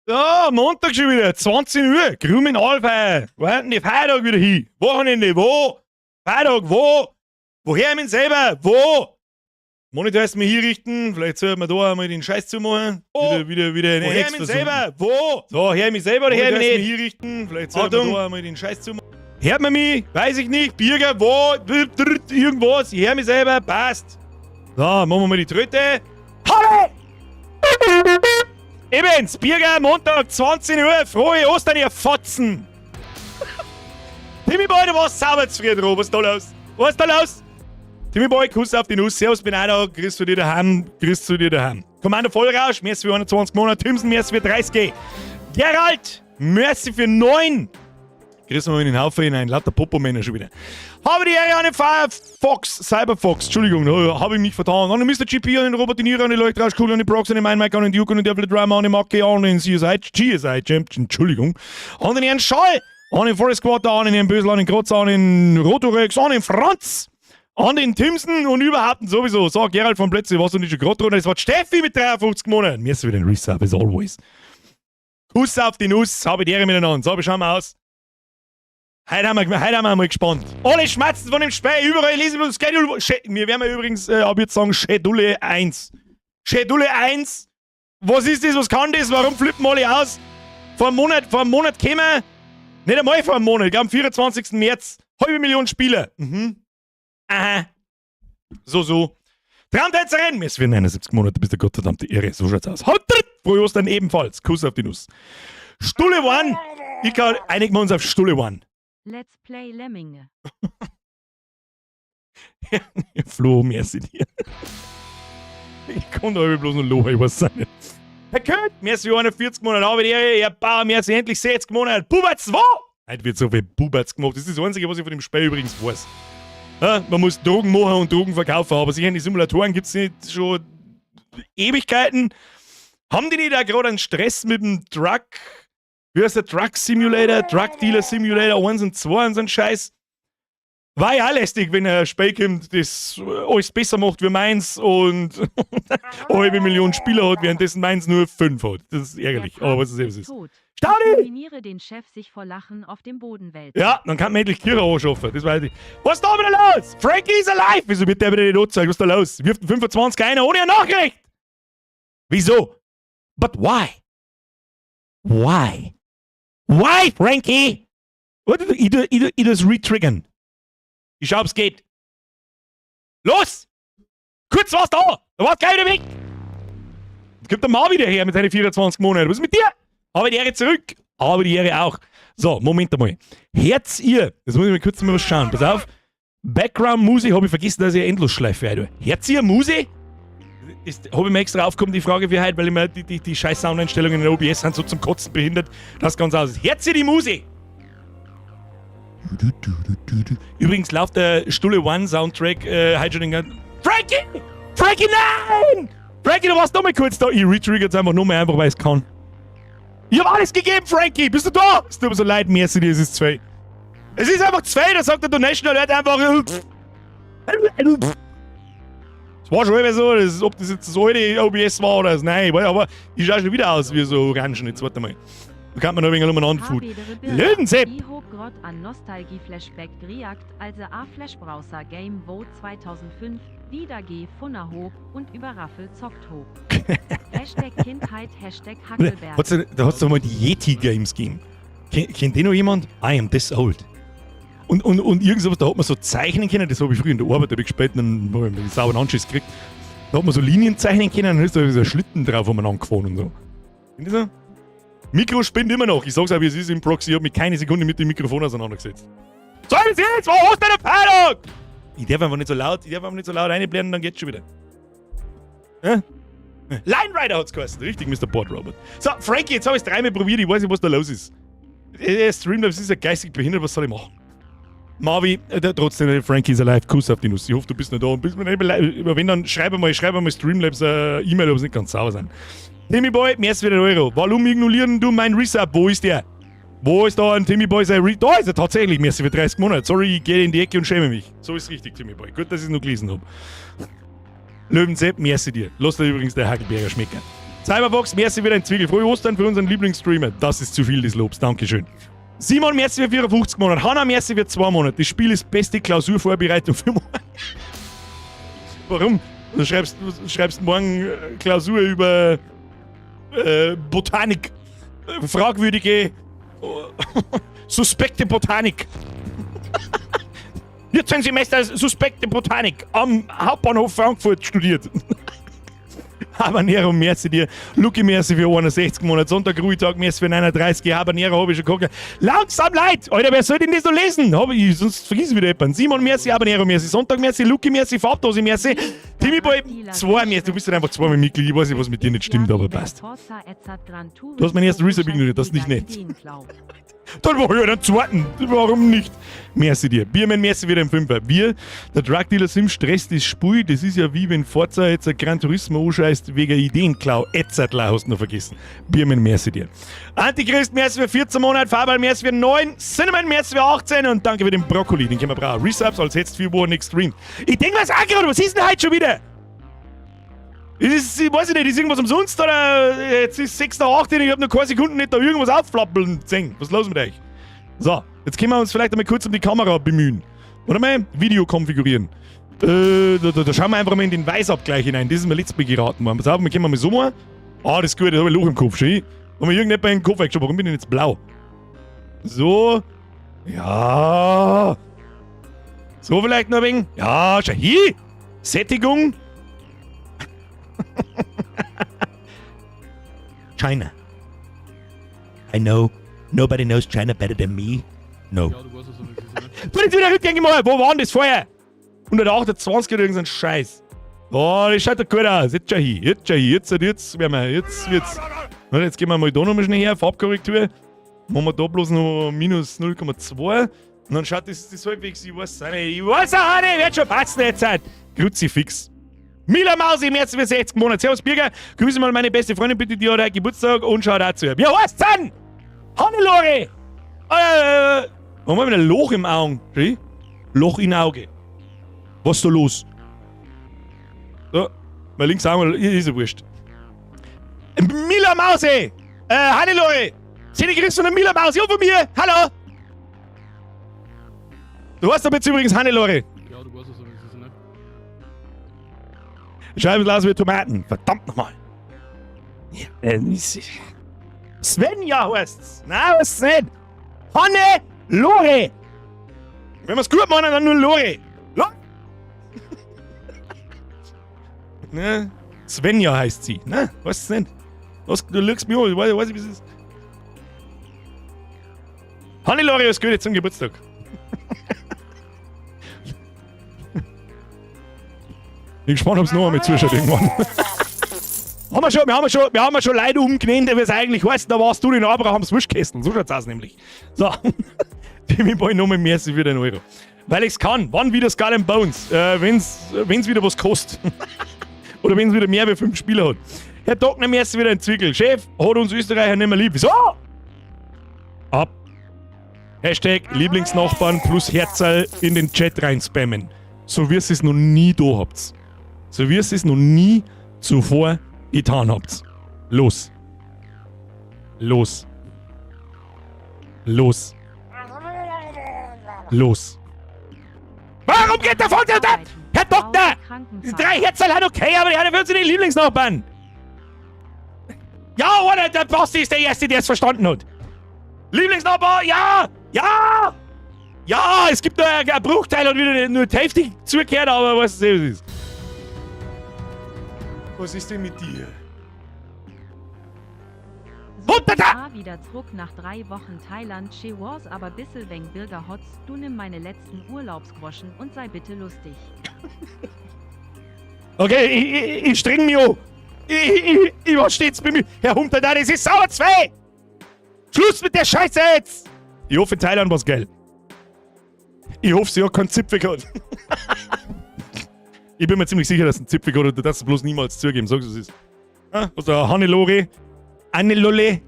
Ja, Montag schon wieder, 20 Uhr, Grümen Alpha. Wo die Feiertag wieder hin? Wochenende, wo? Feiertag, wo? Woher ich mich selber? Wo? Monitor erst mal hier richten, vielleicht sollten wir da einmal den Scheiß zumachen. Oh. Wieder, wieder, wieder in Woher NX ich mich versunken. selber? Wo? So, her mich selber oder her Monitor mich erst nicht? mal Hier richten, vielleicht sollten Achtung. wir da einmal den Scheiß zumachen. Hört man mich? Weiß ich nicht. Birger, wo? Irgendwas. Ich hör mich selber. Passt. So, machen wir mal die Tröte. Hallo! Ebens, Birger, Montag, 20 Uhr. Frohe Ostern, ihr Fotzen! Timmy Boy, du warst sauber zufrieden, Rob. Was ist da los? Was ist da los? Timmy Boy, Kuss auf die Nuss. Servus, bin auch da. Grüß zu dir daheim. Grüß zu dir daheim. Kommando Vollrausch, merci für 21 Monate. Timson, merci für 30. Gerald, merci für 9. Grüßen wir in den Haufen hinein, lauter Popo-Männer schon wieder. Habe die Ehre an den Firefox, Cyberfox, Entschuldigung, habe ich mich vertan. An den Mr. GP, an den Robert De Niro, an die Leuchtrauschkugel, an den Prox, an den Mike, an den Duke, an den Devil Drama, an den Macke, an den CSI, GSI Champion, Entschuldigung, an den Herrn Schall, an den Forest Quarter, an den Herrn Bösel, an den Krotz, an den Rotorex, an den Franz, an den Timson und überhaupt sowieso. So, Gerald von Plätze, warst du nicht schon gerade drunter? Das war Steffi mit 53 Monaten. Mir ist wieder ein Resub, as always. Kuss auf die Nuss, habe die Ehre miteinander. So, wie schauen wir aus? Heute haben wir mal gespannt. Alle schmatzen von dem Spiel, überall lesen wir Schedule. Wir werden übrigens ab jetzt sagen Schedule 1. Schedule 1. Was ist das? Was kann das? Warum flippen alle aus? Vor einem Monat kämen, nicht einmal vor einem Monat, ich glaube am 24. März, halbe Million Spieler. Aha. So, so. Traumtänzerin! Es werden 71 Monate, bis der gottverdammte Irre. So schaut's aus. Haut drin! Frohe Ostern ebenfalls. Kuss auf die Nuss. Stulle One! Ich kann, einigen wir uns auf Stulle One. Let's play Lemminge. Flo, merci dir. Ich konnte aber bloß noch lochen, ich weiß es nicht. Herr Köth, merci 41 Monate, aber die Ehre, Herr Bauer, merci endlich 60 Monate. Buber 2! Heute wird so viel Buberts gemacht. Das ist das Einzige, was ich von dem Spiel übrigens weiß. Ja, man muss Drogen machen und Drogen verkaufen, aber sicher in die Simulatoren gibt es nicht schon Ewigkeiten. Haben die nicht auch gerade einen Stress mit dem Drug? Wie heißt der Drug Simulator? Drug Dealer Simulator 1 und 2 und so ein Scheiß. War ja auch lästig, wenn ein Spiel kommt, das alles besser macht wie meins und eine halbe Million Spieler hat, währenddessen meins nur 5 hat. Das ist ärgerlich, Der aber was Papst es eben ist ist. tot. Staudi! Ich nominiere den Chef sich vor Lachen auf dem Boden wälzen. Ja, dann kann man endlich Kira anschaffen. Das weiß ich. Was ist da wieder los? Frankie is alive! Wieso wird der wieder nicht angezeigt? Was ist da los? Wirft ein 25 einer ohne eine Nachricht! Wieso? But why? Why? Why, Frankie? Warte, ich tu das retriggern. Ich schau, ob's geht. Los! Kurz war's da! Da war's gleich wieder weg! Jetzt kommt der Mann wieder her mit seinen 24 Monaten. Was ist mit dir? Aber die Ehre zurück. Aber die Ehre auch. So, Moment einmal. Herz ihr. Jetzt muss ich mir kurz mal was schauen. Pass auf. Background Musik habe ich vergessen, dass ich eine Endlosschleife rein tue. Herz ihr Musik? Das habe ich mir extra aufgekommen, die Frage für heute, weil ich mir die scheiß Soundeinstellungen in OBS sind so zum Kotzen behindert. Das ganz aus. Herz ihr die Musik? Übrigens läuft der Stulle One Soundtrack heute schon den ganzen. Frankie! Frankie, nein! Frankie, du warst noch mal kurz da. Ich retrigger jetzt einfach nur mal einfach, weil ich es kann. Ich hab alles gegeben, Frankie! Bist du da? Es tut mir so leid, merci dir, es ist zwei. Es ist einfach zwei, da sagt der Donation Alert einfach. Es war schon immer so, das ist, ob das jetzt das alte OBS war oder das neue, aber ich schaue schon wieder aus wie so Orangen. Jetzt warte mal. Da kann man noch ein wenig umeinander food. Löwensepp! I hob grod an Nostalgie-Flashback griagt, als a Flash-Browser Game wo 2005 wieder gfunna hob und über Raffel zockt hob. #Kindheit, #Hackelberg. Da hat's doch mal die Yeti Games gegeben. Kennt den noch jemand? I am this old. Und irgend sowas, da hat man so zeichnen können, das habe ich früher in der Arbeit, da habe ich gespielt und dann habe ich einen sauberen Anschiss gekriegt. Da hat man so Linien zeichnen können und dann ist da so ein Schlitten drauf umeinander gefahren und so. Kennt ihr so? Mikro spinnt immer noch. Ich sag's auch, wie es ist im Proxy, ich hab mich keine Sekunde mit dem Mikrofon auseinandergesetzt. So ist jetzt! Wo hast du deine Feiertag? Ich darf einfach nicht so laut, ich darf einfach nicht so laut reinblären, dann geht's schon wieder. Ja? Line Rider hat's geheißen, richtig, Mr. Board Robot. So, Frankie, jetzt habe ich's dreimal probiert, ich weiß nicht, was da los ist. Streamlabs ist ja geistig behindert, was soll ich machen? Marvi, trotzdem, Frankie is alive, Kuss auf die Nuss. Ich hoffe, du bist noch da und bist mir nicht beleidigt. Aber wenn, dann schreib einmal Streamlabs E-Mail, ob es nicht ganz sauber sind. Timmy Boy, mehr als wieder Euro. Warum ignorieren du mein Resub? Wo ist der? Wo ist da ein Timmy Boy sein Re Da ist er tatsächlich, merci für 30 Monate. Sorry, ich gehe in die Ecke und schäme mich. So ist richtig, Timmy Boy. Gut, dass ich es noch gelesen habe. Löwensepp, merci dir. Lass dir übrigens der Hackelberger schmecken. Cyberbox, merci wieder ein Zwiegel. Frohe Ostern für unseren Lieblingsstreamer. Das ist zu viel des Lobs. Dankeschön. Simon, merci für 54 Monate. Hanna, merci für 2 Monate. Das Spiel ist beste Klausurvorbereitung für morgen. Warum? Du schreibst morgen Klausur über Botanik. Fragwürdige, suspekte Botanik. 14 Semester suspekte Botanik am Hauptbahnhof Frankfurt studiert. Habanero, merci dir. Lucky, merci für 61 Monate. Sonntag, Ruhetag, merci für 39. Habanero habe ich schon geguckt. Langsam, Leid! Alter, wer soll denn das noch lesen? Hab ich, sonst vergiss ich wieder jemanden. Simon, merci, Habanero, merci. Sonntag, merci. Lucky, merci. Farbdose, merci. Timmy Boy, zwei, merci. Du bist halt einfach zweimal Mitglied. Ich weiß nicht, was mit dir nicht stimmt, aber passt. Du hast meinen ersten Resub ignoriert, das ist nicht nett. Dann mach ich halt einen zweiten. Warum nicht? Merci dir. Biermann, merci wieder im Fünfer. Wir, der Drugdealer Sim stresst das Spiel. Das ist ja wie wenn Forza jetzt ein Gran Turismo anscheißt wegen Ideenklau. Edzardler hast du noch vergessen. Biermann, merci dir. Antichrist, merci für 14 Monate. Fabian, merci für 9. Cinnamon, merci für 18. Und danke für den Brokkoli, den können wir brauchen. Resubs, als hättest du 4 Wochen nicht gestreamt. Ich denk mir's auch gerade, was ist denn heute schon wieder? Ist, weiß ich nicht, ist irgendwas umsonst oder jetzt ist 6 nach 8, ich hab noch keine Sekunden nicht da irgendwas aufflappeln gesehen. Was ist los mit euch? So, jetzt können wir uns vielleicht einmal kurz um die Kamera bemühen. Oder mal Video konfigurieren. Da schauen wir einfach mal in den Weißabgleich hinein. Das ist mir letztes Mal geraten worden. Pass auf, wir können mal so machen. Ah, das ist gut, da hab ich ein Loch im Kopf. Schön. Haben wir irgendjemand in den Kopf weggeschaut. Warum bin ich denn jetzt blau? So. Ja. So vielleicht noch ein wenig. Ja, schau hier. Sättigung. China. I know. Nobody knows China better than me. No. Ja, du weißt es, was es ist, ne? Tu jetzt wieder rückgängig machen. Wo war denn das vorher? 128 oder irgend so ein Scheiß. Oh, das schaut doch gut aus. Jetzt schau hin. Jetzt schau hin. Jetzt, jetzt, werden wir, jetzt wird's. Na, jetzt gehen wir mal da nochmal schnell her. Farbkorrektur. Machen wir da bloß noch minus 0,2. Und dann schaut das halbwegs, ich weiß es nicht. Ich weiß auch nicht, wird schon passen jetzt halt. Kruzifix. Mila Mausi, März für 60 Monate. Servus Birger, grüße mal meine beste Freundin bitte, die hat heute Geburtstag und schaut auch zu ihr. Wie heißt's denn? Hannelore! Warum haben wir ein Loch im Auge? Schau? Loch in Auge. Was ist da los? So, mein links Auge ist ja wurscht. Mila Mausi! Hannelore! Schöne Grüße von der Mila Mausi und von mir! Hallo! Du weißt aber jetzt übrigens Hannelore. Ja, du weißt es, was es ist, ne? Scheiben aus wie Tomaten. Verdammt nochmal. Ja, Svenja heißt's. Nein, heißt's nicht. Hannelore. Wenn wir's gut machen, dann nur Lore. Lore. Ne? Svenja heißt sie. Ne? Weißt du's nicht? Was, du lügst mich an. Ich weiß nicht, wie es ist. Hannelore, alles Gute zum Geburtstag. Bin gespannt, ob's noch einmal zuschaut irgendwann. Haben wir schon, wir haben schon, wir haben schon Leute umgenannt, wie es eigentlich heißt, da warst du in Abrahams Wurstkessel. So schaut's aus nämlich. So. Timmy Boy, nochmal merci für den Euro. Weil ich's kann. Wann wieder Skull and Bones? Wenn's wieder was kostet. Oder wenn's wieder mehr wie 5 Spieler hat. Herr Dockner, merci wieder ein Zwickel. Chef, hat uns Österreicher nicht mehr lieb. Wieso? Ab. Hashtag Lieblingsnachbarn plus Herzerl in den Chat reinspammen. So wie ihr es noch nie da habt. So wie ihr es noch nie zuvor getan habt. Los. Los. Los. Los. Warum geht der Volk da? Herr Doktor! Die 3 Herzerl sind okay, aber die haben für uns die Lieblingsnachbarn. Ja, oder? Der Basti ist der Erste, der es verstanden hat. Lieblingsnachbar, ja! Ja! Ja, es gibt nur einen Bruchteil und wieder nur die Hälfte zugehört, aber weißt du, was ist? Was ist denn mit dir? So, Runter da! wieder zurück nach 3 Wochen Thailand. She was aber bissel weng Birger Hotz. Du nimm meine letzten Urlaubsgroschen und sei bitte lustig. Okay, ich streng mich an. Was steht's bei mir? Herr Humter, da, das ist sauer 2! Schluss mit der Scheiße jetzt! Ich hoffe, in Thailand war's geil. Ich hoffe, sie hat keinen Zipfel gehabt. Ich bin mir ziemlich sicher, dass sie einen Zipfel gehabt hat und du darfst es bloß niemals zugeben. Sag's, was es ist. Ah, was der Hannelore? Annelole?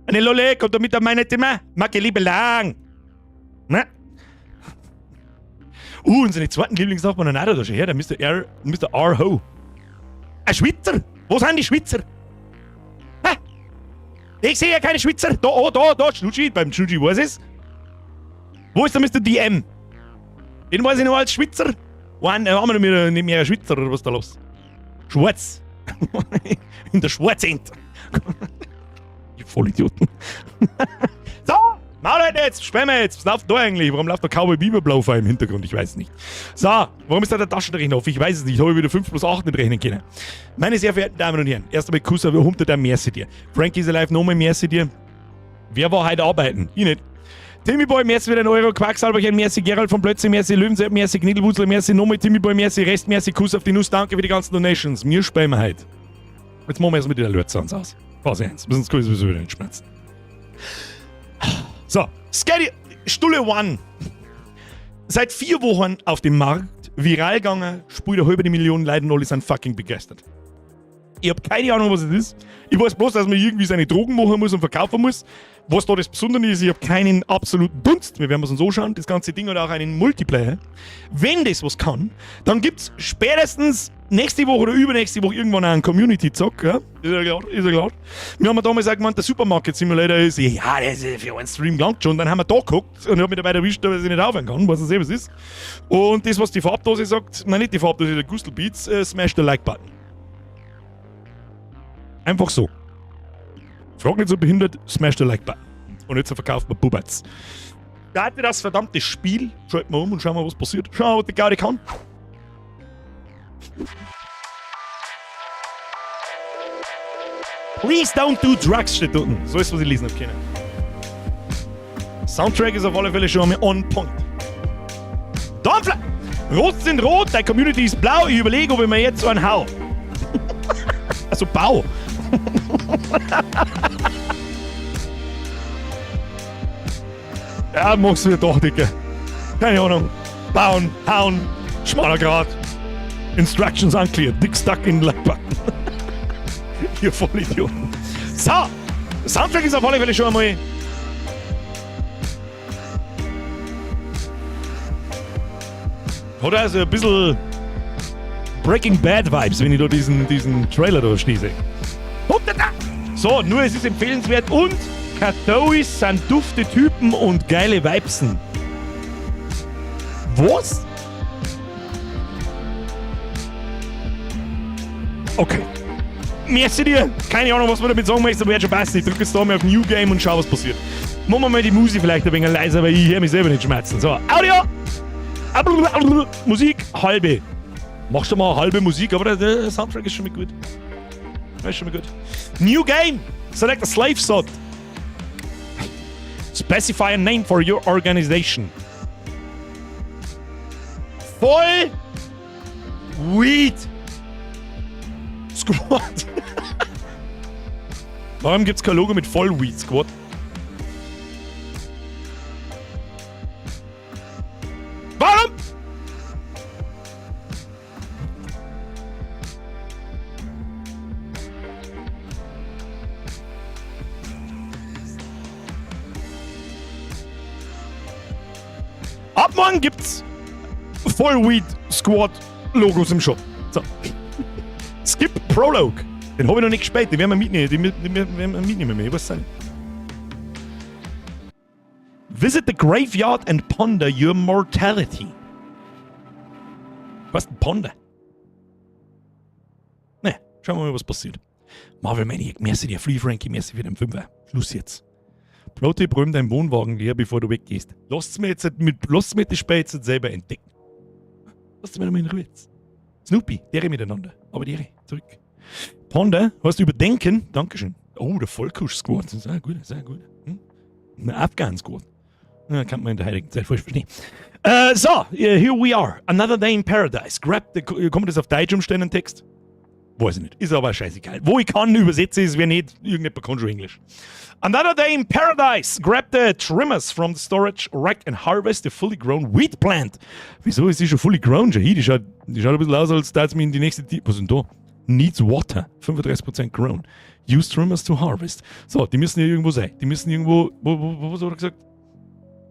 Annelole, kommt da mit an meine Zimmer? Mag ich liebe lang. Na? Unsere zweiten Lieblingsnachbarn, na, da schon her, der Mister R, Mister R. Ho. Ein Schweizer! Wo sind die Schwitzer? Hä? Ich sehe ja keine Schwitzer. Da, oh, da, da, Schnutschi. Beim Schnutschi weiß ich's. Wo ist der Mr. DM? Den weiß ich noch als Schwitzer. Wann haben wir nicht mehr, nicht mehr Schwitzer oder was ist da los? Schwarz. In der Schwarzend. Die Vollidioten. So, Maul halt jetzt, sperren wir jetzt. Was läuft da eigentlich? Warum läuft da Cowboy Bebop Blau im Hintergrund? Ich weiß es nicht. So, warum ist da der Taschenrechner auf? Ich weiß es nicht. Ich habe wieder 5 plus 8 nicht rechnen können. Meine sehr verehrten Damen und Herren, erst einmal Kuss auf Humter der Merci dir. Frankie is alive, nochmal Merci dir. Wer war heute arbeiten? Ich nicht. Timmy Boy, merci wieder 1 Euro, Quacksalberchen, merci Gerald von Plötze, merci Löwensepp, merci Kniddelwutzler, merci nochmal Timmy Boy, merci Rest, merci Kuss auf die Nuss, danke für die ganzen Donations. Mir spielen wir heute. Jetzt machen wir erstmal die Alert Sounds aus. Phase 1. Sonst kann ich sowieso wieder nicht schmerzen. So, Scary Stulle One. Seit 4 Wochen auf dem Markt, viral gegangen, spielt eine halbe Million Leute und alle sind fucking begeistert. Ich hab keine Ahnung, was es ist. Ich weiß bloß, dass man irgendwie seine Drogen machen muss und verkaufen muss. Was da das Besondere ist, ich hab keinen absoluten Dunst. Wir werden es uns anschauen. Das ganze Ding hat auch einen Multiplayer. Wenn das was kann, dann gibt's spätestens nächste Woche oder übernächste Woche irgendwann auch einen Community-Zock. Ja? Ist ja klar, ist ja klar. Wir haben damals auch gemeint, der Supermarket Simulator ist, ja, das ist für einen Stream gelangt schon. Dann haben wir da geguckt und ich hab mich dabei erwischt, dass ich nicht aufhören kann, was es eben ist. Und das, was die Farbdose sagt, nein, nicht die Farbdose, der Gustl Beats, smash the Like-Button. Einfach so. Frag nicht so behindert, smash the Like-Button. Und jetzt verkauft man Bubatz. Starte das verdammte Spiel, schalten wir um und schauen wir, was passiert. Schauen wir, was die Gaudi kann. Please don't do drugs, steht unten. So ist, was ich lesen hab können. Soundtrack ist auf alle Fälle schon einmal on point. Dornfle! Rot sind rot, deine Community ist blau. Ich überlege, ob ich mir jetzt so einen hau. Also Bau. Ja, machst du wieder doch, Dicke. Keine Ahnung. Bauen, hauen, schmaler Grat. Instructions unclear. Dick stuck in like button. Ihr Vollidioten. So, Soundtrack ist auf alle Fälle schon einmal. Hat also ein bisschen Breaking Bad Vibes, wenn ich da diesen Trailer da schließe. So, nur es ist empfehlenswert und Kathoeys sind dufte Typen und geile Vibesen. Was? Okay. Merci dir. Keine Ahnung, was man damit sagen möchte, aber wird schon passen. Ich drücke jetzt da mal auf New Game und schau, was passiert. Machen wir mal die Musik vielleicht ein wenig leiser, weil ich höre mich selber nicht schmerzen. So, Audio! Musik, halbe. Machst du mal eine halbe Musik, aber der Soundtrack ist schon mal gut. Das ist schon mal gut. New Game! Select a slave slot. Specify a name for your organization. Voll Weed Squad. Warum gibt's kein Logo mit Voll Weed Squad? Warum? Ab morgen gibt's Voll Weed Squad Logos im Shop. So. Skip Prologue. Den hab ich noch nicht gespielt, den werden wir mitnehmen. Den werden wir mitnehmen, ich weiß nicht. Visit the graveyard and ponder your mortality. Was denn ponder? Ne, schauen wir mal, was passiert. Marvel Maniac, merci dir, Free Frankie, merci für den Fünfer. Schluss jetzt. Pro-Tipp, räum deinen Wohnwagen leer, bevor du weggehst. Lasst mir jetzt mit, lasst mir das Spiel jetzt selber entdecken. Lasst mir mal in Ruhe jetzt. Snoopy, dere miteinander. Aber dere, zurück. Ponder, hast du überdenken? Dankeschön. Oh, der Vollkusch Squad. Sehr gut, sehr gut. Hm? Eine Afghan Squad. Ja, kann man in der heutigen Zeit voll verstehen. So, here we are. Another day in paradise. Grab the, kann man das auf Deutsch umstellen, den Text? Weiß ich nicht. Ist aber scheißegal. Wo ich kann, übersetze es, wer nicht, irgendjemand kann schon Englisch. Another day in paradise. Grab the trimmers from the storage rack and harvest the fully grown wheat plant. Wieso ist die schon fully grown? Schon hier? Die schaut ein bisschen aus, als da mir in die nächste... Was ist denn da? Needs water. 35% grown. Use trimmers to harvest. So, die müssen hier irgendwo sein. Die müssen irgendwo... Wo, was hat er gesagt?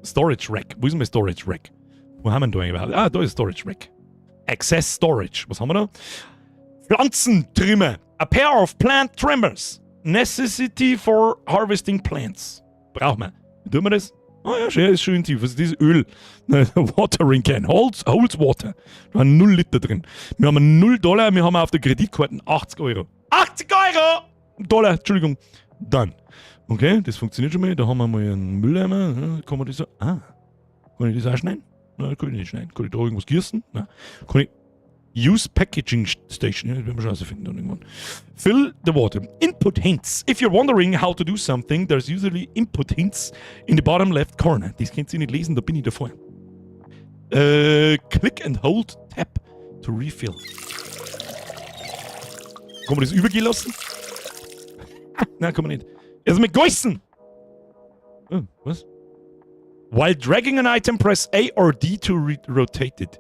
Storage Rack. Wo ist denn mein Storage Rack? Wo haben wir denn da überhaupt? Ah, da ist Storage Rack. Access Storage. Was haben wir da? Pflanzentrimmer. A pair of plant trimmers. Necessity for harvesting plants. Brauchen wir. Wie tun wir das? Oh ja, schön, ist schön tief. Was ist das? Öl. Watering can. Holds water. Da waren 0 Liter drin. Wir haben 0 Dollar, wir haben auf der Kreditkarte 80 Euro. 80 Euro! Dollar, Entschuldigung. Dann. Okay, das funktioniert schon mal. Da haben wir mal einen Mülleimer. Kann man das so. Ah. Kann ich das auch schneiden? Nein, kann ich nicht schneiden. Kann ich da irgendwas gießen? Nein. Kann ich. Use Packaging Station. Ja, das werden wir schon rausfinden dann irgendwann. Fill the water. Input hints. If you're wondering how to do something, there's usually input hints in the bottom left corner. Das könnt ihr nicht lesen, da bin ich davor. Click and hold Tab to refill. Kann man das übergehen lassen? Nein, kann man nicht. Also mit Geußen! Oh, was? While dragging an item, press A or D to rotate it.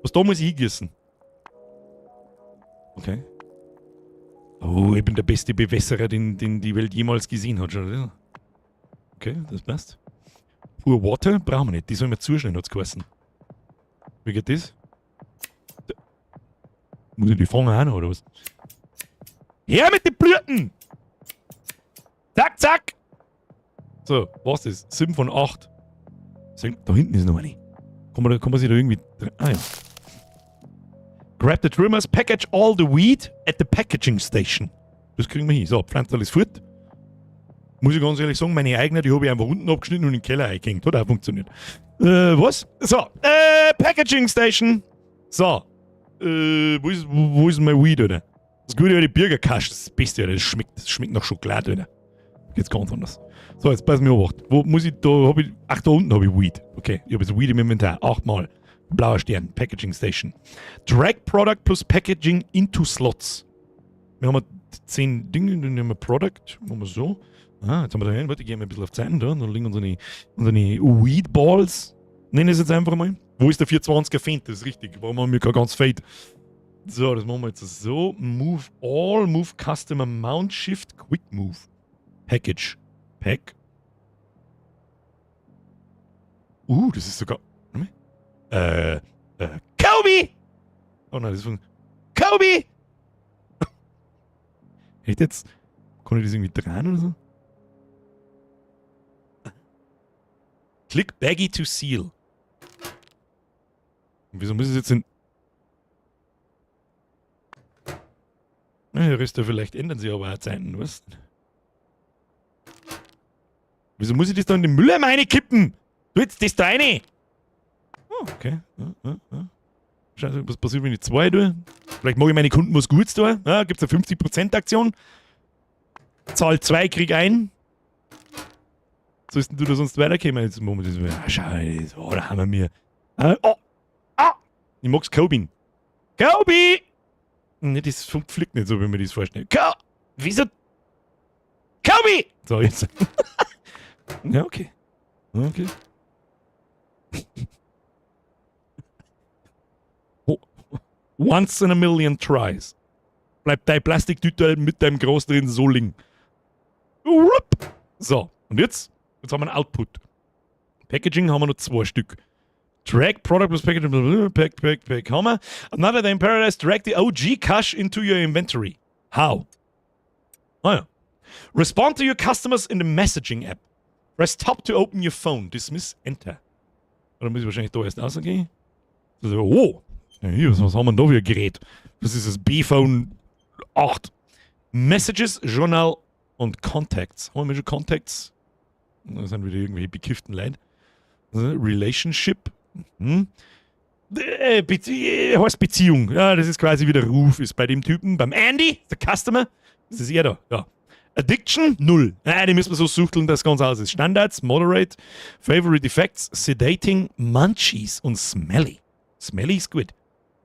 Was da muss ich hingießen? Okay. Oh, ich bin der beste Bewässerer, den die Welt jemals gesehen hat. Schon, oder? Okay, das passt. Pour Water brauchen wir nicht. Die sollen wir zuschneiden, hat's geheißen. Wie geht das? Muss ich die fangen auch noch, oder was? Her mit den Blüten! Zack, zack! So, was ist das? 7 von 8. Da hinten ist noch eine. Kann man sich da irgendwie? Ah ja. Grab the trimmers, package all the weed at the packaging station. Das kriegen wir hin. So, Pflanzerl ist fort. Muss ich ganz ehrlich sagen, meine eigene, die habe ich einfach unten abgeschnitten und in den Keller eingehängt. Hat auch funktioniert. Was? So, Packaging Station. So. Wo ist mein Weed, oder? Das gute alte Birger Kush, das ist das Beste, Alter. Das schmeckt nach Schokolade, Alter. Geht's ganz anders. So, jetzt pass mir auf. Wo muss ich, da hab ich, ach, da unten habe ich Weed. Okay, ich habe jetzt Weed im Inventar. Achtmal. Blauer Stern, Packaging Station. Drag Product plus Packaging into Slots. Wir haben 10 Dinge, dann nehmen wir Product, machen wir so. Ah, jetzt haben wir da hin, warte, gehen wir ein bisschen auf Zeiten da, dann liegen unsere Weed Balls. Nenne ich es jetzt einfach mal. Wo ist der 420er Fendt? Das ist richtig. Warum haben wir kein ganz Fade? So, das machen wir jetzt so. Move all, move custom amount, shift, quick move. Package. Pack. Das ist sogar. Kobe! Oh nein, das ist von. Kobe! Echt jetzt? Kann ich das irgendwie drehen oder so? Click Baggy to seal. Und wieso muss ich jetzt in. Na, Rest vielleicht ändern sich aber auch Zeiten, weißt? Wieso muss ich das da in den Mülleimer reinkippen? Du jetzt das da rein! Oh, okay. Ja. Scheiße, was passiert, wenn ich zwei tue? Vielleicht mag ich meine Kunden was Gutes tun. Ja, gibt es eine 50% Aktion? Zahl 2, krieg ein. Sollst du da sonst weiterkommen? Jetzt Moment, das, ah, schau, oh, da haben wir mir. Ah, oh, ah! Ich mag's Kobe. Kobe! Ne, das fliegt nicht so, wie man das vorstellt. Wieso? Kobe! So, jetzt. Ja, okay. Okay. Oh. Once in a million tries. Bleibt dein Plastiktüte mit deinem Gras drin so liegen. So, und jetzt? Jetzt haben wir einen Output. Packaging haben wir noch zwei Stück. Drag Product plus Packaging, Pack, Pack, Pack, haben wir. Another Day in Paradise, drag the OG Kush into your inventory. How? Ah ja. Respond to your customers in the messaging app. Press Tab to open your phone. Dismiss, Enter. Oder muss ich wahrscheinlich da erst rausgehen? Also, oh! Ja, hier, was haben wir denn da für ein Gerät? Das ist das B-Phone 8. Messages, Journal und Contacts. Haben wir schon Contacts? Das sind wieder irgendwelche bekifften Leute. Relationship. Heißt Beziehung. Ja, das ist quasi wie der Ruf ist bei dem Typen. Beim Andy, der Customer. Das ist er da. Ja. Addiction, null. Ja, die müssen wir so suchteln, dass das Ganze aus ist. Standards, Moderate, Favorite Effects, Sedating, Munchies und Smelly. Smelly ist gut.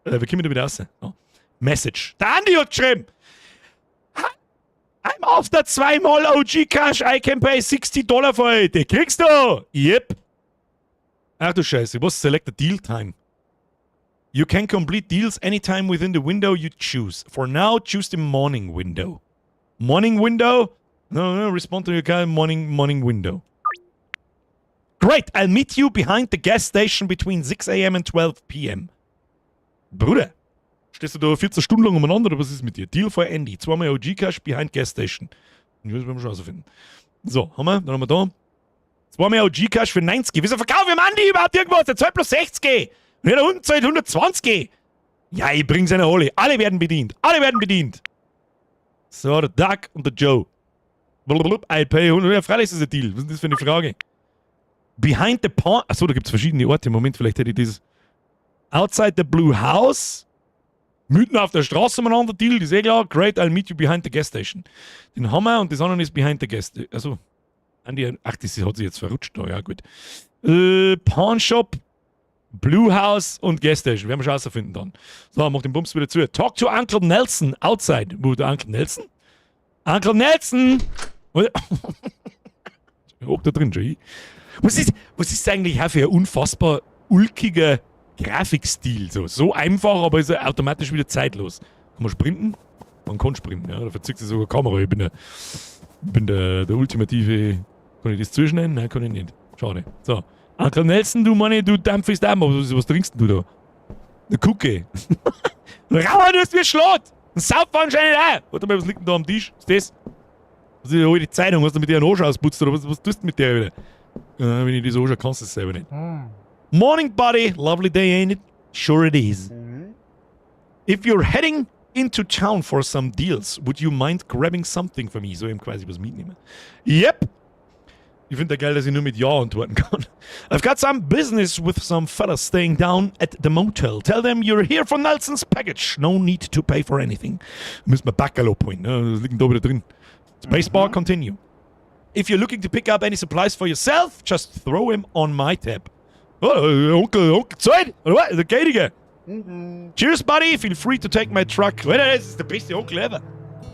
Wir kommen da wieder raus. Ja. Message. Der Andy hat geschrieben. I'm after zweimal OG Kush. I can pay $60 for it. Die kriegst du. Yep. Ach du Scheiße. Was? Select a deal time. You can complete deals anytime within the window you choose. For now, choose the morning window. Morning window? No, respond to your car morning window. Great, I'll meet you behind the gas station between 6 a.m. and 12 p.m. Bruder, Stehst du da 14 Stunden lang umeinander oder was ist mit dir? Deal for Andy. Zweimal OG Kush behind Gas Station. Das werden wir schon rausfinden. So, haben wir? Dann haben wir da. Zweimal OG Kush für 90. Wieso verkaufe ich dem Andi überhaupt irgendwas? Der zahlt bloß 60. Und der da unten zahlt 120. Ja, ich bring's ihnen alle. Alle werden bedient. Alle werden bedient. So, der Doug und der Joe. Blablabla, I pay 100. Ja, freilich ist das ein Deal. Was ist denn das für eine Frage? Behind the Pawn. Achso, da gibt es verschiedene Orte. Moment, vielleicht hätte ich das. Outside the Blue House. Mitten auf der Straße umeinander Deal, das ist eh klar. Great, I'll meet you behind the gas station. Den haben wir und das andere ist behind the gas station. Also, Andi, ach, das hat sich jetzt verrutscht da, ja gut. Pawn Shop, Blue House und Gas Station. Werden wir schon rausfinden dann. So, mach den Bums wieder zu. Talk to Uncle Nelson outside. Wo, der Uncle Nelson? Uncle Nelson! Hoch da drin, schon. Was ist eigentlich auch für ein unfassbar ulkiger Grafikstil? So einfach, aber ist er automatisch wieder zeitlos. Kann man sprinten? Man kann sprinten, ja. Da verzieht sich sogar Kamera. Ich bin der ultimative. Kann ich das zuschneiden? Nein, kann ich nicht. Schade. So. Uncle Nelson, du Manni, du dampfst auch. Was trinkst denn du da? Eine Kucke. Rauchen, du hast mir Schlot! Ein Saufen anscheinend auch. Warte mal, was liegt denn da am Tisch? Was ist das? Was ist die alte Zeitung? Hast du mit der Arsch ausputzt oder was tust du mit der wieder? Wenn ich das anschaue, kannst du es selber nicht. Morning, buddy. Lovely day, ain't it? Sure it is. If you're heading into town for some deals, would you mind grabbing something for me? So eben quasi was mitnehmen. Yep. Ich finde ja geil, dass ich nur mit Ja antworten kann. I've got some business with some fellas staying down at the motel. Tell them you're here for Nelson's package. No need to pay for anything. Müssen wir Backerl abholen. Ne? Das liegt da wieder drin. Spacebar, continue. If you're looking to pick up any supplies for yourself, just throw 'em on my tab. Oh, Onkel, Onkel zahlt? Oder was? Der Geidige. Cheers, buddy. Feel free to take my truck. Alter, das ist der beste Onkel ever.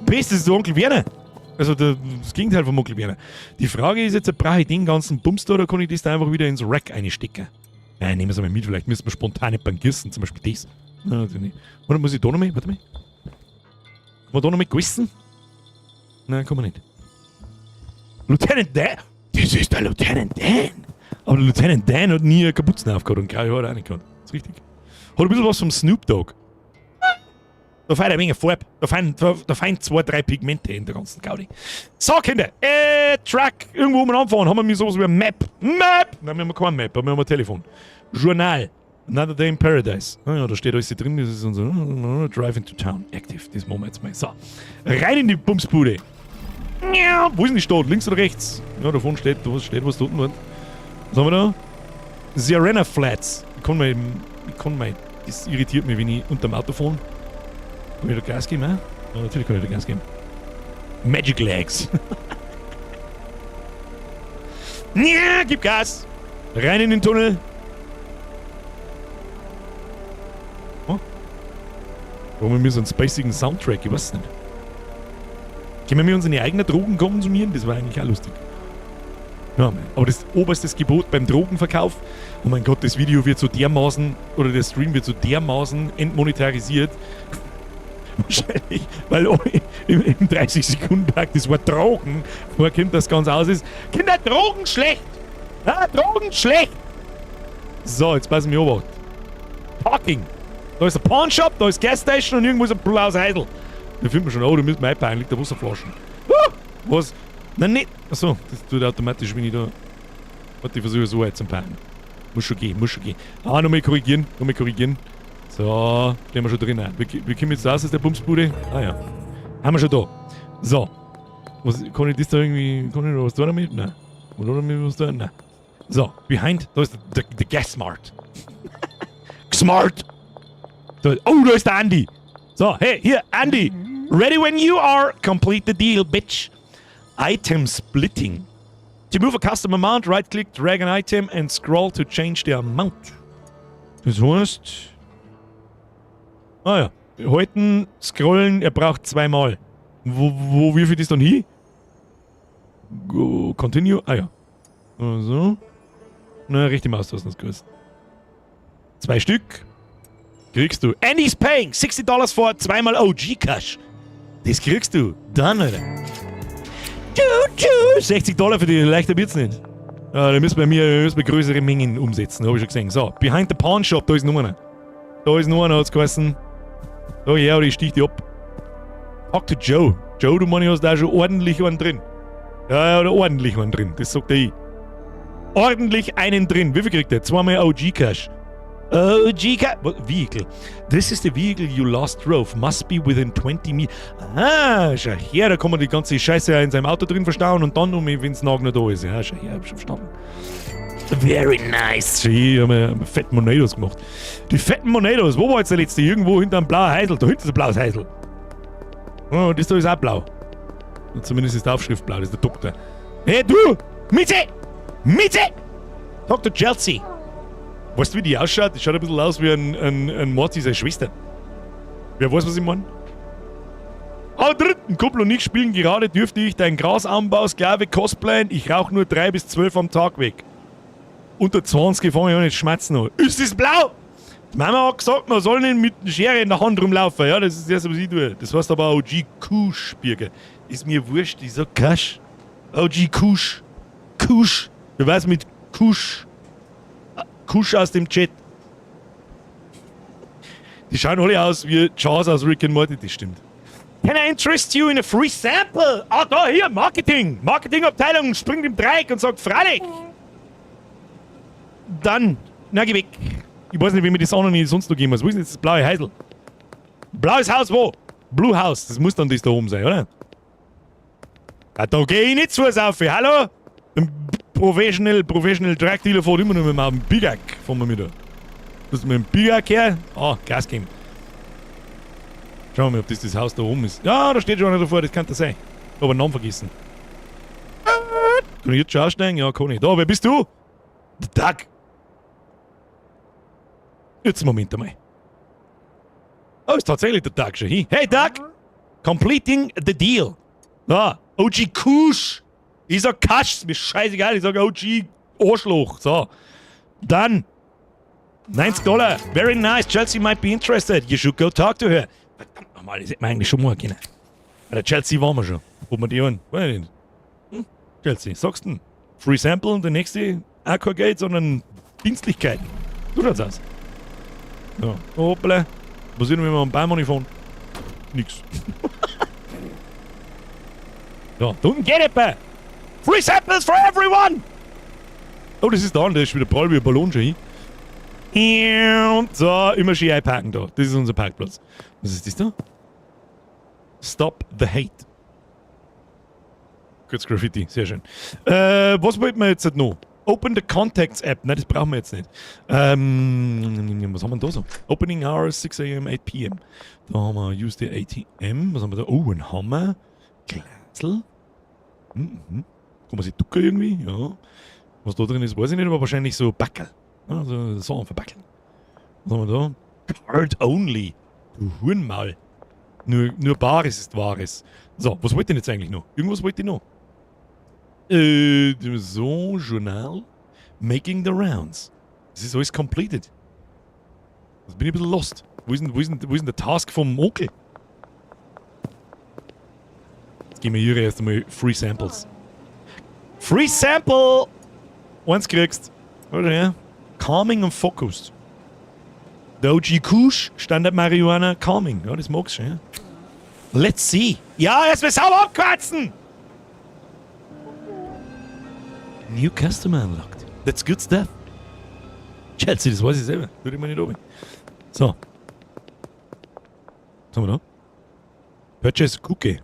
Beste ist der Onkel Werner. Also das Gegenteil vom Onkel Werner. Die Frage ist jetzt, brauche ich den ganzen Bums da oder kann ich das da einfach wieder ins Rack einstecken? Nein, nehmen wir es einmal mit. Vielleicht müssen wir spontan nicht beim Gießen, zum Beispiel das. Nein, natürlich nicht. Oder muss ich da noch mal? Warte mal. Kann man da noch mal gießen? Nein, kann man nicht. Lieutenant Dan? Das ist der Lieutenant Dan. Aber der Lieutenant Dan hat nie eine Kapuzen aufgehabt und graue Haare auch nicht gehabt. Das ist richtig. Hat ein bisschen was vom Snoop Dogg. Da fehlt ein wenig Farbe. Da fehlen zwei, drei Pigmente in der ganzen Gaudi. So, Kinder. Truck. Irgendwo um anfahren. Haben wir mir sowas wie ein Map. Map! Nein, wir haben kein Map, aber wir haben ein Telefon. Journal. Another Day in Paradise. Ah ja, da steht alles drin. Das ist unser Drive into Town. Active. Das machen wir jetzt mal. So. Rein in die Bumsbude. Ja, wo ist denn die Stadt? Links oder rechts? Ja, davon steht, da steht was dort. Was haben wir da? Serena Flats. Ich kann mal, das irritiert mich, wenn ich unterm Auto fahre. Kann ich da Gas geben, eh? Ja, natürlich kann ich da Gas geben. Magic Legs. Ja, gib Gas! Rein in den Tunnel. Oh. Warum haben wir so einen spacigen Soundtrack? Ich weiß nicht. Können wir unsere eigenen Drogen konsumieren? Das war eigentlich auch lustig. Ja, aber das oberste Gebot beim Drogenverkauf, oh mein Gott, das Video wird so dermaßen, oder der Stream wird so dermaßen entmonetarisiert. Wahrscheinlich, weil im 30-Sekunden-Takt das Wort Drogen vorkommt, das ganz aus ist. Kinder, Drogen schlecht! Ja, Drogen schlecht! So, jetzt passen wir Obacht. Parking. Da ist der Pawn Shop, da ist Gas Station und irgendwo ist ein blaues Heidel. Da findet man schon, oh, da müssen wir einpacken, liegt da Wasserflaschen. Was? Nein, nicht. Achso, das tut automatisch, wenn ich da. Warte, ich versuche so weit zu parken. Muss schon gehen, muss schon gehen. Ah, nochmal korrigieren, nochmal korrigieren. So, stehen wir schon drin. Wir kommen jetzt raus aus der Bumsbude. Ah ja. Haben wir schon da. So. Was, kann ich das da irgendwie. Kann ich da was tun damit? Nein. Oder damit was tun? Nein. So, behind, da ist der Gas Smart. Smart! Da, oh, da ist der Andy. So, hey, hier, Andy. Ready when you are. Complete the deal, bitch. Item splitting. To move a custom amount, right click, drag an item and scroll to change the amount. Das heißt. Ah ja. Halten, scrollen, er braucht zweimal. Wo wirf ich das dann hin? Go, continue. Ah ja. So. Na, rechte Maustasten ist groß. Zwei Stück. Kriegst du. Andy's paying $60 for zweimal OG Kush. Das kriegst du. Dann, Alter. $60 für die, leichter wird's nicht. Ja, da müssen wir größere Mengen umsetzen, habe ich schon gesehen. So, behind the Pawn Shop, da ist noch einer. Da ist noch einer, hat's geheißen. Oh ja, oder ich stich die ab. Talk to Joe. Joe, du meinst, hast da schon ordentlich einen drin. Ja, ja, oder ordentlich einen drin. Das sagt er ich. Ordentlich einen drin. Wie viel kriegt der? Zweimal OG Cash. OG Cash. Vehicle. This is the vehicle you last drove. Must be within 20 meters. Ah, schau her, da kann man die ganze Scheiße in seinem Auto drin verstauen und dann um, wenn es noch da ist. Ja, schau her, hab schon verstanden. Very nice. Schau hier, haben wir fetten Monedos gemacht. Die fetten Monedos. Wo war jetzt der letzte? Irgendwo hinter einem blauen Häusl. Da hinten ist ein blaues Häusl. Oh, das da ist auch blau. Und zumindest ist die Aufschrift blau, das ist der Doktor. Hey, du! Mitte! Mitte! Dr. Chelsea! Weißt du, wie die ausschaut? Die schaut ein bisschen aus wie ein Morty, seine Schwester. Wer weiß, was ich meine? Am dritten Kumpel und ich spielen gerade, dürfte ich dein Grasanbau-Sklave cosplayen. Ich rauche nur 3 bis 12 am Tag weg. Unter 20 fange ich an, jetzt schmerzen noch. Ist das blau? Die Mama hat gesagt, man soll nicht mit einer Schere in der Hand rumlaufen. Ja, das ist das, was ich tue. Das heißt aber OG Kusch, Birger. Ist mir wurscht, ich sag Cash. OG Kusch. Kusch. Wer weiß mit Kusch? Kusch aus dem Chat. Die schauen alle aus wie Charles aus Rick and Morty, das stimmt. Can I interest you in a free sample? Ah, da, hier, Marketing. Marketingabteilung springt im Dreieck und sagt, freilich. Dann, na, geh weg. Ich weiß nicht, wie mir das auch noch nicht sonst noch geben muss. Wo ist denn jetzt das blaue Häusl? Blaues Haus wo? Blue House. Das muss dann das da oben sein, oder? Ah, da geh ich nicht zu Fuß auf. Hallo? Ein Professional Drug Dealer fährt immer nur mit dem Big Ack fahren wir mit da. Das ist mit dem Big Ack her. Ah, Gas geben. Schauen wir mal, ob das das Haus da oben ist. Ja, da steht schon einer davor, das kann das sein. Aber einen Namen vergessen. Kann ich jetzt schon aussteigen? Ja, kann ich. Da, wer bist du? Der Doug. Jetzt Moment einmal. Oh, ist tatsächlich der Doug schon hin. Hey Doug! Completing the deal. Da, OG Kusch. Ich sag Kasch, ist mir scheißegal. Ich sag OG Arschloch. So. Dann. 90 Dollar. Very nice. Chelsea might be interested. You should go talk to her. Verdammt nochmal, das hätten wir eigentlich schon mal können. Bei der Chelsea waren wir schon. Ob wir die an? Weiß ich nicht. Chelsea, sagst du? Free Sample und der nächste auch kein Geld, sondern Dienstlichkeiten. So schaut's aus. So, hoppla. Was ist denn, wenn wir am Baum fahren? Nix. So, da unten geht etwa. Free Samples for everyone! Oh, das ist der andere, das ist wieder prall wie ein Ballon schon hin. So, immer schön einparken da. Das ist unser Parkplatz. Was ist das da? Stop the hate. Kurz Graffiti, sehr schön. Was wollten wir jetzt noch? Open the Contacts App. Nein, das brauchen wir jetzt nicht. Was haben wir denn da so? Opening Hours 6 a.m., 8 p.m. Da haben wir Use the ATM. Was haben wir da? Oh, ein Hammer. Glasl. Kann man sich ducken irgendwie? Ja. Was da drin ist, weiß ich nicht, aber wahrscheinlich so Backel. Ja, so Sachen verbackeln. Was haben wir da? Card only. Du Hurenmaul. Nur Bares ist Wahres. So, was wollte ich denn jetzt eigentlich noch? Irgendwas wollte ich noch. So, Journal. Making the rounds. Das ist alles completed. Jetzt bin ich ein bisschen lost. Wo ist denn der Task vom Onkel? Jetzt gehen wir hier erst einmal Free Samples. Free Sample! Eins kriegst. Oder ja? Calming und Focused. Der OG Kush, Standard Marihuana, Calming. Ja, das magst du, ja. Let's see. Ja, erst mal sauber abquatzen! New Customer unlocked. That's good stuff. Chelsea, das weiß ich selber. Würde ich mir nicht oben. So. Was haben wir da? Purchase Cookie.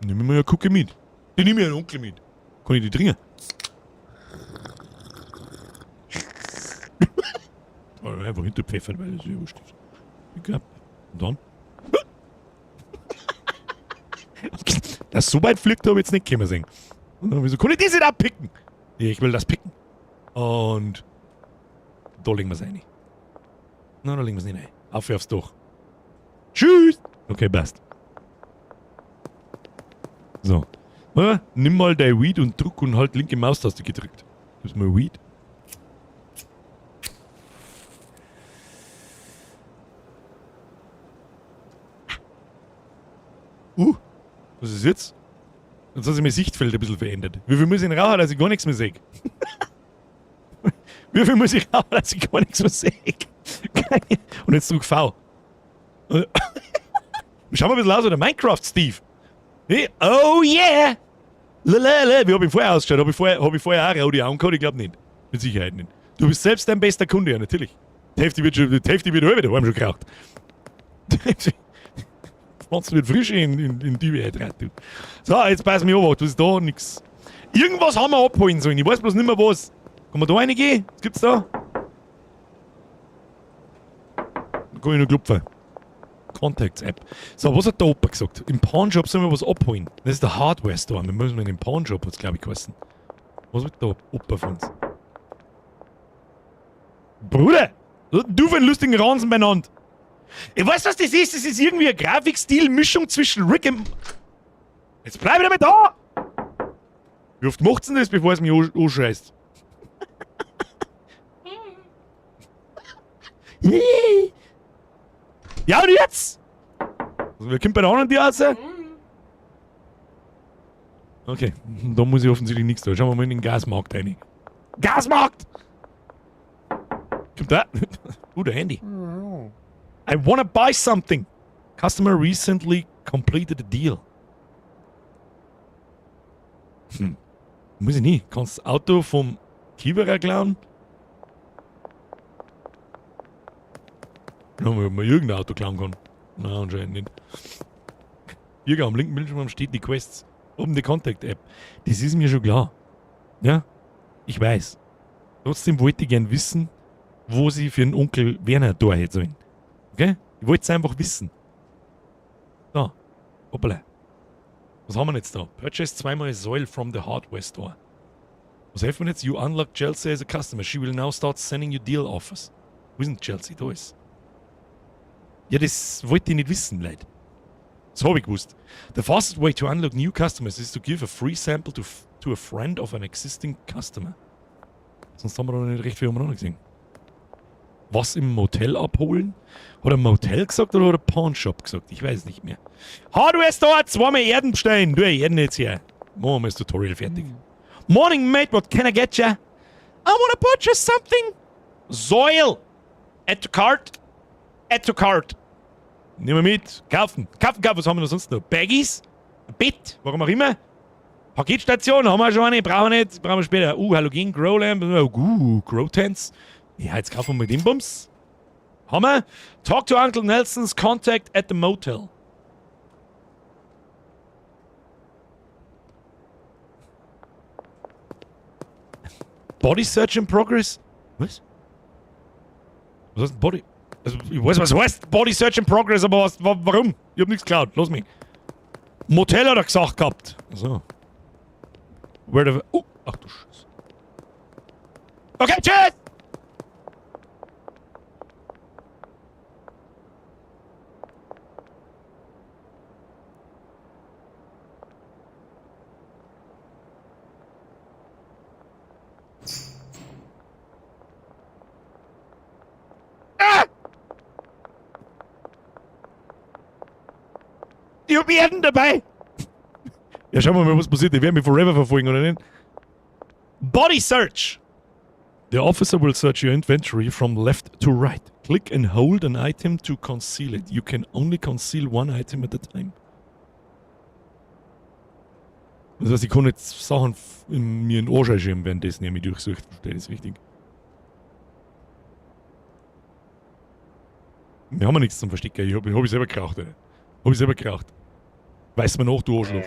Nehmen wir mal eine Cookie mit. Die nehme ich einen Onkel mit. Kann ich die trinken? Oder einfach hinterpfeffern, weil das ja wurscht ist. Ich glaub. Und dann? Dass so weit fliegt, habe ich jetzt nicht kommen sehen. Und dann, wieso kann ich das nicht abpicken? Ich will das picken. Und da legen wir es rein. Nein, da legen wir es nicht rein. Auf aufs Dach. Tschüss! Okay, passt. So. Ja, nimm mal dein Weed und druck und halt linke Maustaste gedrückt. Gib's mal Weed. Was ist jetzt? Jetzt hat sich mein Sichtfeld ein bisschen verändert. Wie viel muss ich denn rauchen, dass ich gar nichts mehr sehe? Wie viel muss ich rauchen, dass ich gar nichts mehr sehe? Und jetzt drück V. Schauen wir ein bisschen aus wie der Minecraft Steve. Hey, oh yeah! Lalala. Wie hab ich vorher ausgeschaut? Hab ich vorher auch rote Augen gehabt? Ich glaub nicht. Mit Sicherheit nicht. Du bist selbst dein bester Kunde, ja, natürlich. Die Hälfte wird schon, die Hälfte wird halb daheim schon geraucht. Die Pflanzen wird frisch in die Welt rein, du. So, jetzt pass mich auf, was ist da? Nix. Irgendwas haben wir abholen sollen, ich weiß bloß nicht mehr was. Kann man da reingehen? Was gibt's da? Da kann ich nur klopfen. Contacts-App. So, was hat der Opa gesagt? Im Pawnshop sollen wir was abholen. Das ist der Hardware Store. Wir müssen in den Pawnshop, hat's glaub ich geheißen. Was wird der Opa von uns? Bruder! Du für einen lustigen Ransen benannt. Ich weiß, was das ist. Das ist irgendwie eine Grafikstil-Mischung zwischen Rick and... Jetzt bleib ich damit da! Wie oft macht's denn das, bevor es mich anscheißt? Ja, und jetzt? Also, wer kommt bei der anderen Tür raus? Okay, da muss ich offensichtlich nichts tun. Schauen wir mal in den Gasmarkt rein. Gasmarkt! Kommt da? Der Handy. I wanna buy something. Customer recently completed a deal. Muss ich nicht. Kannst das Auto vom Kiewerer klauen? Ja, ob man irgendein Auto klauen kann. Nein, anscheinend nicht. Hier am linken Bildschirm steht die Quests. Oben die Contact-App. Das ist mir schon klar. Ja, ich weiß. Trotzdem wollte ich gern wissen, wo sie für den Onkel Werner da hätte sollen. Okay? Ich wollte es einfach wissen. So. Hoppala. Was haben wir denn jetzt da? Purchase zweimal Soil from the Hardware Store. Was helfen wir jetzt? You unlock Chelsea as a customer. She will now start sending you deal offers. Wo ist denn Chelsea? Da ist. Ja, das wollte ich nicht wissen, Leute. Das hab ich gewusst. The fastest way to unlock new customers is to give a free sample to a friend of an existing customer. Sonst haben wir noch nicht recht viel umeinander gesehen. Was im Motel abholen? Hat er Motel gesagt oder hat er Pawnshop gesagt? Ich weiß nicht mehr. Hardware Store, zweimal Erden bestellen. Du, Erden jetzt her. Machen wir mal das Tutorial fertig. Morning, mate, what can I get ya? I wanna purchase something. Soil. Add to cart. Add to cart. Nehmen wir mit. Kaufen. Kaufen, kaufen. Was haben wir noch sonst noch? Baggies? Ein Bett. Warum auch immer. Paketstation haben wir schon eine. Brauchen wir nicht. Brauchen wir später. Halogen, Grow Lamp. Grow Tents. Ja, jetzt kaufen wir mal den Bums. Haben wir. Talk to Uncle Nelson's contact at the motel. Body Search in Progress? Was? Was heißt denn Body? Also, ich weiß, was heißt Body Search in Progress, aber was, warum? Ich hab nichts geklaut. Lass mich. Motel hat er gesagt gehabt. So. Where the... Oh, ach du Scheiße. Okay, tschüss! Ah! Ich hab Erden dabei! Ja, schauen wir mal, was passiert. Die werden mich forever verfolgen, oder nicht? Body Search! The officer will search your inventory from left to right. Click and hold an item to conceal it. You can only conceal one item at a time. Das heißt, ich kann jetzt Sachen mir in den Arsch schieben, währenddessen ich mich durchsucht. Verstehe ich das richtig? Wir haben ja nichts zum Verstecken. Ich hab ich selber geraucht, Alter. Hab ich selber geraucht. Weiß man noch, du Arschloch.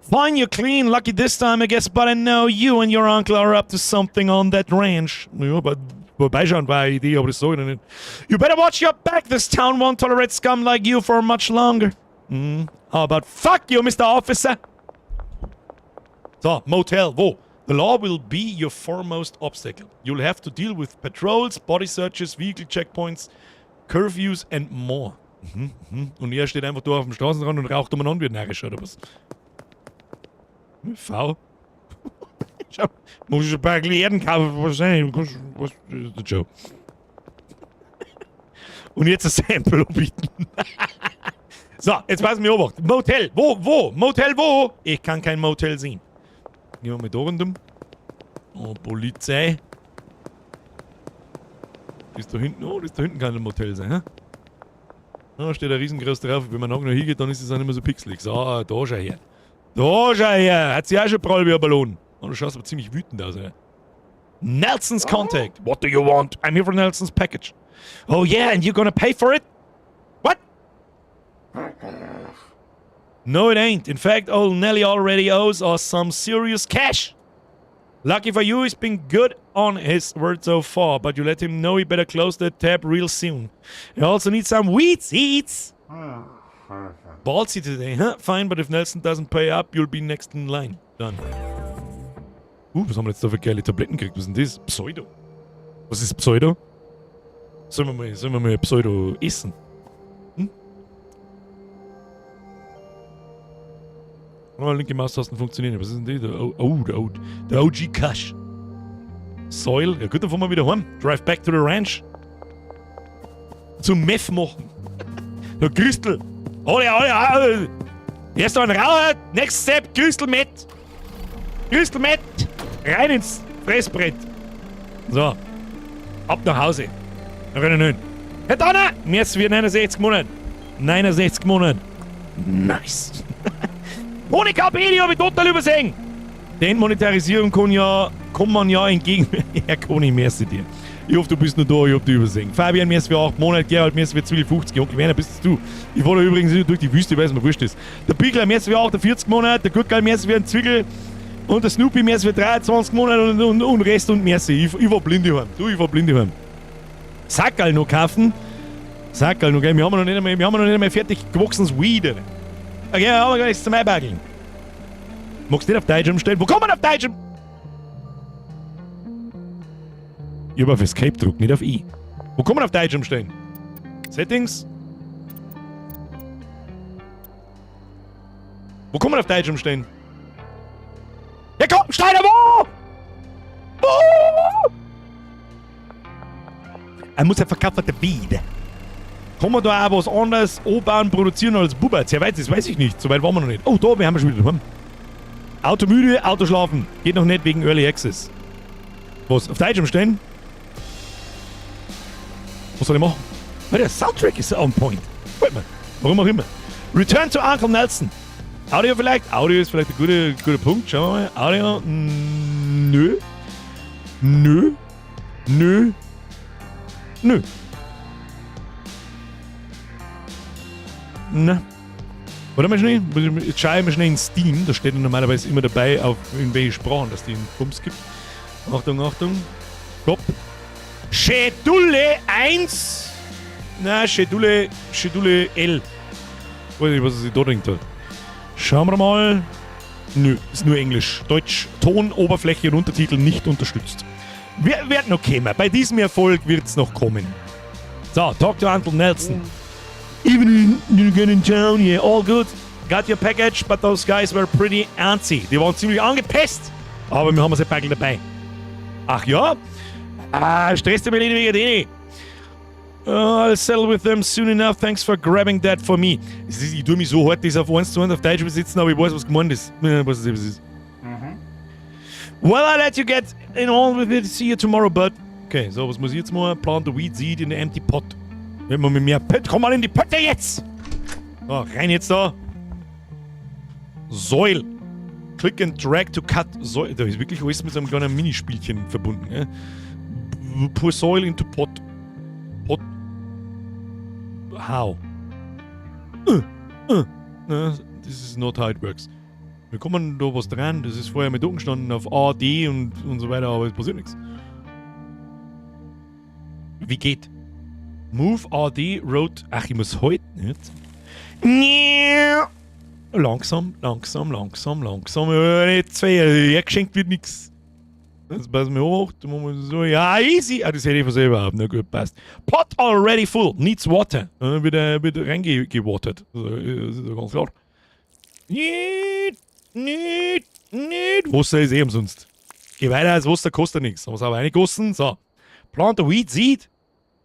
Fine, you're clean. Lucky this time, I guess, but I know you and your uncle are up to something on that ranch. Ja, aber vorbeischauen war eine Idee, aber das sag ich noch nicht. You better watch your back. This town won't tolerate scum like you for much longer. How about fuck you, Mr. Officer? So, Motel, wo? The law will be your foremost obstacle. You'll have to deal with patrols, body searches, vehicle checkpoints, curfews and more. Und er steht einfach da auf dem Straßenrand und raucht umeinander wie ein Närrischer oder was? V. Schau, muss ich ein paar Erden kaufen? Was was ist der Joe? Und jetzt ein Sample anbieten. So, jetzt passen wir Obacht. Motel, wo, wo? Motel, wo? Ich kann kein Motel sehen. Gehen wir mal da rundum. Oh, Polizei. Das da hinten, oh, das da hinten kann ein Motel sein, hä? Da steht ein riesengroß drauf. Wenn man noch hingeht, dann ist es auch nicht mehr so pixelig. So, da schau her. Da schau her. Hat sich auch schon prall wie ein Ballon. Oh, du schaust aber ziemlich wütend aus, ey. Nelson's contact. What do you want? I'm here for Nelson's package. Oh yeah, and you're gonna pay for it? What? No, it ain't. In fact, old Nelly already owes us some serious cash. Lucky for you, he's been good on his word so far, but you let him know he better close that tab real soon. He also needs some weed seeds. Ballsy today, huh? Fine, but if Nelson doesn't pay up, you'll be next in line. Done. Was haben wir jetzt da für geile Tabletten gekriegt? Was ist denn das? Pseudo. Was ist Pseudo? Sollen wir mal Pseudo essen? Hm? Oh, linke Maustasten funktionieren. Was ist denn die? Der, oh, der, oh, der OG Kush. Soil. Ja gut, dann fahren wir wieder heim. Drive back to the ranch. Zum Meth machen. Der Christel. Alle, alle, alle. Erst ein Raucher, next step, Crystal Meth. Crystal Meth. Rein ins Fressbrett. So. Ab nach Hause. Rennen hin. Herr Donner! März wird 69 Monate. 69 Monate. Nice. Ohne KP, habe ich total übersehen. Die Entmonetarisierung kann man ja entgegen. Herr Koni, merci dir. Ich hoffe, du bist noch da, ich hab dich übersehen. Fabian, merci für 8 Monate, Gerald, merci für 12,50. Onkel Werner, bist du. Ich fahre übrigens durch die Wüste, weil es mir wurscht ist. Der Pickler, merci für 48 Monate, der Gurkel, merci für einen Zwickel. Und der Snoopy, merci für 23 Monate und Rest und merci. Ich war blind heim. Du, ich war blind heim. Sackerl noch kaufen. Sackerl noch, gell? Wir haben noch nicht einmal fertig gewachsenes Weed. Okay, haben wir gar nichts zum Einbackeln. Magst du nicht auf Deutsch umstellen? Wo kommt man auf Deutsch um? Ich hab auf Escape gedrückt, nicht auf I. Wo kann man auf Deutsch umstellen? Settings? Wo kann man auf Deutsch umstellen? Ja komm, Steiner, wo? Wo? Er muss ja verkaufen, der Weed. Kann man da auch was anderes anbauen, produzieren als Buberts? Ja, weiß, das weiß ich nicht. So weit waren wir noch nicht. Oh, da, wir haben schon wieder daheim. Auto müde, Auto schlafen. Geht noch nicht wegen Early Access. Was? Auf Deutsch umstellen? Was soll ich machen? Weil der Soundtrack ist on point. Gefällt mir. Warum auch immer. Return to Uncle Nelson. Audio vielleicht? Audio ist vielleicht ein guter Punkt. Schauen wir mal. Audio? Nö. Nö. Nö. Nö. Na. Warte mal schnell. Jetzt schaue ich mal schnell in Steam. Da steht normalerweise immer dabei, auf in welche Sprachen dass die einen Bums gibt. Achtung, Achtung. Stopp. Schedule 1. Na, Schedule L. Weiß nicht, was er sich da denkt hat. Schauen wir mal. Nö, ist nur Englisch. Deutsch, Ton, Oberfläche und Untertitel nicht unterstützt. Wir werden noch kommen. Bei diesem Erfolg wird's noch kommen. So, talk to Uncle Nelson. Even you get in town, yeah, all good. Got your package, but those guys were pretty antsy. Die waren ziemlich angepisst. Aber wir haben unser Päckchen dabei. Ach ja? Ah, stresst mich nicht wegen denen. I'll settle with them soon enough. Thanks for grabbing that for me. Ich tue mich so hart, das auf 1 zu 1 auf Deutsch übersetzen, aber ich weiß, was gemeint ist. Ich weiß nicht, was es ist. Well, I'll let you get in on with it. See you tomorrow, bud. Okay, so, was muss ich jetzt machen? Plant the weed seed in the empty pot. Wenn man mit mehr Pött, komm mal in die Pötte jetzt! So, rein jetzt da. Soil. Click and drag to cut soil. Da ist wirklich alles mit so einem kleinen Minispielchen verbunden. Gell? Pour soil into pot. Pot. How? This is not how it works. Wir kommen da was dran. Das ist vorher mit gestanden auf A, D und so weiter, aber es passiert nichts. Wie geht? Move A, D, Road. Ach, ich muss heute nicht. Langsam, langsam, langsam, langsam. Ja, nicht zwei. Hergeschenkt wird nix. Jetzt passen wir hoch. Dann machen wir so. Ja, easy. Ah, das hätte ich von selber haben. Na gut, passt. Pot already full. Needs water. Dann wird reingewatert. Also, das ist ja ganz klar. Nicht, nicht, nicht. Wasser ist eh umsonst. Geh weiter, das Wasser kostet nichts. Haben wir es aber reingegossen. So. Plant a weed seed.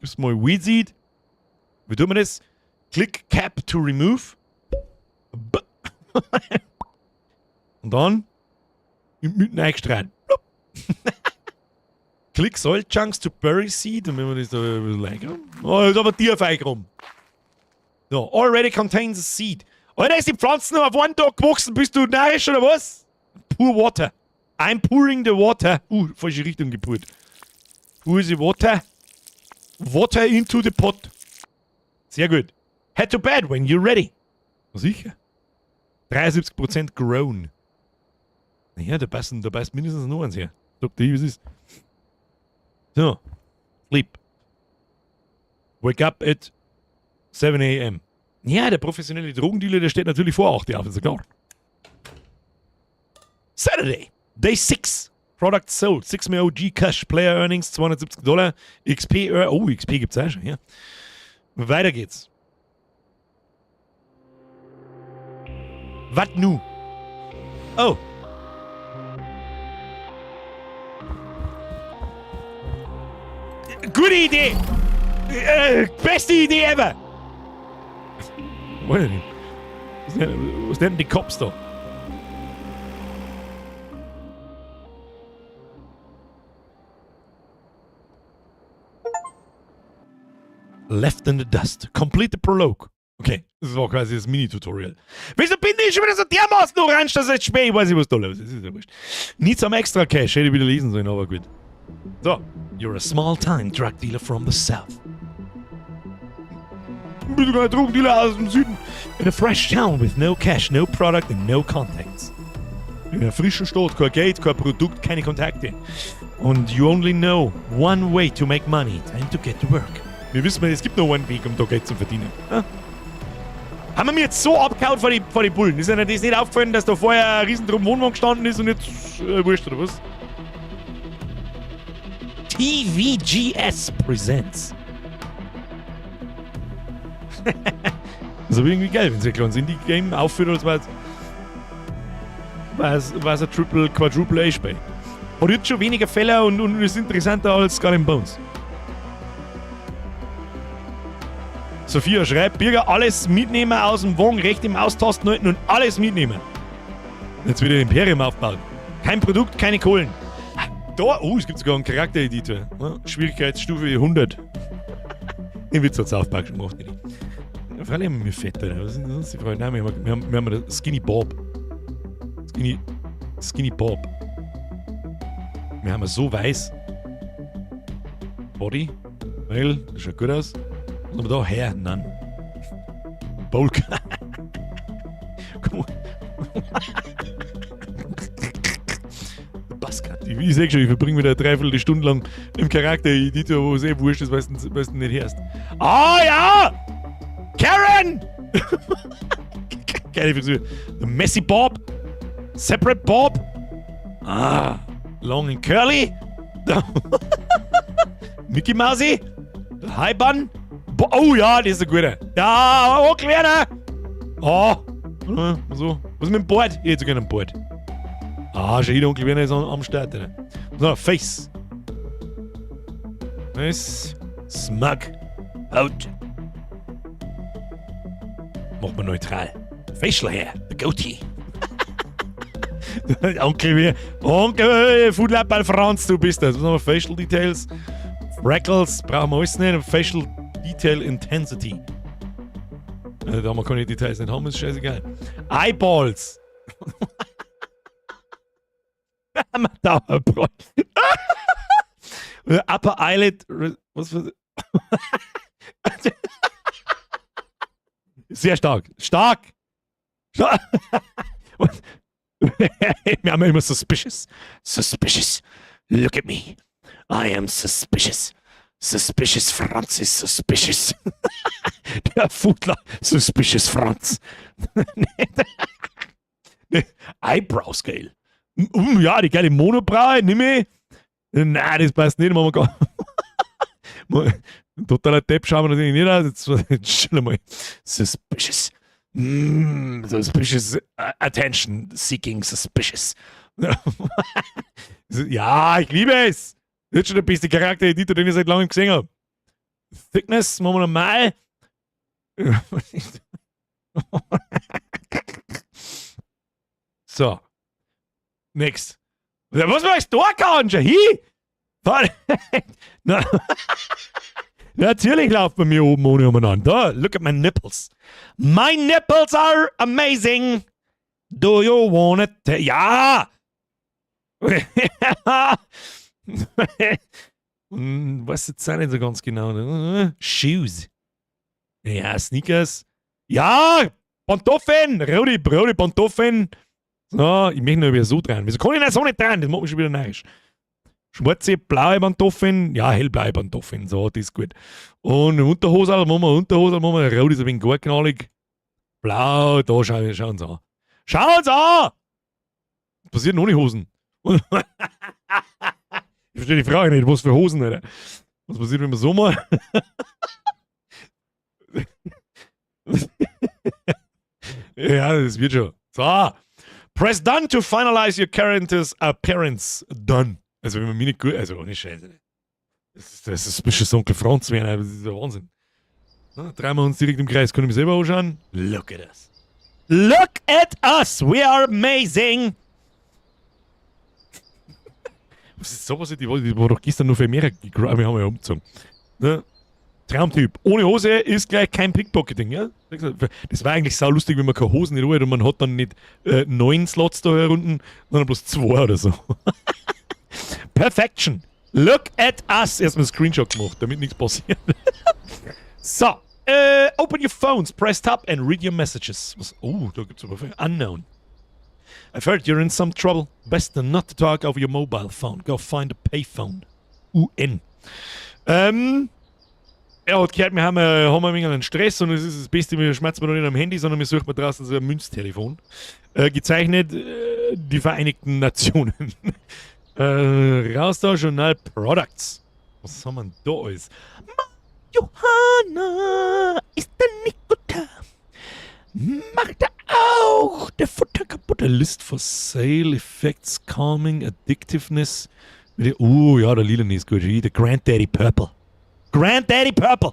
Gib's mal Weed Seed. Wie tut man das? Click Cap to remove. B Und dann in die Mitte reingestrahlt. Click Soil Chunks to bury seed. Und wenn wir das da ein bisschen eingraben. Oh, ist aber tief eingraben. So, already contains a seed. Alter, ist die Pflanze nur auf einen Tag gewachsen? Bist du narrisch oder was? Pour water. I'm pouring the water. Falsche Richtung gepurt. Pour the water. Water into the pot. Sehr gut. Head to bed when you're ready. Sicher. 73% grown. Naja, da passt mindestens noch eins her. Sag dir, wie es ist. So. Sleep. Wake up at 7 a.m. Ja, der professionelle Drogendealer, der steht natürlich vor 8 Uhr auf, ist ja klar. Saturday, Day 6. Product sold, 6 mehr OG Cash, Player Earnings, 270 Dollar, XP, oh, XP gibt's auch schon, ja. Weiter geht's. Wat nu? Oh. Gute Idee! Beste Idee ever! Weiß ich nicht. Was denn die Cops da? Left in the Dust. Complete the Prologue. Okay, das war quasi das Mini-Tutorial. Wieso bin ich schon wieder so dermaßen orange, dass es jetzt spät? Ich weiß nicht, was da los ist. Ist ja wurscht. Need some extra cash. Hätte ich wieder lesen sollen, aber gut. So. You're a small-time drug dealer from the south. Bist du kein Drogendealer aus dem Süden? In a fresh town with no cash, no product and no contacts. In einer frischen Stadt, kein Geld, kein Produkt, keine Kontakte. Und you only know one way to make money. Time to get to work. Wir wissen, es gibt nur einen Weg, um da Geld zu verdienen. Ja? Haben wir mir jetzt so abgehauen vor die Bullen? Ist Ihnen das nicht aufgefallen, dass da vorher ein riesendrum Wohnwagen gestanden ist und jetzt wurscht, oder was? TVGS Presents. Das ist aber irgendwie geil, wenn sie ein kleines Indie-Game aufführt, als wär's ein Triple, Quadruple A-Spiel. Hat jetzt schon weniger Fälle und ist interessanter als Skull and Bones. Sophia schreibt, Birger, alles mitnehmen aus dem Wagen, rechte Maustasten halten und alles mitnehmen. Jetzt wieder ein Imperium aufbauen. Kein Produkt, keine Kohlen. Da, oh, es gibt sogar einen Charaktereditor. Ja, Schwierigkeitsstufe 100. Den Witz hat South Park schon gemacht, nicht? Vor allem mit Fett, Alter. Was sind sonst die Freunde? Nein, wir haben den Skinny Bob. Skinny Bob. Wir haben so weiß. Body. Weil, das schaut gut aus. Was haben wir da? Hair? None. Bulk. Komm. Buzzcut. Ich seh schon, ich verbringe wieder eine dreiviertel Stunde lang im Charaktereditor, wo es eh wurscht ist, weil du nicht hörst. Ah, ja! Karen! Geile Frisur. The Messy Bob. Separate Bob. Ah. Long and Curly. Mickey Mousey. The High Bun. Oh ja, das ist ein guter. Ja, oh, kleiner. Oh. So. Was ist mit dem Bord? Ich hätte sogar einen Bord. Ah, schon jeder Onkel Werner ist am Start. Alter. So, Face. Nice. Smug. Out. Macht man neutral. Facial Hair. The Goatee. Onkel Werner. Onkel, Foodlab Franz, du bist das. Was haben wir? Facial Details. Freckles. Brauchen wir alles nicht. Facial Detail Intensity. Da haben wir keine Details nicht haben, ist scheißegal. Eyeballs. Dauerbrot. Upper Eyelid. Was für. Sehr stark. Stark. Stark. Wir haben immer suspicious. Suspicious. Look at me. I am suspicious. Suspicious Franz is suspicious. Der Fudler. Suspicious Franz. Eyebrow Scale. Ja, die geile Monobraue, nimm ich. Nein, das passt nicht. Machen wir gar. Totaler Depp schauen wir natürlich nicht aus. Jetzt chill mal. Suspicious. Suspicious. Attention seeking suspicious. Ja, ich liebe es. Das ist schon der beste Charaktereditor, den ich seit langem gesehen habe. Thickness, machen wir normal. So. Next. Was machst du da, Kanja? Hi? Na, natürlich lauft man mir oben ohne umeinander. Da, look at my nipples. My nipples are amazing. Do you wanna Ja! Weiß jetzt auch nicht so ganz genau. Ne? Shoes. Ja, Sneakers. Ja, Pantoffeln! Rudi, Brody, Pantoffeln. So, ich möchte nur wieder so dran. Wieso kann ich nicht so nicht dran? Das macht mich schon wieder narrisch. Schwarze, blaue Pantoffeln. Ja, hellblaue Pantoffeln. So, das ist gut. Und Unterhose, machen wir Unterhose, machen wir. Rot ist ein wenig gar knallig. Blau, da schauen sie an. Schauen sie an! Was passiert denn ohne Hosen? Ich verstehe die Frage nicht, was für Hosen, Alter. Was passiert, wenn man so macht? Ja, das wird schon. So. Press done to finalize your character's appearance. Done. Also, wenn man mich nicht gut. Also, ohne Scheiße. Das ist ein bisschen Onkel Franz werden, das ist der Wahnsinn. Na, drehen wir uns direkt im Kreis. Kann ich mich selber anschauen? Look at us. Look at us! We are amazing! Was ist sowas? Die war doch gestern nur für Amerika. Wir haben ja umgezogen. Ne? Traumtyp. Ohne Hose ist gleich kein Pickpocketing, ja? Das war eigentlich saulustig, wenn man keine Hosen nicht hat und man hat dann nicht 9 Slots da herunten, sondern bloß 2 oder so. Perfection. Look at us. Erstmal einen Screenshot gemacht, damit nichts passiert. So. Open your phones, press tab and read your messages. Was? Oh, da gibt's aber viel. Unknown. I've heard you're in some trouble. Best not to talk over your mobile phone. Go find a payphone. UN. Er hat gehört, wir haben ein wenig einen Stress und es ist das Beste, wir schmerzen noch nicht am Handy, sondern wir suchen mal draußen so ein Münztelefon. Gezeichnet die Vereinigten Nationen. Raus da, Journal Products. Was haben wir denn da alles? Johanna ist der nicht guter. Macht er auch der Futter kaputt. List for Sale, Effects, Calming, Addictiveness. Oh ja, der Lila ist gut. Der Granddaddy Purple. Granddaddy Purple.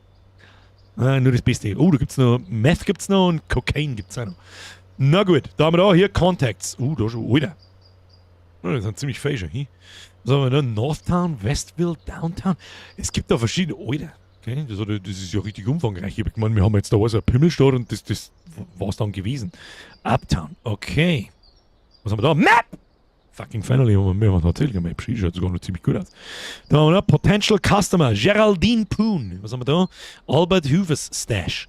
Ah, nur das Beste. Oh, da gibt's noch Meth gibt's noch und Cocaine gibt's auch noch. Na gut, da haben wir da hier Contacts. Oh, da schon, Alter. Oh, das sind ziemlich fein schon. Was haben wir da? Northtown, Westville, Downtown. Es gibt da verschiedene. Alter. Okay, das ist ja richtig umfangreich. Ich meine, wir haben jetzt da alles eine Pimmelstadt und das war's dann gewesen. Uptown, okay. Was haben wir da? Map! Fucking finally haben wir tatsächlich eine Map. Schaut sogar noch ziemlich gut aus. Da haben wir noch Potential Customer, Geraldine Poon. Was haben wir da? Albert Hoover's Stash.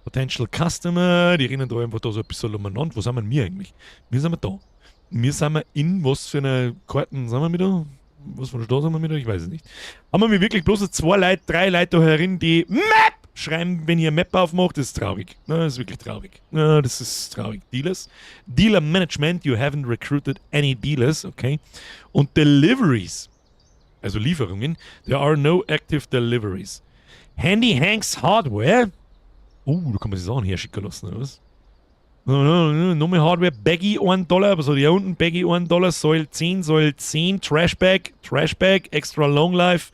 Potential Customer, die rennen da einfach da so ein bisschen umeinander. Wo sind wir wir eigentlich? Wir sind wir da. Wir sind wir in was für einer Karten sind wir da? Was für eine Stadt sind wir da? Ich weiß es nicht. Haben wir wirklich bloß zwei Leute, drei Leute da herin, die Map schreiben, wenn ihr Map aufmacht? Das ist traurig. Na, das ist wirklich traurig. Na, das ist traurig. Dealers. Dealer Management, you haven't recruited any dealers, okay. Und Deliveries, also Lieferungen, there are no active deliveries. Handy Hanks Hardware. Oh, da kann man sich Sachen herschicken lassen, oder was? Nochmal Hardware, Baggy 1 Dollar, was hat hier unten? Baggy 1 Dollar, Soil 10, Soil 10, Trashbag, Trashbag, Extra Long Life.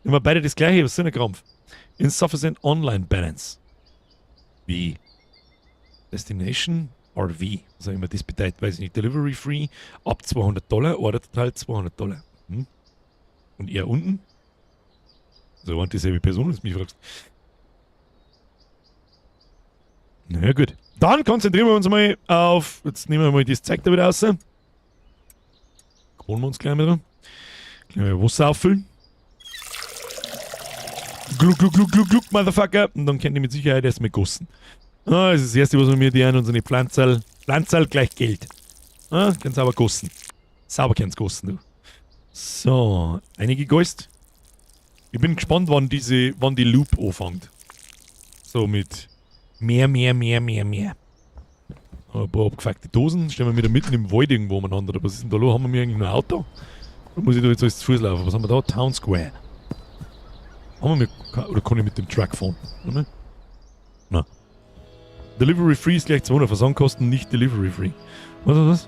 Immer beide das gleiche, was ist denn der Krampf? Insufficient Online Balance. Wie? Destination RV. Was auch immer das bedeutet, weiß ich nicht. Delivery Free ab 200 Dollar, Order Total 200 Dollar. Und er unten? So, und dieselbe Person, wenn du mich fragst. Na ja, gut. Dann konzentrieren wir uns mal auf. Jetzt nehmen wir mal das Zeug da wieder raus. Holen wir uns gleich wieder. Gleich mal Wasser auffüllen. Gluck, gluck, gluck, gluck, gluck, Motherfucker. Und dann könnt ihr mit Sicherheit erstmal gossen. Ah, das ist das Erste, was wir mir die an unsere Pflanzerl. Pflanzerl gleich Geld. Ah, kannst sauber gossen. Sauber kannst gossen, du. So, einige Geist. Ich bin gespannt, wann die Loop anfängt. So mit mehr, mehr, mehr, mehr, mehr. Ein paar abgefuckte Dosen. Stehen wir wieder mitten im Wald irgendwo umeinander. Was ist denn da los? Haben wir mir eigentlich ein Auto? Oder muss ich da jetzt alles zu Fuß laufen? Was haben wir da? Town Square. Haben wir mir, oder kann ich mit dem Truck fahren? Warte mal. Na. Delivery Free ist gleich 200 Versandkosten, nicht Delivery Free. Was ist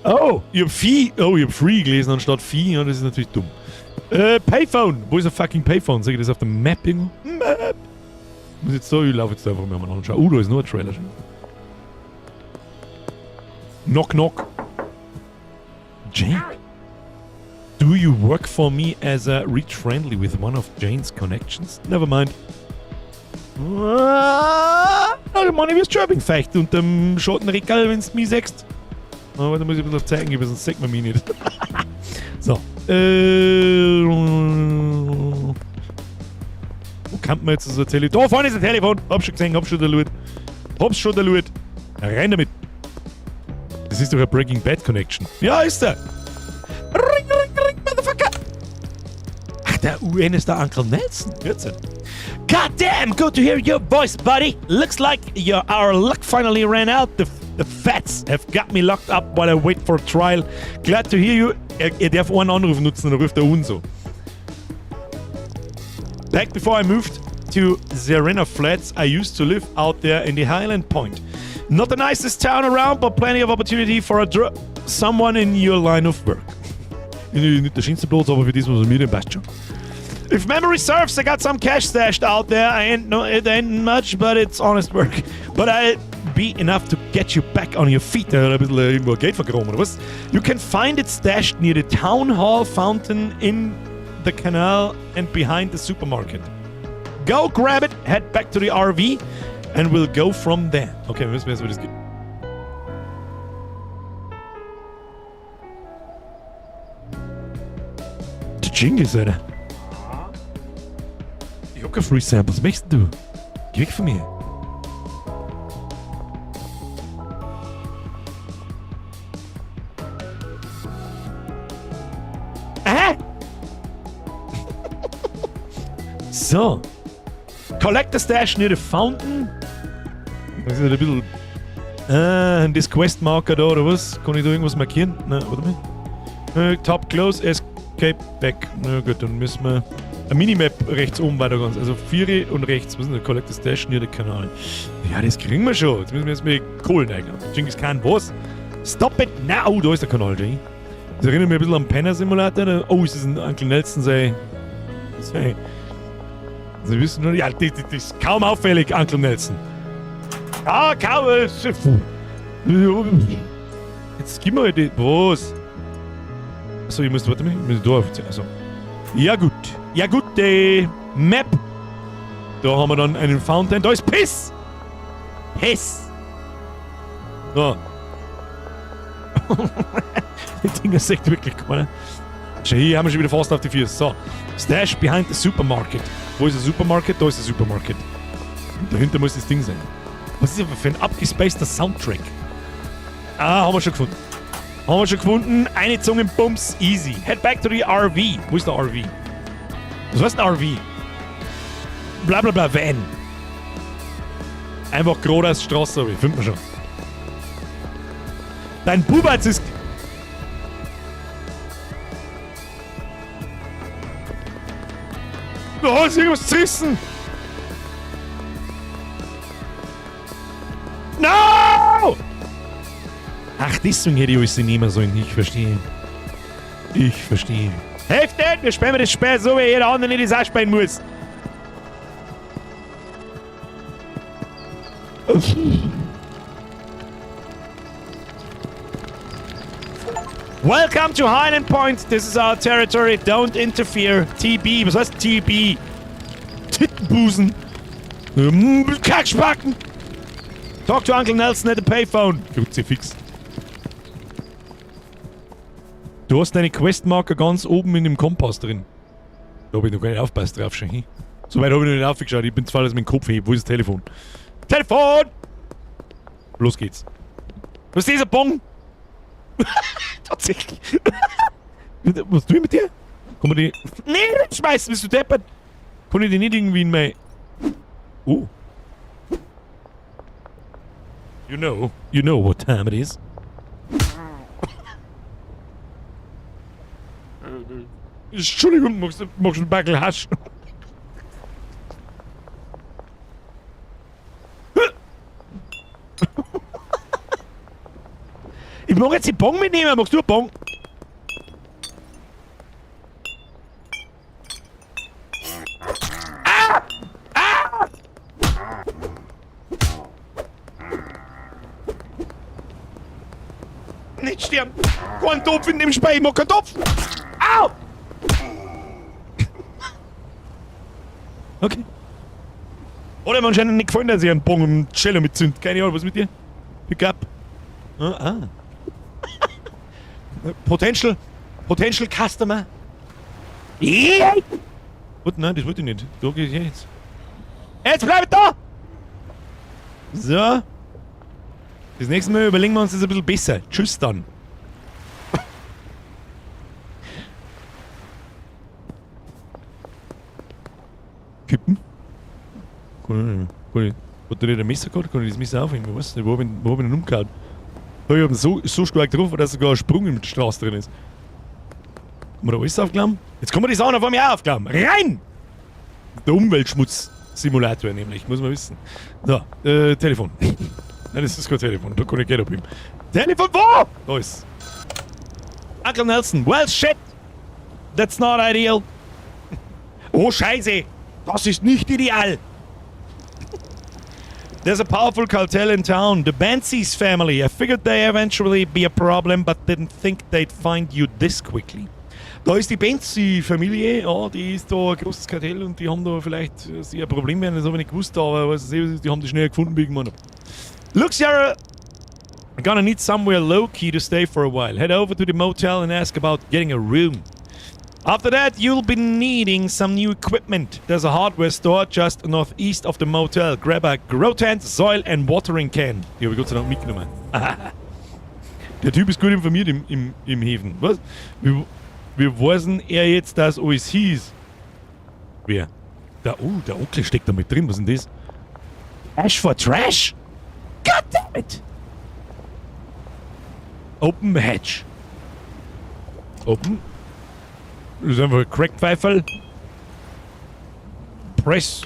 das? Oh, ich hab Fee. Oh, ich hab Free gelesen anstatt Fee. Ja, das ist natürlich dumm. Payphone. Wo ist der fucking Payphone? Sag ich das auf der Map irgendwo? Map. Muss jetzt da, ich laufe jetzt einfach mal anschauen. Oh, da ist nur ein Trailer schon. Knock, knock. Jake. you work for me as a reach friendly with one of Jane's connections? Never mind. Ah, ich meine, wirst schon ein wenig feucht unterm Schottenregal, wenn du mich siehst. Aber da muss ich ein bisschen auf Zeichen geben, sonst sieht man mich nicht. So. Wo kann man jetzt so ein Telefon? Da vorne ist ein Telefon! Hab schon gesehen, hab schon der Loot. Hab's schon der Loot. Rein damit. Das ist doch eine Breaking Bad Connection. Ja, ist der. Ring, ring, ring, Motherfucker. Ach, der UN ist der Uncle Nelson. 14. God damn, good to hear your voice, buddy. Looks like our luck finally ran out. The feds have got me locked up while I wait for trial. Glad to hear you. Er darf einen Anruf nutzen, dann ruft er uns so. Back before I moved to Serena Flats, I used to live out there in the Highland Point. Not the nicest town around, but plenty of opportunity for a someone in your line of work. Nicht der schönste Platz, aber für das, was mir denn passt schon. If memory serves, I got some cash stashed out there. I ain't no, it ain't much, but it's honest work. But I'll be enough to get you back on your feet. Da hat er ein bisschen irgendwo Geld vergraben, oder was? You can find it stashed near the town hall fountain in the canal and behind the supermarket. Go grab it, head back to the RV, and we'll go from there. Okay, wir müssen erst, wie das geht. Der Jingle, Alter. Ich hab kein Free Sample, was möchtest du? Geh weg von mir. Aha! So. Collect the stash near the fountain. Das ist ein bisschen. Ah, das Questmarker da, oder was? Kann ich da irgendwas markieren? Nein, warte mal. Top close, escape back. Na gut, dann müssen wir. Eine Minimap rechts oben weiter ganz. Also 4 und rechts. Was ist denn? Collect the stash near the canal. Ja, das kriegen wir schon. Jetzt müssen wir jetzt mit Kohlen eigentlich. Genghis Khan, was? Stop it now! Oh, da ist der Kanal, Jay. Das erinnert mich ein bisschen an Penner Simulator. Oh, ist das ein Uncle Nelson sein. Sie wissen schon, ja, das ist kaum auffällig, Uncle Nelson. Ja, kaum. Jetzt gib mir die. Was? Achso, ich muss, warte mal, ich muss da aufziehen. Also. Ja, gut. Ja, gut, Map. Da haben wir dann einen Fountain. Da ist Piss! Piss! So. Die Dinger sagt wirklich keiner. Schau, hier haben wir schon wieder fast auf die Füße. So. Stash behind the supermarket. Wo ist der Supermarket? Da ist der Supermarket. Und dahinter muss das Ding sein. Was ist das für ein abgespaceder Soundtrack? Ah, haben wir schon gefunden. Haben wir schon gefunden. Eine Zungenbums, easy. Head back to the RV. Wo ist der RV? Was heißt ein RV? Bla bla bla, Van. Einfach geradeaus Straße, aber findet man schon. Dein Bubatz ist. Oh, ist irgendwas zerrissen! No! Ach, deswegen hätte ich alles nehmen sollen. Ich verstehe. Ich verstehe. Helft nicht! Wir spielen das Spiel so, wie jeder andere nicht das auch spielen muss. Welcome to Highland Point. This is our territory. Don't interfere. TB. Was heißt TB? Tittenbusen. Kackspacken. Talk to Uncle Nelson at the payphone. Kruzifix. Du hast deine Questmarker ganz oben in dem Kompass drin. Da habe ich noch gar nicht aufgepasst drauf schon. Hm? So weit habe ich noch nicht aufgeschaut. Ich bin zwar, dass ich mit dem Kopf hebe. Wo ist das Telefon? Telefon! Los geht's. Was ist dieser Bong? Tatsächlich. Was tue ich mit dir? Kann man die. Nee, nicht schmeißen, bist du deppert? Kann ich die nicht irgendwie in mein. Oh. You know. You know what time it is. Entschuldigung, magst du einen Backel Hasch? Ich mag jetzt die Bong mitnehmen. Magst du einen Bong? Ah! Ah! Nicht sterben! Kein Topf in dem Spiel, ich mag keinen Topf! Au! Okay. Oder mir anscheinend nicht gefallen, dass ich einen Bong im Cello mitzünd. Keine Ahnung, was mit dir? Pick up. Ah, ah. Potential Customer. Yeah. Gut, nein, das wollte ich nicht. Da gehe ich jetzt. Jetzt bleib da! So. Das nächste Mal überlegen wir uns das ein bisschen besser. Tschüss dann. Kippen? Kann ich nicht. Kann ich, hat der nicht ein Messer gehabt? Kann ich das Messer aufhängen? Ich weiß nicht, wo hab ich, wo hab ich denn umgehauen? Ich hab ihn so stark getroffen, dass sogar ein Sprung in der Straße drin ist. Haben wir da alles aufgenommen? Jetzt kann man die Sachen auf einmal auch aufklappen. Rein! Der Umweltschmutz-Simulator nämlich, muss man wissen. So, Telefon. Nein, das ist kein Telefon, da kann ich Geld abheben. Telefon wo? Da ist. Uncle Nelson, well shit! That's not ideal. Oh Scheiße! Das ist nicht ideal! There's a powerful cartel in town, the Benzies family. I figured they'd eventually be a problem, but didn't think they'd find you this quickly. Da ist die Benzi-Familie, ja, die ist da ein großes Kartell und die haben da vielleicht sehr ein Problem werden, das habe ich nicht gewusst, aber was ich, die haben die schnell gefunden, wie ich gemeint habe. Looks you're gonna need somewhere low-key to stay for a while. Head over to the motel and ask about getting a room. After that, you'll be needing some new equipment. There's a hardware store just northeast of the motel. Grab a grow tent, soil and watering can. Die habe ich Gott sei Dank mitgenommen. Der Typ ist gut informiert im Häfen. Was? Wie weiß denn er jetzt, dass alles hieß? Wer? Oh, der Onkel steckt da mit drin. Was ist denn das? Ash for Trash? God damn it! Open Hatch. Open. Das ist einfach ein Crackpfeiferl. Press.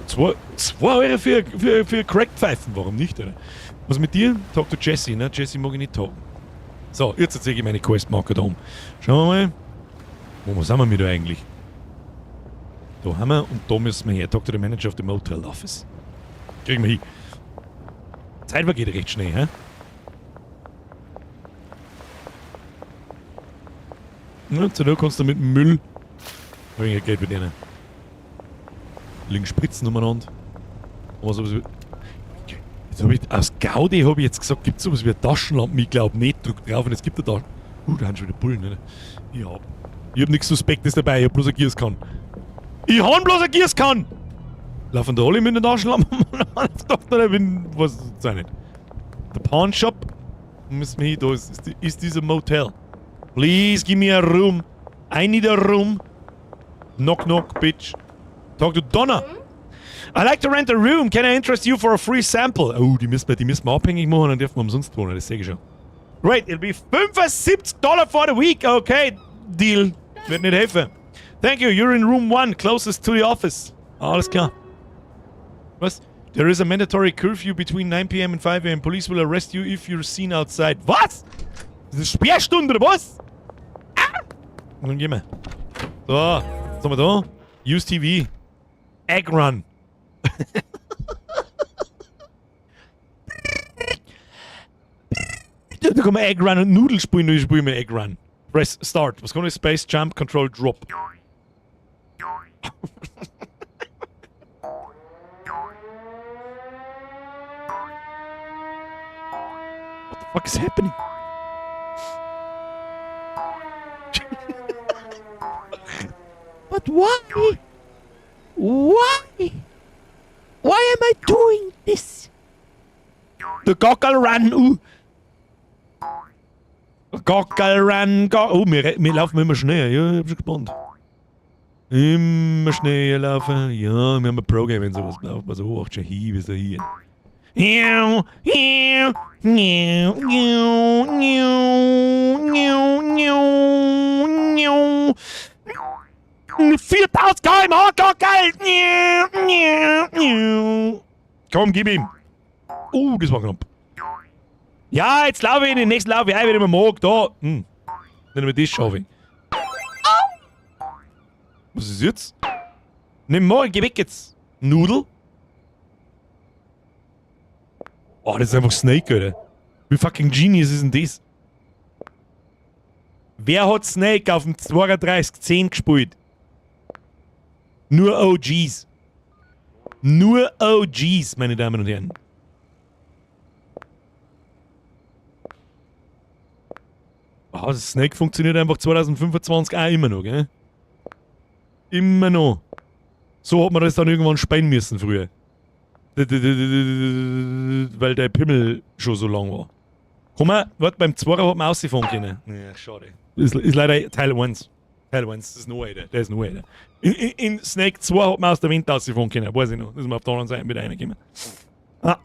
2 Euro für Crackpfeifen. Warum nicht, oder? Was mit dir? Talk to Jesse, ne? Jesse mag ich nicht talken. So, jetzt erzähle ich meine Questmarker da um. Schauen wir mal. Wo sind wir da eigentlich? Da haben wir und da müssen wir her. Talk to the manager of the motel office. Kriegen wir hin. Zeit vergeht recht schnell, hä? Ja, zur Not kannst du mit dem Müll ein wenig Geld verdienen. Liegen Spritzen umeinander. Aber sowas wie, jetzt hab ich, aus Gaudi habe ich jetzt gesagt, gibt es sowas wie eine Taschenlampe? Ich glaub nicht, drück drauf und es gibt eine Taschenlampe. Da haben schon wieder Bullen, ne? Ich hab nichts Suspektes dabei, ich hab bloß eine Gießkanne. Ich hab bloß eine Gießkanne! Laufen da alle mit der Taschenlampe umeinander? Ich bin, was ist das nicht? Der Pawn Shop? Müssen wir hin, da ist dieser Motel. Please give me a room. I need a room. Knock, knock, bitch. Talk to Donna. I like to rent a room. Can I interest you for a free sample? Oh, die müssen wir abhängig machen, dann dürfen wir umsonst wohnen. Das sehe ich schon. Great, it'll be $75 for the week. Okay, Deal. Wird nicht helfen. Thank you. You're in room 1, closest to the office. Alles klar. Was? There is a mandatory curfew between 9 p.m. and 5 a.m. Police will arrest you if you're seen outside. Was? Das ist Sperrstunde, oder was? Ah! Und dann gehen wir. So, was haben wir da? Use TV. Egg Run. Da kann man Egg Run und Nudel spielen, da spielen wir Egg Run. Press Start. Was kann ich? Space, Jump, Control, Drop. What the fuck is happening? But why? Why? Why am I doing this? The Gockerl Run, Gockerl Run, oh, wir laufen immer schneller. Ja, ich hab schon gespannt. Immer schneller laufen. Ja, wir haben ein Pro-Game, wenn sowas laufen. Also, oh, schon hier, bis da hier. Miau, miau, miau, miau, miau, miau, miau, miau. 4000 km/h, geil! Miau, miau, miau. Komm, gib ihm. Das war knapp. Ja, jetzt laufe ich in den nächsten Lauf, ich wenn ich mag. Da. Dann wir das schaffe ich. Was ist jetzt? Nimm mal, geh weg jetzt. Nudel? Oh, das ist einfach Snake, Alter. Wie fucking genius ist denn das? Wer hat Snake auf dem 3210 gespielt? Nur OGs. Nur OGs, meine Damen und Herren. Ah, das Snake funktioniert einfach 2025 auch immer noch, gell? Immer noch. So hat man das dann irgendwann spielen müssen früher. Weil der Pimmel schon so lang war. Komm mal, warte, beim Zwarer hat man rausfahren können. Ja, schade. Ist leider Teil 1. Teil 1, das ist noch älter. Der ist noch älter. In Snake 2 hat man aus der Wind rausfahren können, weiß ich noch. Das ist mir auf der anderen Seite wieder reingekommen. Ah.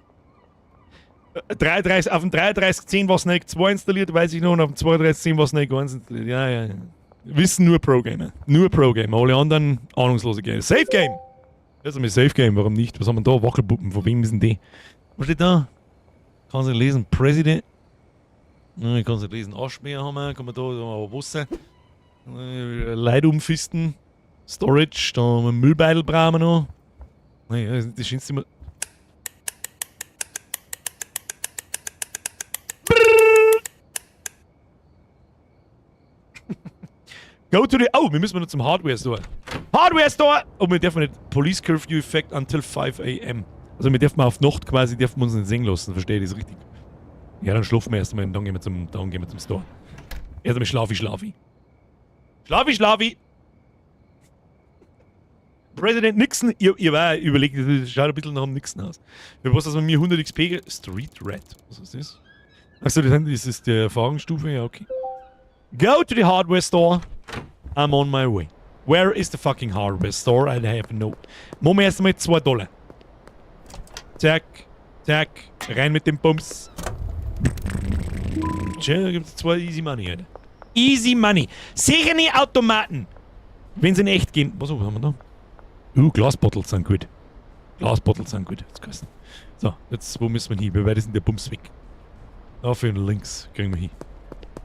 33, auf dem 3310 war Snake 2 installiert, weiß ich noch, und auf dem 3210 war Snake 1 installiert. Ja. Wissen nur Pro-Gamer. Nur Pro-Gamer. Alle anderen ahnungslose Gamer. Safe Game! Das ist ein Safe Game, warum nicht? Was haben wir da? Wackelpuppen, von wem ist denn die? Was steht da? Kann sie lesen. President. Nein, ich kann es nicht lesen. Aschmeer haben wir, kann man da haben wir Wasser. Leute umfisten. Storage, da haben wir Müllbeutel brauchen wir noch. Naja, das ist das schönste immer. Go to the. Oh, wir müssen noch zum Hardware Store. Hardware Store! Oh, wir dürfen nicht. Police Curfew Effect until 5 a.m. Also wir dürfen auf Nacht quasi, dürfen wir uns nicht sehen lassen. Verstehe ich das richtig? Ja, dann schlafen wir erstmal und dann gehen wir zum Store. Erst einmal schlafi, schlafi. Schlafi, schlafi! Präsident Nixon, ihr war überlegt, das schaut ein bisschen nach dem Nixon aus. Ich weiß, dass man mir 100 XP. Street Rat. Was ist das? Achso, das ist die Erfahrungsstufe, ja, okay. Go to the hardware store. I'm on my way. Where is the fucking hardware store? I have no. Machen wir erst einmal 2 Dollar. Zack, zack, rein mit dem Bums. Tja, da gibt's 2 Easy Money, Alter. Easy Money. Sicher nicht Automaten. Wenn sie in echt gehen. Was haben wir da? Glasbottles sind gut. Glasbottles sind gut. Jetzt kosten. So, jetzt, wo müssen wir hin? Wie weit ist denn der Bums weg? Auf und links kriegen wir hin.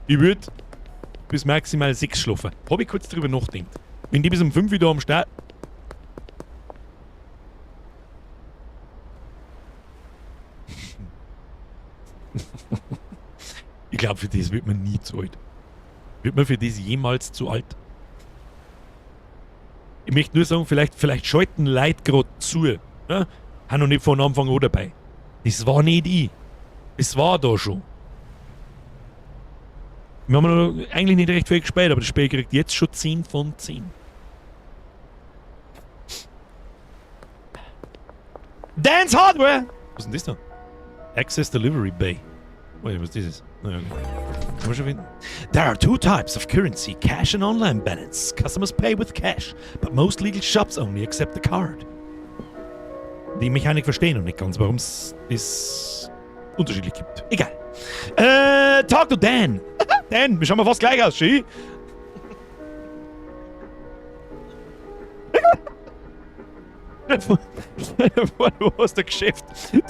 Ich würd bis maximal 6 schlafen. Hab ich kurz drüber nachgedacht. Wenn die bis um 5 wieder am Start. Ich glaube, für das wird man nie zu alt. Wird man für das jemals zu alt? Ich möchte nur sagen, vielleicht schalten Leute grad zu. Ne? Haben noch nicht von Anfang an dabei. Das war nicht ich. Das war da schon. Wir haben noch eigentlich nicht recht viel gespielt, aber das Spiel kriegt jetzt schon 10 von 10. Dance Hardware! Was ist denn das da? Access Delivery Bay. Wait, was ist das? Na, okay. Kann man schon finden. There are two types of currency, cash and online balance. Customers pay with cash, but most legal shops only accept the card. Die Mechanik verstehen noch nicht ganz, warum es das unterschiedlich gibt. Egal. Talk to Dan. Dan, wir schauen mal fast gleich aus, Ski. Stell dir vor, du hast ein Geschäft,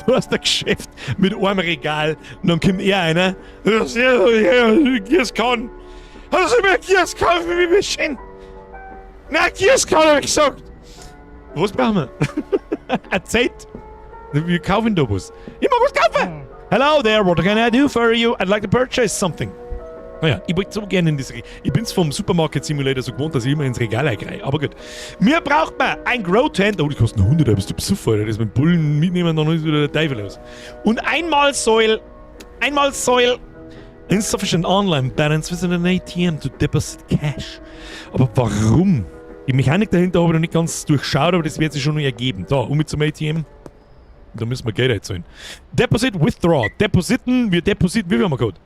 du hast ein Geschäft mit einem Regal und dann kommt er einer. Gießkanne. Hast du mir Gießkanne für mich beschenkt? Nein, Gießkanne hab ich gesagt. Was brauchen wir? Eine Zeit. Wir kaufen da was. Ich mag was kaufen. Hello there, what can I do for you? I'd like to purchase something. Naja, ich wollte so gerne in das Regal. Ich bin's vom Supermarket Simulator so gewohnt, dass ich immer ins Regal eingreife. Aber gut. Mir braucht man ein Grow Tent. Oh, die kosten 100, da bist du Besucher, Alter. Das mit Bullen mitnehmen, dann ist wieder der Teufel los. Und einmal Soil. Einmal Soil. Insufficient online balance with an ATM to deposit cash. Aber warum? Die Mechanik dahinter habe ich noch nicht ganz durchschaut, aber das wird sich schon noch ergeben. So, um mit zum ATM. Da müssen wir Geld einzahlen. Deposit, Withdraw. Depositen, wir depositen, wie viel haben wir gehabt?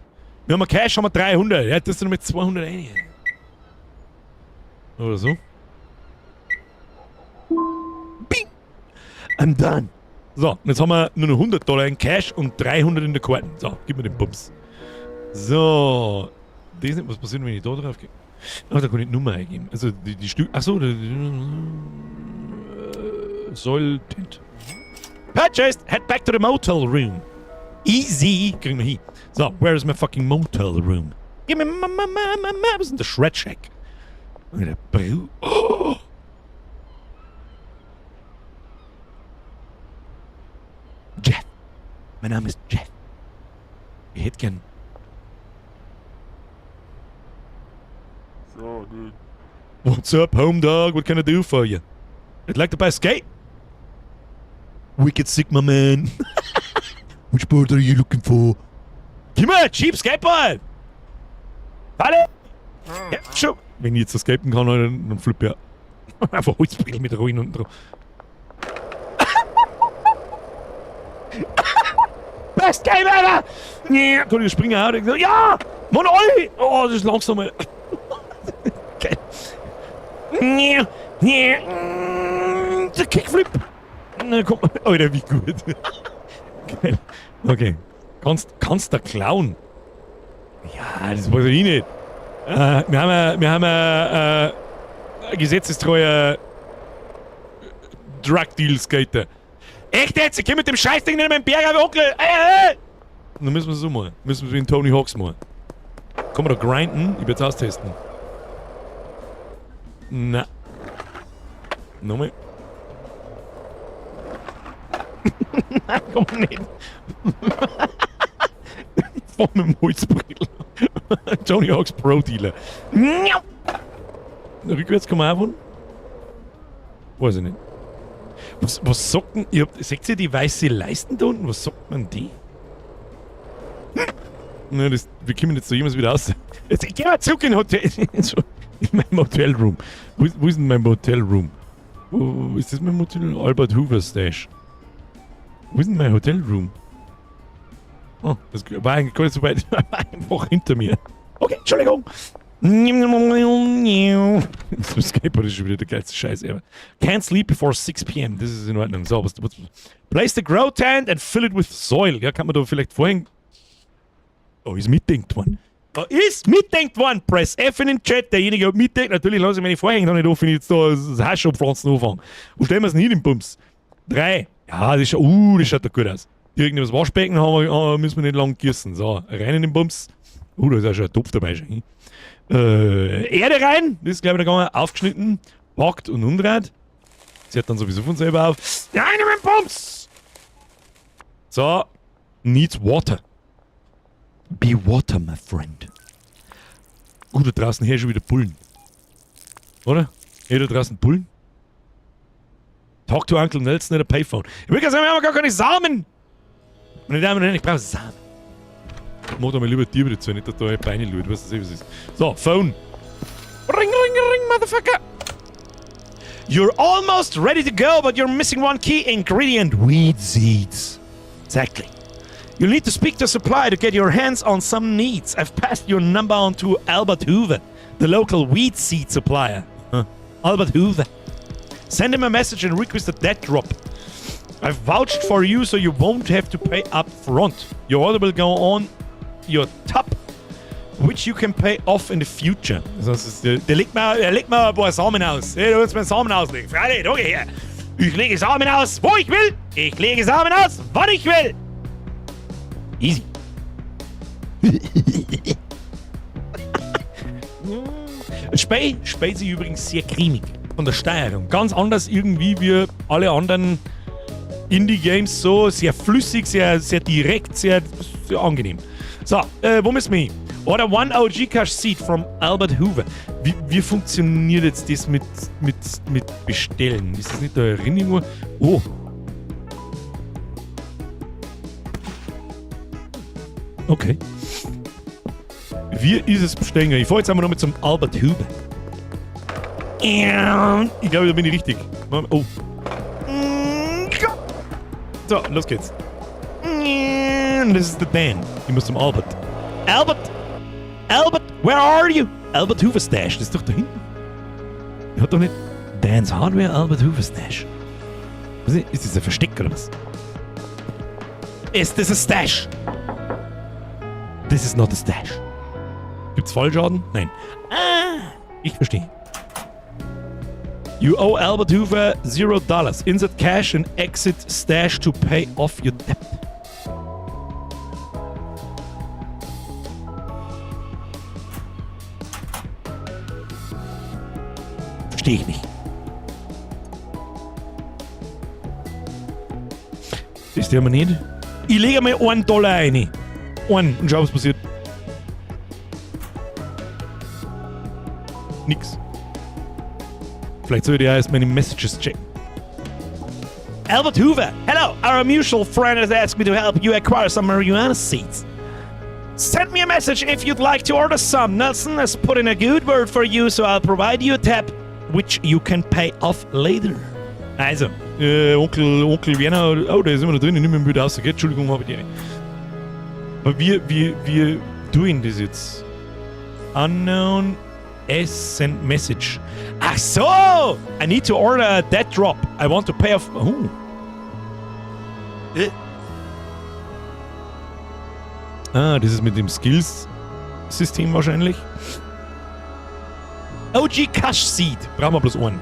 Wir haben Cash, haben wir 300. Ja, das ist noch mit 200 rein. Oder so. Bing! I'm done. So, jetzt haben wir nur noch 100 Dollar in Cash und 300 in der Karte. So, gib mir den Bums. So. Das ist nicht, was passiert, wenn ich da drauf gehe? Ach, da kann ich die Nummer eingeben. Also, die Stück. Achso, soll. Purchased! Head back to the motel room. Easy! Kriegen wir hin. So, where is my fucking motel room? Gib mir ma, ma, ma, ma, ma. Was ist denn der Shred Shack? Der Bru. Oh. Jeff. Mein Name ist Jeff. Ich hätte gern. So, dude. What's up, home dog? What can I do for you? I'd like to buy a skate. Wicked Sigma Man. Which board are you looking for? Gib mir cheap skateboard! Warte! Ja, schon. Wenn ich jetzt skaten kann, dann flipp ich. Einfach Holzbrille mit Rollen unten drauf. Best Game ever! Ja, kann ich springen auch. Ja! Mann, oi! Oh, das ist langsam. Geil. Der Kickflip! Na komm, Alter, wie gut. Geil. Okay. Kannst du klauen? Ja, das weiß ich nicht. Wir haben gesetzestreuer Drug Deal Skater. Echt jetzt? Ich komm mit dem Scheißding nicht mehr im Berg, aber Onkel! Dann müssen wir es so machen. Müssen wir es wie in Tony Hawks machen. Kann man da grinden? Ich werde es austesten. Na. Nochmal. Nein, komm nicht. Voll mit dem Holzbrettel. Tony Hawk's Pro Dealer. Rückwärts kann man auch fahren? Weiß ich nicht. Was sagt denn, seht ihr die weiße Leisten da unten? Was sagt man die? Na, wir kommen jetzt da jemals wieder raus. Jetzt gehen wir zurück in Hotel. In meinem Hotelroom. Wo ist denn mein Hotelroom? Wo ist das mein Hotel? Albert Hoover Stash. Wo ist denn mein Hotelroom? Oh, das war eigentlich gar nicht so weit. War einfach hinter mir. Okay, Entschuldigung. Das Skateboard ist schon wieder der geilste Scheiß ever. Can't sleep before 6 p.m. Das ist in Ordnung. So, was? Place the grow tent and fill it with soil. Ja, kann man da vielleicht vorhin. Oh, ist mitdenkt worden. Da ist mitdenkt worden. Press F in den Chat. Derjenige hat mitdenkt. Natürlich lasse ich meine Vorhänge noch nicht auf, wenn ich jetzt da das Hasch abpflanzen anfange. Wo stellen wir es denn hin, den Bums? 3. Ja, das schaut doch gut aus. Direkt neben das Waschbecken müssen wir nicht lang gießen. So, rein in den Bums. Da ist auch schon ein Topf dabei. Schon. Erde rein, das ist glaube ich da gegangen, aufgeschnitten, packt und umdreht. Sie hat dann sowieso von selber auf. Rein in den Bums! So, needs water. Be water, my friend. Da draußen her schon wieder Bullen. Oder? Hier da draußen Bullen? Talk to Uncle Nelson at a payphone. Ich will sagen, wir haben gar keine Samen! Meine Damen und Herren, ich brauche Samen. Mach doch mal lieber Tier wieder zu, nicht, dass da eine Beine schaut, weißt du, was ist. So, Phone. Ring, ring, ring, motherfucker! You're almost ready to go, but you're missing one key ingredient. Weed seeds. Exactly. You'll need to speak to supplier to get your hands on some needs. I've passed your number on to Albert Hoover, the local weed seed supplier. Huh. Albert Hoover. Send him a message and request a dead drop. I've vouched for you so you won't have to pay up front. Your order will go on your top, which you can pay off in the future. Das heißt, der legt mir ein paar Samen aus. Hey, du willst mir Samen auslegen. Freilich, da geh her. Ich lege Samen aus, wo ich will. Ich lege Samen aus, wann ich will. Easy. Spey sich übrigens sehr cremig von der Steuerung. Ganz anders irgendwie wie alle anderen Indie-Games so. Sehr flüssig, sehr, sehr direkt, sehr, sehr angenehm. So, wo müssen wir hin? Order one OG Kush Seed from Albert Hoover. Wie funktioniert jetzt das mit Bestellen? Ist das nicht da Erinnerung? Oh. Okay. Wie ist es bestellen? Ich fahr jetzt einmal noch mit zum Albert Hoover. Ich glaube, da bin ich richtig. Oh. So, los geht's. Das ist der Dan. Ich muss zum Albert. Albert! Albert, where are you? Albert Hoover Stash, das ist doch da hinten. Der hat doch nicht Dan's Hardware, Albert Hoover Stash. Was ist, ist das ein Versteck oder was? Ist das ein Stash? This is not a stash. Gibt's Fallschaden? Nein. Ah, ich verstehe. You owe Albert Hoover $0. Insert cash and exit stash to pay off your debt. Verstehe ich nicht. Das tun wir nicht. Ich lege mal $1 rein. Einen und schau, was passiert. Nix. Vielleicht sollte ich ja erst meine Messages checken. Albert Hoover. Hello, our mutual friend has asked me to help you acquire some marijuana seeds. Send me a message if you'd like to order some. Nelson has put in a good word for you, so I'll provide you a tab which you can pay off later. Also, Onkel Werner, oh, der ist immer noch drin, ich nehme ihn wieder raus, okay? Entschuldigung, habe ich die. Aber wir doing das jetzt. Unknown S send message. Ach so! I need to order a dead drop. I want to pay off. Oh. Ah, das ist mit dem Skills-System wahrscheinlich. OG Kush Seed. Brauchen wir bloß einen.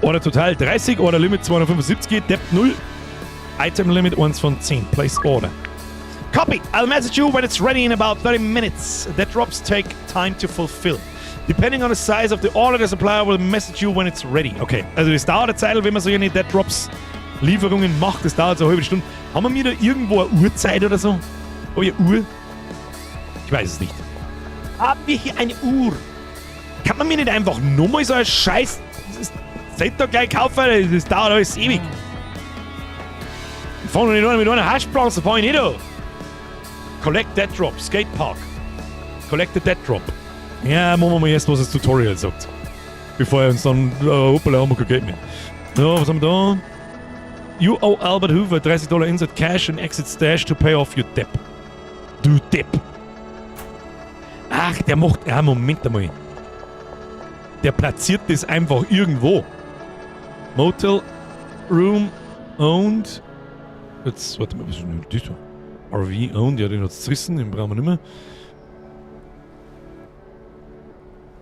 Order Total 30, Order Limit 275, Debt 0. Item Limit 1 von 10. Place Order. Copy. I'll message you when it's ready in about 30 minutes. Dead drops take time to fulfill. Depending on the size of the order, the supplier will message you when it's ready. Okay, also das dauert eine Zeit, wenn man solche Dead Drops Lieferungen macht. Das dauert so eine halbe Stunde. Haben wir mir da irgendwo eine Uhrzeit oder so? Oh ja, Uhr? Ich weiß es nicht. Haben wir hier eine Uhr? Kann man mir nicht einfach nochmal so ein Scheiß Set da gleich kaufen? Das dauert alles ewig. Ich fahre noch nicht an mit einer Haschpflanze, fahr ich nicht an. Collect Dead Drop, Skate Park. Collect the Dead Drop. Ja, machen wir mal erst, was das Tutorial sagt. Bevor er uns dann, hoppala, haben wir kein Geld mehr. So, was haben wir da? You owe Albert Hoover $30. Insert cash and exit stash to pay off your debt. Du Depp. Ach, der macht. Ja, Moment einmal. Der platziert das einfach irgendwo. Motel Room owned. Jetzt, warte mal, was ist denn das da? RV owned, ja, den hat's zerrissen, den brauchen wir nicht mehr.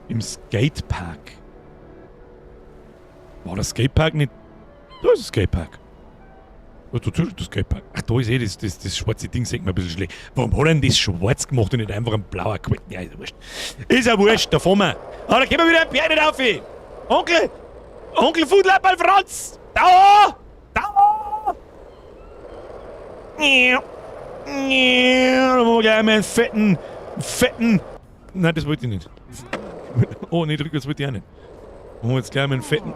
Im Skatepark. War der Skatepark nicht. Da ist der Skatepark. Ja, natürlich der Skatepark. Ach, da ist eh das schwarze Ding, sieht mir ein bisschen schlecht. Warum hat er denn das schwarz gemacht und nicht einfach ein blauer gehalten? Ja, ist ja wurscht. Ist ja wurscht, da fahren wir. Ah, da kommen wir wieder ein Berg nicht auf. Onkel! Onkel Fudlappal Franz! Da! Da! Da machen wir gleich mal einen fetten, fetten. Nein, das wollte ich nicht. Oh, nee, rückwärts wollte ich auch nicht. Machen wir jetzt gleich mal einen fetten.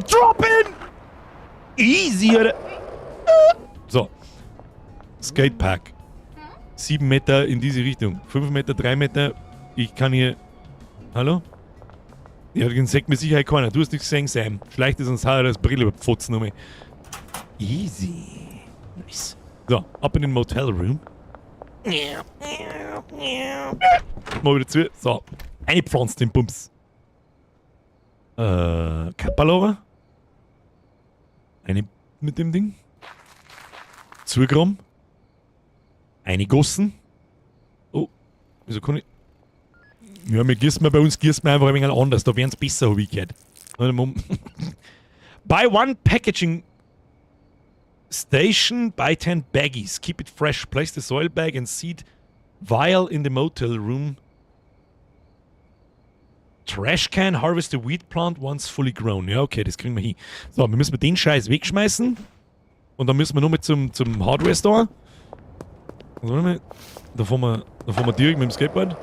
Drop in! Easy, oder? So. Skatepark. 7 Meter in diese Richtung. 5 Meter, 3 Meter. Ich kann hier. Hallo? Ja, den sagt mir sicher keiner. Du hast nichts gesehen, Sam. Schleicht es uns das Brille über Pfotzen nochmal. Easy. Nice. So, ab in den Motel Room. Mal wieder zu. So. Eingepflanzt den Bums. Kapalova. Eine mit dem Ding. Zugraben. Eingegossen. Oh, wieso kann ich. Ja, wir gießen bei uns gießen wir einfach ein wenig anders. Da wären es besser, habe ich gehört. Buy one packaging station, buy 10 baggies. Keep it fresh. Place the soil bag and seed vial in the motel room. Trash can, harvest the weed plant once fully grown. Ja, okay, das kriegen wir hin. So, wir müssen den Scheiß wegschmeißen. Und dann müssen wir nur mal zum Hardware Store. Also, warte mal. Da fahren wir direkt mit dem Skateboard.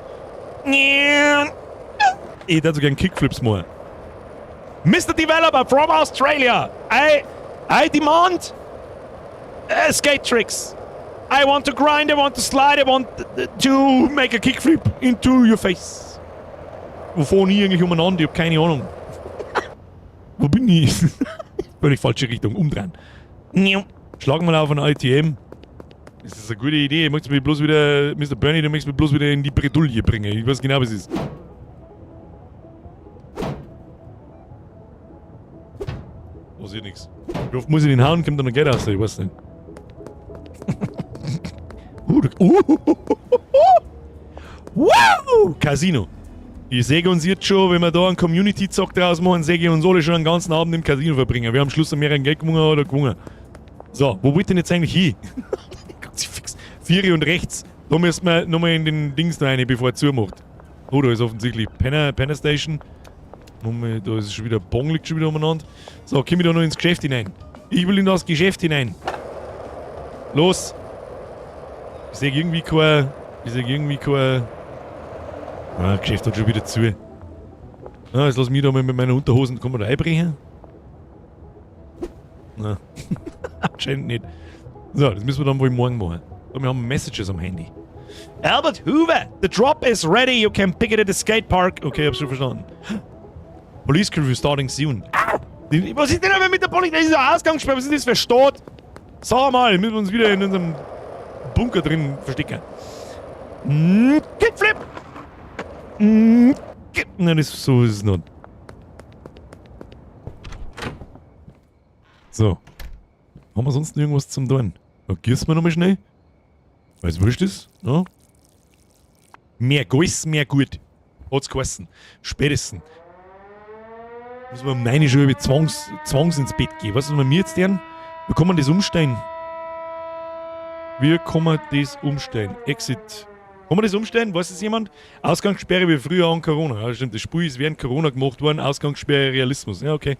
Ich hätte so gern Kickflips machen. Mr. Developer from Australia, I demand skate tricks. I want to grind, I want to slide, I want to make a kickflip into your face. Wo fahren ich eigentlich umeinander? Ich hab keine Ahnung. Wo bin ich? Völlig falsche Richtung. Umdrehen. Schlag mal auf ein ATM. Das ist eine gute Idee. Ich möchte mich bloß wieder, Mr. Bernie, du möchtest mich bloß wieder in die Bredouille bringen. Ich weiß genau, was es ist. Passiert nichts. Wie oft muss ich den hauen? Kommt da noch Geld raus? Ich weiß nicht. Wow! Casino. Ich sehe uns jetzt schon, wenn wir da einen Community-Zock draus machen, sehe ich uns alle schon einen ganzen Abend im Casino verbringen. Wir haben am Schluss mehr Geld gewonnen oder gewonnen. So, wo wollt ihr denn jetzt eigentlich hin? Fix. Vier und rechts. Da müssen wir nochmal in den Dings da rein, bevor er zumacht. Oh, da ist offensichtlich Penner Station. Moment, da ist schon wieder Bon, liegt schon wieder umeinander. So, komm ich da noch ins Geschäft hinein. Ich will in das Geschäft hinein. Los! Ich sehe irgendwie kein. Ich sehe irgendwie kein. Ah, Geschäft hat schon wieder zu. Ah, jetzt lass mich da mal mit meinen Unterhosen. Kann man da einbrechen? Na, anscheinend nicht. So, das müssen wir dann wohl morgen machen. So, wir haben Messages am Handy. Albert Hoover, the drop is ready. You can pick it at the skate park. Okay, hab's schon verstanden. Police curfew starting soon. Ah! Was ist denn aber mit der Polizei? Das ist eine Ausgangssperre. Was ist das für Staat? Sag mal, müssen wir uns wieder in unserem Bunker drin verstecken. Kickflip! Nein, das, so ist es nicht. So. Haben wir sonst noch irgendwas zum tun? Da gießen wir nochmal schnell. Weil es wurscht ist. Ja. Mehr Gas, mehr gut. Hat's geheißen. Spätestens. Müssen wir um 9 Uhr schon über zwangs ins Bett gehen. Weißt du, was wir jetzt tun? Wie kann man das umstellen? Wie kann man das umstellen? Exit. Kann man das umstellen? Weiß das jemand? Ausgangssperre wie früher an Corona. Ja, stimmt, das Spiel ist während Corona gemacht worden. Ausgangssperre Realismus. Ja, okay.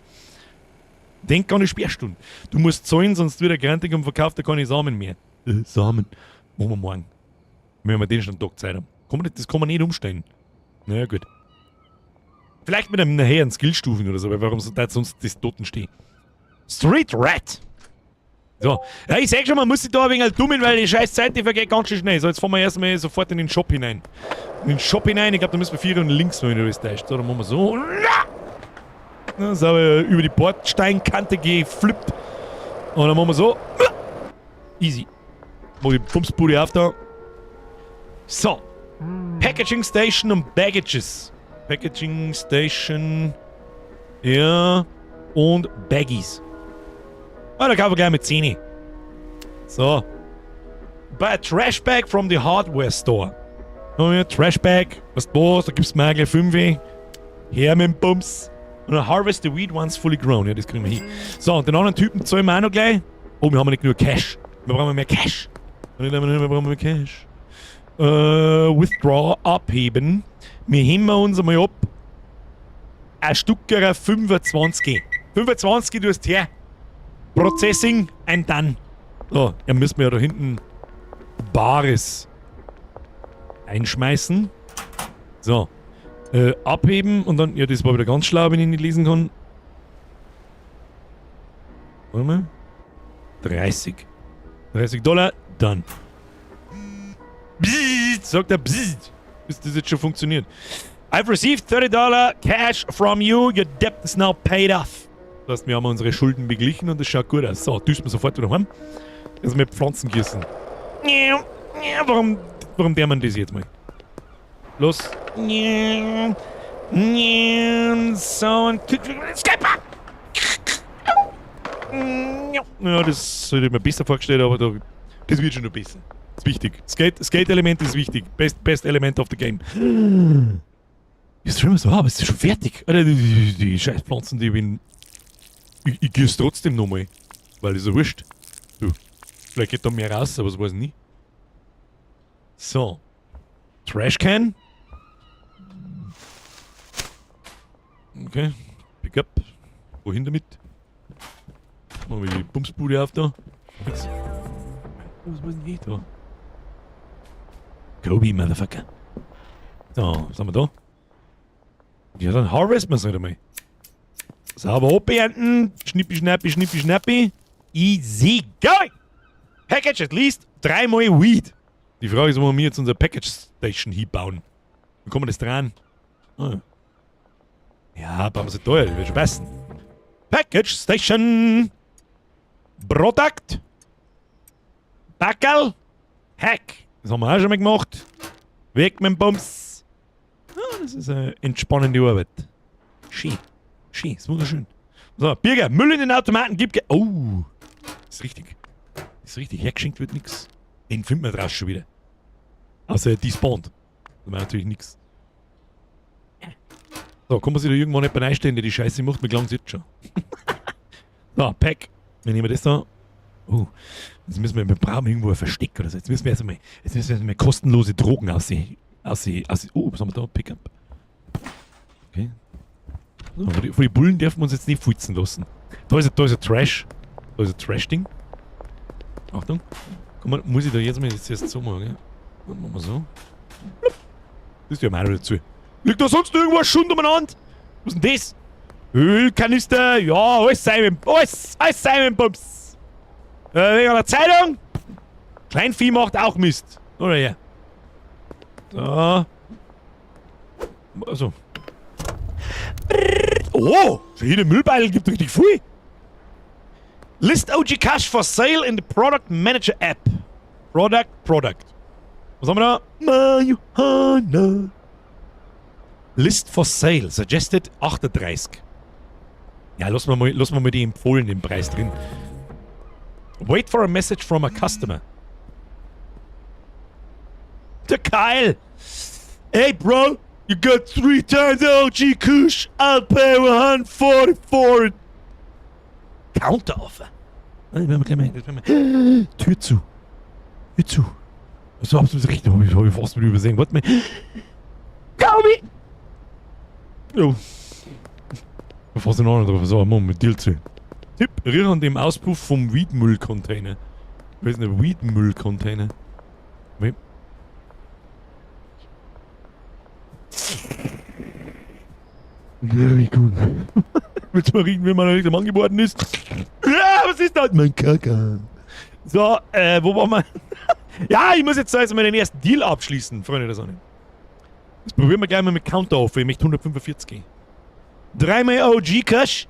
Denk an die Sperrstunde. Du musst zahlen, sonst wird er grantig und verkauft er keine Samen mehr. Samen. Machen wir morgen. Wenn wir den schon einen Tag Zeit haben. Kann man das, das kann man nicht umstellen. Naja, gut. Vielleicht mit einem nachher Skillstufen oder so, weil warum soll da sonst das Toten stehen? Street Rat! So. Ja, ich sag schon, man muss sich da ein wenig dummen, weil die scheiß Zeit, die vergeht ganz schön schnell. So, jetzt fahren wir erstmal sofort in den Shop hinein. In den Shop hinein, ich glaub, da müssen wir 4 und links, wenn du das täuscht. So, dann machen wir so. Ja, so, über die Bordsteinkante geflippt. Und dann machen wir so. Easy. Mach die Bumsbude auf da. So. Packaging Station und Baggages. Packaging Station. Ja. Und Baggies. Ah, da kaufen wir gleich mit 10. So. Buy a trash bag from the hardware store. Oh ja, Trash Bag. Was was? Da gibt's mir gleich 5. Her mit dem Bums. Und dann harvest the weed once fully grown. Ja, das kriegen wir hin. So, und den anderen Typen zahlen wir auch noch gleich. Oh, wir haben nicht nur Cash. Wir brauchen mehr Cash. Wir brauchen mehr Cash. Withdraw, abheben. Wir heben uns einmal ab. Ein Stückerer 25. 25 tust her. Processing, ein dann. So, dann müssen wir ja da hinten Bares einschmeißen. So. Abheben und dann, ja, das war wieder ganz schlau, wenn ich nicht lesen kann. Warte mal. 30. 30 Dollar, dann. Bzzzt, sagt er, bzzzt. Bis das jetzt schon funktioniert. I've received $30 cash from you. Your debt is now paid off. Das heißt, wir haben unsere Schulden beglichen und das schaut gut aus. So, düsen wir sofort wieder heim. Also mit Pflanzen gießen. Warum der man das jetzt mal? Los. So, und Skipper! Ja, das hätte ich mir besser vorgestellt, aber das wird schon noch besser. Das ist wichtig. Skate-Element ist wichtig. Best Element of the game. Ist schon immer so, aber es ist schon fertig. Alter, die Scheißpflanzen, die bin. Ich gieße trotzdem nochmal. Weil ist ja wurscht. Du, vielleicht geht da mehr raus, aber das weiß ich nie. So. Trashcan. Okay. Pick up. Wohin damit? Machen wir die Bumsbude auf da. Nix. Was ist denn da? Kobe, Motherfucker. So, was haben wir da? Ja, dann harvesten wir's halt einmal. Sauber abernten. Schnippi, schnappi, schnippi, schnappi. Easy going! Package at least 3-mal Weed. Die Frage ist, wo wir jetzt unser Package Station hinbauen. Wie kommen wir das dran? Ah. Ja, bauen wir sie teuer, das wird schon passen. Package Station. Product. Backerl. Hack. Das haben wir auch schon mal gemacht. Weg mit dem Bums. Ah, das ist eine entspannende Arbeit. Schön. Schön, ist wunderschön. So, Birger, Müll in den Automaten gibt Oh, das ist richtig. Das ist richtig. Hergeschenkt wird nix. Den finden wir draußen schon wieder. Außer er despawnt. Das war natürlich nix. So, kann man sich da irgendwann nicht reinstellen, der die Scheiße macht? Mir glauben sie jetzt schon. So, Pack. Wir nehmen das da. Oh, jetzt müssen wir brauchen irgendwo ein Versteck oder so. Jetzt müssen wir erst einmal, jetzt müssen wir erst einmal kostenlose Drogen aussehen. Aussehen, aussehen. Oh, was haben wir da? Pickup. Okay. So, vor die Bullen dürfen wir uns jetzt nicht futzen lassen. Da ist ein Trash. Da ist ein Trash-Ding. Achtung. Guck mal, muss ich da jetzt mal jetzt erst so machen, gell? Dann machen wir so. Das ist ja mal dazu. Liegt da sonst irgendwas schon umeinander? Was ist denn das? Ölkanister, ja, alles Simon, alles, alles Simon Bums. Wegen der Zeitung. Kleinvieh macht auch Mist. Oder ja. So. Also. Oh, für jede Müllbeil gibt richtig viel. List OG Kush for sale in the Product Manager App. Product, Product. Was haben wir da? Marihuana. List for sale. Suggested 38. Ja, lass mal die empfohlen den Preis drin. Wait for a message from a customer. Der Kyle! Hey, bro! You got three times OG Kush. I'll pay 140 for it. Counter Offer. Tür zu. Tür zu. So absolut richtig. Hab ich fast mit übersehen. Warte mal. Komm! Jo. Bevor sie noch drauf so, mit Deal zu. Tipp: Riech an dem Auspuff vom Weed-Müll-Container. Was ist denn der Weed-Müll-Container? Wait. Very gut. Willst du mal riechen, wie man nicht Mann geworden ist? Ja, was ist das? Mein Kaka. So, wo waren wir? Ja, ich muss jetzt also mal den ersten Deal abschließen, Freunde der Sonne. Das probieren wir gleich mal mit Counter Offer. Ich möchte 145 gehen. Dreimal OG Kush.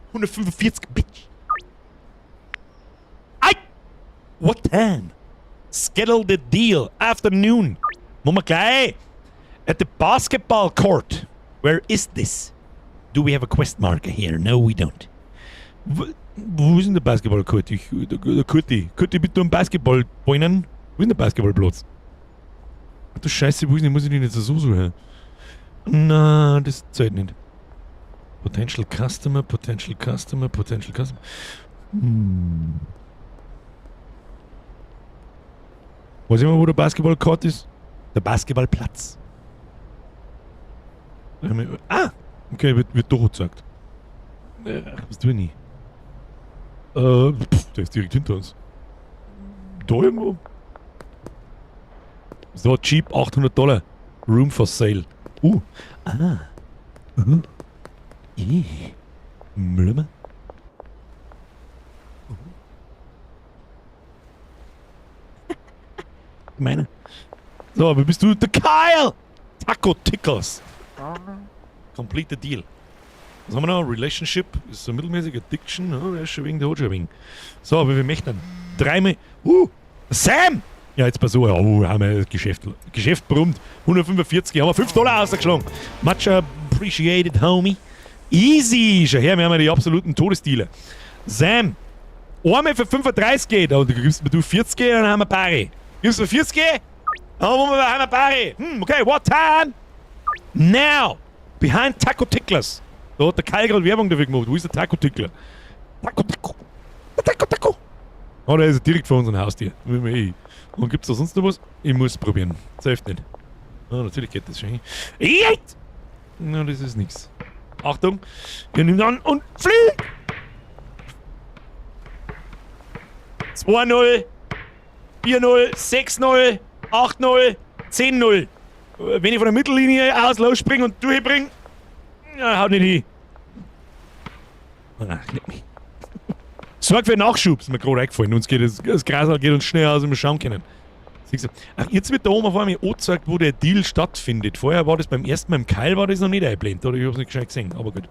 145, Bitch. Ei! What time? Schedule the deal. Afternoon. Machen wir gleich. At the basketball court. Where is this? Do we have a quest marker here? No, we don't. Wo ist denn der Basketballcourt? Der Kurti. Kurti, bitte um Basketball bringen. Wo ist denn der Basketballplatz? Ach du Scheiße, wo ist denn? Muss ich den jetzt so suchen? Na, das zählt nicht. Potential Customer, Potential Customer, Potential Customer. Weiß jemand, wo der Basketballcourt ist? Der Basketballplatz. Ah! Okay, wird durchgezeigt. Was tue ich nicht? Pff, der ist direkt hinter uns. Da irgendwo? So, cheap, 800 Dollar. Room for sale. Ah. Mülmer. Meine. So, wer bist du? Der Kyle! Taco Tickles. Complete the deal. Was haben wir noch? Relationship ist so mittelmäßig. Addiction, oh, der ist schon wegen der hat schon wegen. So, wie viel möchten? Dreimal. Sam! Ja, jetzt pass auf. Oh, haben wir das Geschäft. Geschäft brummt. 145, haben wir 5 Dollar ausgeschlagen. Much appreciated, homie. Easy! Schau her, wir haben ja die absoluten Todesdealer. Sam! Einmal für 35 geht. Und du gibst mir du 40, dann haben wir Pari. Gibst du mir 40? Dann haben wir Pari. Okay, what time? Now! Behind Taco Ticklers. Da hat der Kai gerade Werbung dafür gemacht. Wo ist der Taco Tickler? Taco Taco. Der Taco Taco. Oh, der ist direkt vor unserem Haustier. Und gibt's da sonst noch was? Ich muss probieren. Das hilft nicht. Oh, natürlich geht das schon. Jeit! Na, das ist nix. Achtung. Wir nehmen an und fliegen! 2-0, 4-0, 6-0, 8-0, 10-0. Wenn ich von der Mittellinie aus losspringe und durchbringe, ja, haut nicht hin. Ach, leck mich. Sorg für Nachschub, ist mir gerade eingefallen. Uns geht das Gras geht uns schnell aus, wie wir schauen können. Siehst du? Ach, jetzt wird da oben auf einmal angezeigt, wo der Deal stattfindet. Vorher war das beim ersten Mal im Keil war das noch nicht eingeblendet, oder? Ich hab's nicht gescheit gesehen, aber gut.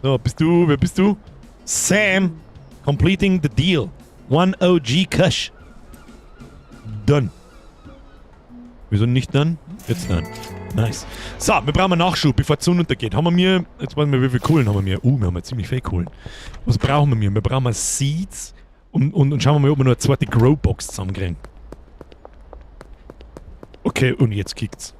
So, bist du, wer bist du? Sam, completing the deal. 1 OG Kush. Done. Wieso nicht done? Jetzt done. Nice. So, wir brauchen einen Nachschub, bevor die Sonne untergeht. Haben wir mir, jetzt weiß ich nicht, wie viele Kohlen haben wir mir? Wir haben ja ziemlich viel Kohlen. Was brauchen wir mir? Wir brauchen Seeds und schauen wir mal, ob wir noch eine zweite Growbox zusammenkriegen. Okay, und jetzt kickt's.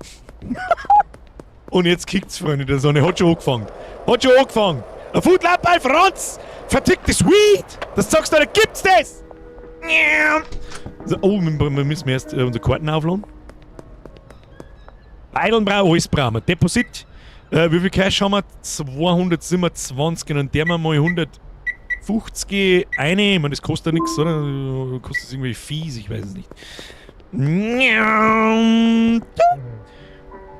Und jetzt kickt's, Freunde der Sonne. Hat schon angefangen. Hat schon angefangen. Ein Foodlab bei Franz! Verticktes Weed! Das sagst du, da gibt's das! So, oh, wir müssen erst unsere Karten aufladen. Beideln brauchen, alles brauchen wir. Deposit. Wie viel Cash haben wir? 227. Dann der wir mal 150 eine. Ich meine, das kostet ja nichts, oder? Kostet das irgendwie fies? Ich weiß es nicht.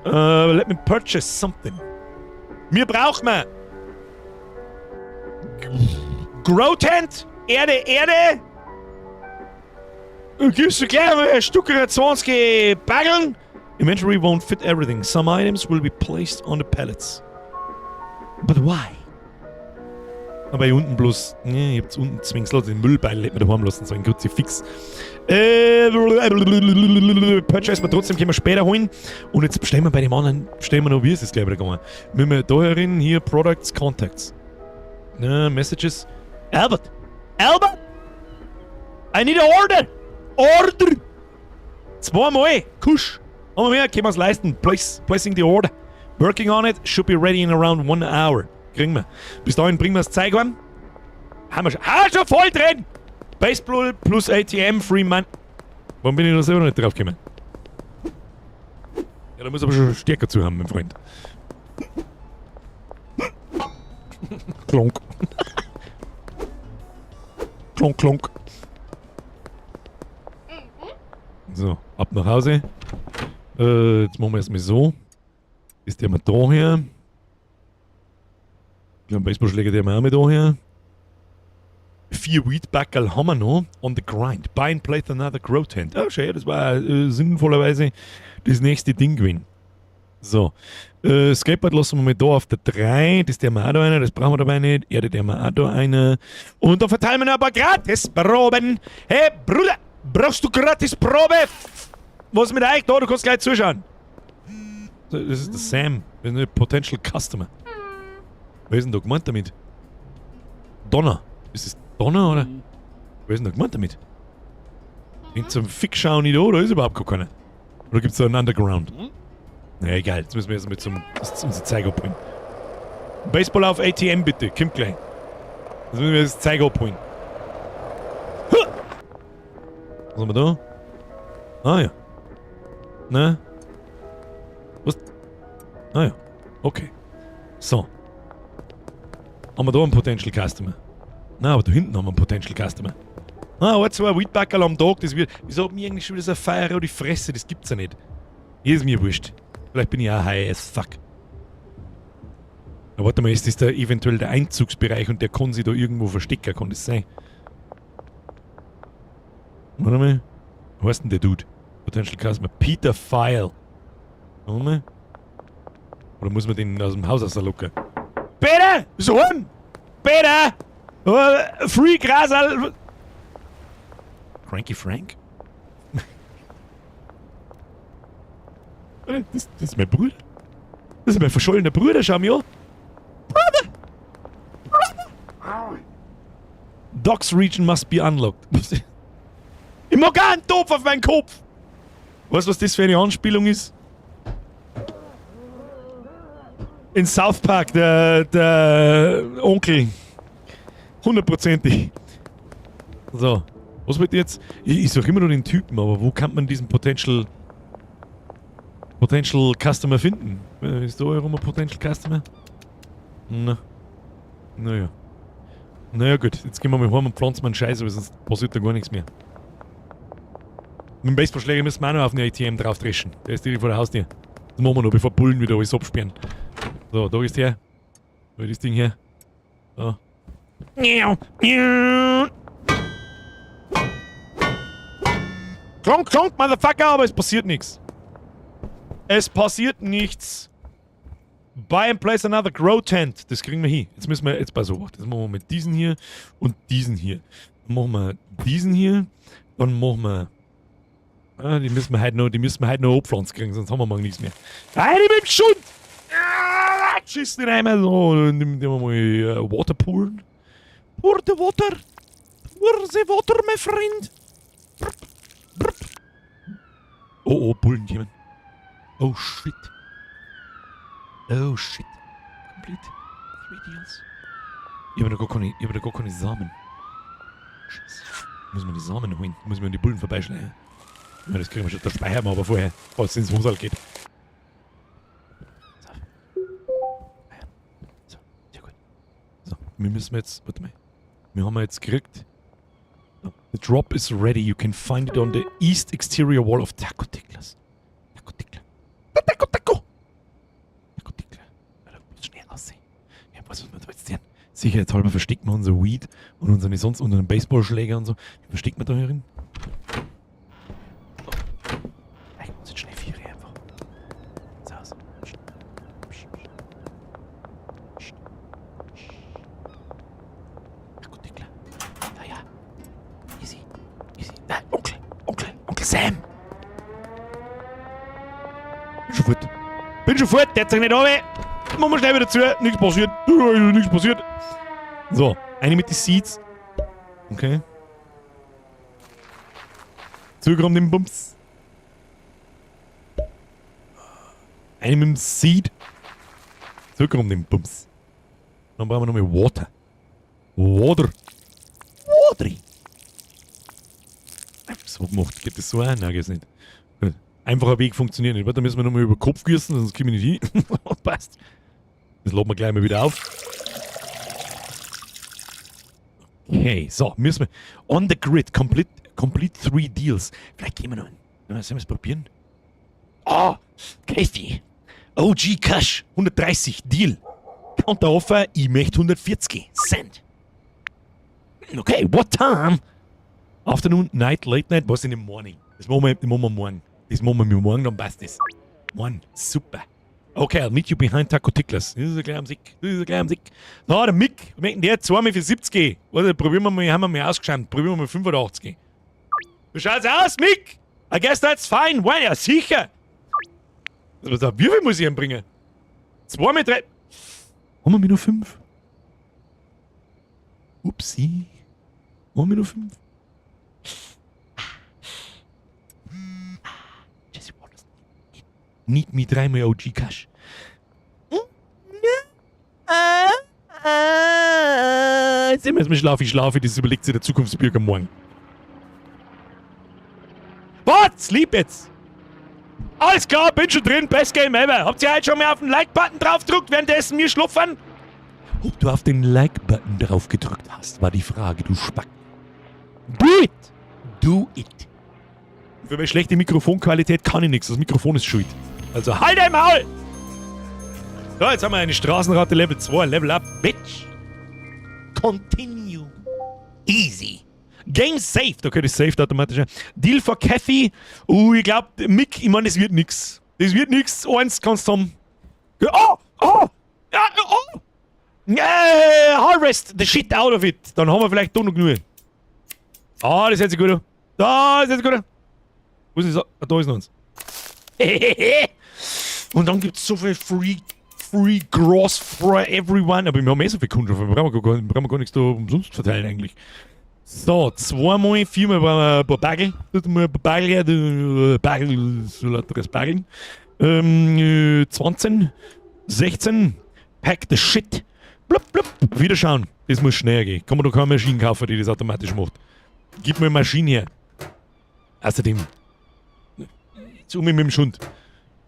Let me purchase something. Mir braucht man Grow Tent, Erde, Erde. Du gibst du gleich mal ein Stück 20 Baggeln. Inventory won't fit everything. Some items will be placed on the pallets. But why? Aber hier unten bloß. Ne, ihr habt unten zwangsläufig den Müllbeil hätten wir daheim lassen sollen. Kruzifix. Purchase wir trotzdem, können wir später holen. Und jetzt bestellen wir bei dem anderen, bestellen wir noch, wie ist es gleich wieder gegangen? Müssen wir da herin, hier Products, Contacts. Ne, Messages. Albert! Albert! I need a order! Order! Zweimal! Kusch! Haben wir mehr, können wir es leisten. Placing the order. Working on it, should be ready in around one hour. Kriegen wir. Bis dahin bringen wir das Zeug heim. Haben wir schon. Ah, schon voll drin! Baseball plus ATM, Free Money. Warum bin ich da selber noch nicht drauf gekommen? Ja, da muss aber schon stärker zu haben, mein Freund. Klonk. Klonk, klonk. So, ab nach Hause. Jetzt machen wir erstmal so. Ist der mal da her? Ich glaube, Baseballschläger, der mal auch mit da her. 4 Weedbackerl haben wir noch. On the grind. Buy and place another grow tent. Oh, schön, das war sinnvollerweise das nächste Ding gewesen. So. Skateboard lassen wir mal da auf der 3. Das der wir auch da einer, das brauchen wir dabei nicht. Erde der wir auch da einer. Und da verteilen wir noch ein paar Gratisproben. Hey, Bruder, brauchst du Gratisprobe? Was ist mit euch da? Du kannst gleich zuschauen. So, das ist der Sam. Das ist ein Potential Customer. Wer ist denn da gemeint damit? Donner. Ist das Donner oder? Mhm. Wer ist denn da gemeint damit? Den zum Fick schauen nicht da, da ist überhaupt gar keiner. Oder gibt's da einen Underground? Mhm. Na egal, jetzt müssen wir erstmal zum, unser Zeug abholen. Baseball auf ATM bitte, kommt gleich. Jetzt müssen wir das Zeug abholen. Huh! Was haben wir da? Ah ja. Ne? Was? Ah ja. Okay. So. Haben wir da einen Potential Customer? Na, aber da hinten haben wir einen Potential Customer. Ah, ein, zwei Weedbackerl am Tag, das wird. Wieso hat mir eigentlich schon wieder so eine Feier die Fresse? Das gibt's ja nicht. Hier ist mir wurscht. Vielleicht bin ich auch high as fuck. Na, warte mal, ist das da eventuell der Einzugsbereich und der kann sich da irgendwo verstecken? Kann das sein? Warte mal. Wo heißt denn der Dude? Potential Customer. Peter File. Warte mal. Oder muss man den aus dem Haus rauslocken? Peter! So heim! Peter! Free Grasal! Cranky Frank? Das ist mein Bruder. Das ist mein verschollener Bruder, schau mir an. Brother! Brother! Docks Region must be unlocked. Ich mag auch einen Topf auf meinen Kopf! Weißt du, was das für eine Anspielung ist? In South Park, der Onkel. Hundertprozentig. So. Was wird jetzt? Ich suche immer nur den Typen, aber wo kann man diesen Potential Customer finden? Ist da herum ein Potential Customer? Na. Naja. Naja gut, jetzt gehen wir mal heim und pflanzen mal einen Scheiß, weil sonst passiert da gar nichts mehr. Mit dem Baseballschläger müssen wir auch noch auf den ATM drauf dreschen. Der ist direkt vor der Haustür. Das machen wir noch, bevor Bullen wieder alles absperren. So, da ist her. Da ist das Ding her. So. Klonk, klonk, Motherfucker, aber es passiert nichts. Es passiert nichts. Buy and place another grow tent. Das kriegen wir hin. Jetzt müssen wir, jetzt pass auf, das machen wir mit diesen hier und diesen hier. Dann machen wir diesen hier. Dann machen wir. Ah, die müssen wir heute noch, die müssen wir heute noch abpflanzen kriegen, sonst haben wir morgen nichts mehr. Rein mit dem Schund! Ah, schiss nicht einmal so. Dann nehmen wir mal Water poolen. Pour the water. Pour the water, my friend. Brr, brr. Oh, oh, Bullen kommen. Oh, shit. Oh, shit. Complete. 3 deals. Ich hab noch gar keine, ich hab noch gar keine Samen. Scheiße. Muss man die Samen holen. Muss man die Bullen vorbeischleichen. Ja, das kriegen wir schon. Das speichern wir aber vorher, falls es ins Hosal geht. So. So, sehr gut. So, wir müssen jetzt. Warte mal. Wir haben jetzt gekriegt. So. The drop is ready. You can find it on the east exterior wall of Taco Tickler's. Taco Tickler. Taco Taco! Taco Tickler. Alter, bloß schnell raus. Sicherheitshalber verstecken wir unser Weed und unsere sonst unseren Baseballschläger und so. Wie verstecken wir da herin? Ich muss jetzt schnell 4 einfach. So aus. Psst. Psst. Psst. Psst. Ach gut, klar. Ja, ja. Easy. Easy. Nein, Onkel. Onkel. Onkel Sam. Bin schon fort. Bin schon fort. Der hat sich nicht runter. Machen wir schnell wieder zu. Nichts passiert. Nichts passiert. So, eine mit den Seeds. Okay. Zugekommen den Bums. Eine mit dem Seed. Zugekommen den Bums. Dann brauchen wir noch mal Water. Water. Water. So gemacht. Geht das so auch? Nein, geht's nicht. Gut. Einfacher Weg funktioniert nicht. Warte, da müssen wir nochmal über den Kopf gießen, sonst komme ich nicht hin. Passt. Das laden wir gleich mal wieder auf. Okay, so, müssen wir. On the grid, complete 3 Deals. Vielleicht gehen wir noch hin. Ja, sollen wir es probieren? Ah, Kathy. OG Kush, 130, Deal. Counter Offer, ich möchte 140. Cent. Okay, what time? Afternoon, night, late night, was in the morning? Das machen wir, das machen wir morgen. Das machen wir morgen, dann passt das. Morgen, super. Okay, I'll meet you behind Taco Ticklers. Das ist ja gleich am Sick. Das ist ja gleich am Sick. Na, der Mick, wir möchten der 2 mal für 70. Warte, probieren wir mal, haben wir mal ausgeschaut. Probieren wir mal 85. Wie schaut's aus, Mick? I guess that's fine. Why? Ja, sicher. Also, wie viel muss ich ihm bringen? 2 mit 3. Haben wir nur 5? Upsi. Haben wir nur 5? Jesse Wallace. Need me dreimal OG Kush. Jetzt sind wir erstmal schlafi, schlafi, das überlegt sich der Zukunftsbürger morgen. What? Sleep jetzt! Alles klar, bin schon drin, best game ever. Habt ihr heute schon mal auf den Like-Button drauf gedrückt, währenddessen wir schlupfen? Ob du auf den Like-Button drauf gedrückt hast, war die Frage, du Spack. Do it! Do it! Für meine schlechte Mikrofonqualität kann ich nichts, das Mikrofon ist schuld. Also halt dein Maul! So, jetzt haben wir eine Straßenratte Level 2, Level Up, Bitch! Continue. Easy. Game saved. Okay, das saved automatisch. Deal for Kathy. Ich glaub, Mick, ich mein, das wird nix. Das wird nix. Eins kannst du haben. Oh! Oh! Ja, oh! Harvest the shit out of it. Dann haben wir vielleicht doch noch genug. Ah, das hört sich gut an. Da, das hört sich gut an. Wo ist das? Ah, da ist noch eins. Und dann gibt's so viel Free Grass for everyone. Aber wir haben eh so viel Kundschaft. Wir brauchen gar nichts da umsonst verteilen eigentlich. So, zweimal, viermal brauchen wir ein paar Bagel. Tut mal ein paar Bagel her. Bagel, so lauteres Bageln. 20, 16, pack the shit. Blub, blub. Wiederschauen. Das muss schneller gehen. Kann man doch keine Maschine kaufen, die das automatisch macht. Gib mir eine Maschine her. Außerdem, jetzt um mich mit dem Schund.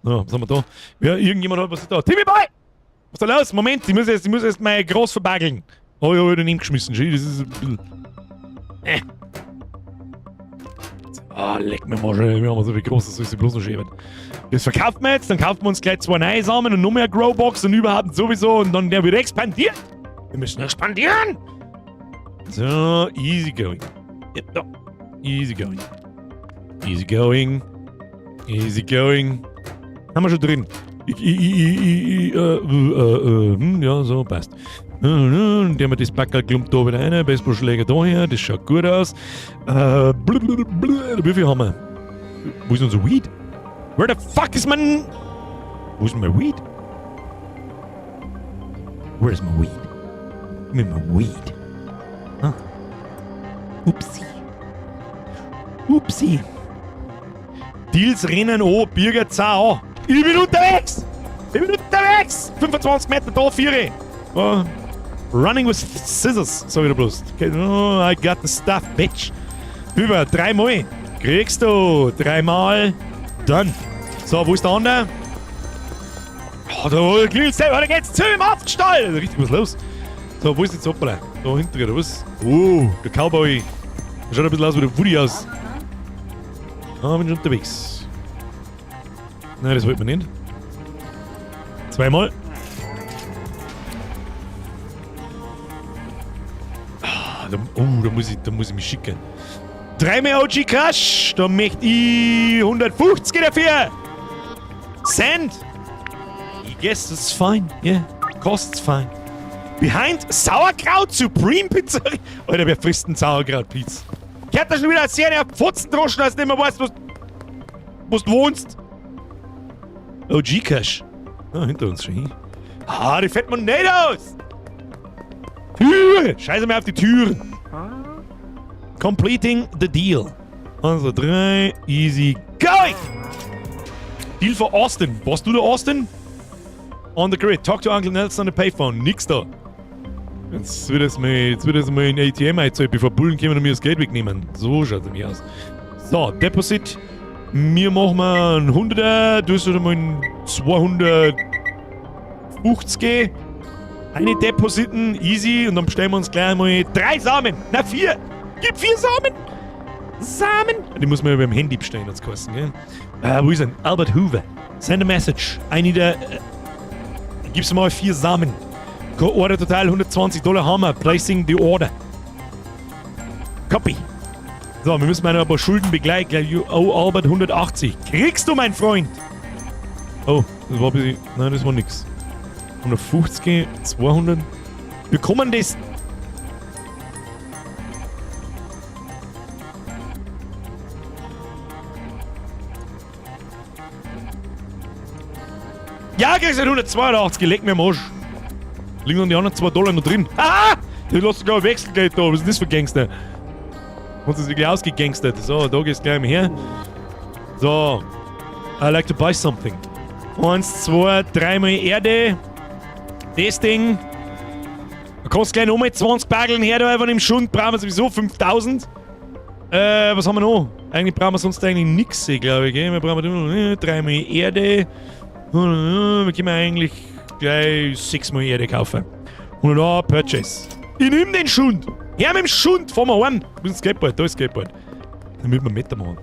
So, was haben wir da? Ja, irgendjemand hat was ist da. Timmy Boy! Was ist da los? Moment, ich muss erst mein Gras verbageln. Oh ja, wieder daneben geschmissen. Schau, das ist ein bisschen. Ah, leck mir mal schon. Wir haben so viel Gras, das soll sich bloß noch schämen. Das verkauft man jetzt, dann kaufen wir uns gleich 2 neue Samen und noch mehr Growbox und überhaupt sowieso und dann der wird expandiert. Wir müssen expandieren. So, easy going. Ja, da. Easy going. Easy going. Easy going. Haben wir schon drin. Ich, ja, so, passt. Und der mit das Backerl klumpt da wieder rein, Baseballschläger da her, das schaut gut aus. Blablabla, wie viel haben wir? Wo ist unser Weed? Where the fuck is mein... Wo ist mein Weed? Where's my weed? Give me my weed. Ah. Upsi. Upsi. Deals rennen an, Birger zah an. Ich bin unterwegs! Ich bin unterwegs! 25 Meter da, 4. Oh. Running with scissors, sag ich da bloß. Okay. Oh, I got the stuff, bitch. Über, dreimal. Kriegst du. Dreimal. Done. So, wo ist der andere? Oh, da klingelt's selber. Da geht's zu im Affenstall. Da ist richtig was los. So, wo ist jetzt Hoppala? Da hinten, oder was? Oh, der Cowboy. Der schaut ein bisschen aus wie der Woody aus. Ah, bin schon unterwegs. Nein, das wollte man nicht. Zweimal. Oh, da muss ich mich schicken. Dreimal OG Cash. Da möchte ich 150 dafür. Send. I guess it's fine. Yeah. Costs fine. Behind Sauerkraut Supreme Pizzeria. Alter, wer frisst denn Sauerkraut Pizza? Ich hab da schon wieder sehr Pfotzendroschen, dass du nicht mehr weißt, wo du wohnst. OG Cash. Ah, hinter uns schon. Ah, die fällt mir nicht aus. Tür! Scheiße mir auf die Tür. Completing the deal. Also drei, easy going! Deal for Austin. Warst du der Austin? On the grid. Talk to Uncle Nelson on the payphone. Nix da. Jetzt wird es mal in ATM einzahlen, bevor Bullen kommen und mir das Geld wegnehmen. So schaut es nämlich aus. So, Deposit. Mir machen wir einen 100er, du hast mal einen 250. Eine Depositen, easy. Und dann bestellen wir uns gleich mal drei Samen. Na, vier. Gib vier Samen. Samen. Die muss man ja beim Handy bestellen, hat's geheißen, gell? Wo ist denn? Albert Hoover. Send a message. I need a. Gib's mal vier Samen. Order total 120 $ haben wir. Placing the order. Copy. So, wir müssen mal noch ein paar Schulden begleichen. You owe Albert 180. Kriegst du, mein Freund? Oh, das war ein bisschen. Nein, das war nix. 150, 200. Wir kommen das. Ja, kriegst du 182, leck mir am Arsch. Liegen dann die anderen 2 Dollar noch drin. Ah! Die lassen sogar Wechselgeld da. Was ist das für Gangster? Hat sich wirklich ausgegangstert. So, da geht's gleich mal her. So. I like to buy something. Eins, zwei, dreimal Erde. Das Ding. Da kannst du gleich nochmal 20 Bageln her, da von dem Schund brauchen wir sowieso 5000. Was haben wir noch? Eigentlich brauchen wir sonst eigentlich nichts, glaube ich. Gell? Wir brauchen dreimal Erde. Wir können eigentlich gleich sechsmal Erde kaufen. Und da, Purchase. Ich nehm den Schund. Her mit dem Schund, fahren wir heim. Wo ist das Skateboard? Da ist das Skateboard. Damit wir Meter machen.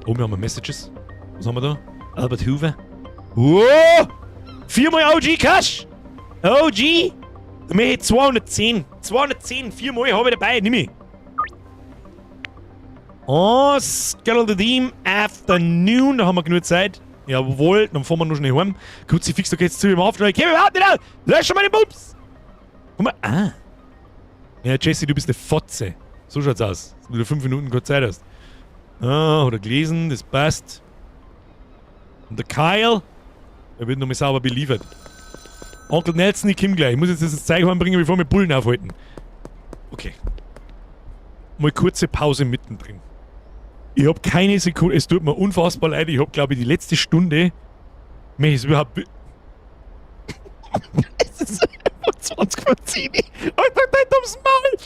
Oh, wir haben Messages. Was haben wir da? Albert Hoover. Wow! Viermal OG Cash! OG! Da möchte ich 210. 210, viermal habe ich dabei, nimm ich. Oh, schedule the team afternoon. Da haben wir genug Zeit. Jawohl, dann fahren wir noch schnell heim. Kruzifix, da geht's zu ihm auf. Ich komm überhaupt nicht aus! Lösch mal den Bums! Guck mal, ah. Ja, Jesse, du bist eine Fotze. So schaut's aus. Dass du 5 Minuten kurz Zeit hast. Ah, hat er gelesen, das passt. Und der Kyle, der wird nochmal sauber beliefert. Onkel Nelson, ich komm gleich. Ich muss jetzt das Zeug heimbringen, bevor wir Bullen aufhalten. Okay. Mal kurze Pause mittendrin. Ich hab keine Sekunde, es tut mir unfassbar leid, ich hab, glaube ich, die letzte Stunde, möchte ich es überhaupt. Es ist einfach 20 vor 10. Alter, dein dummes Maul!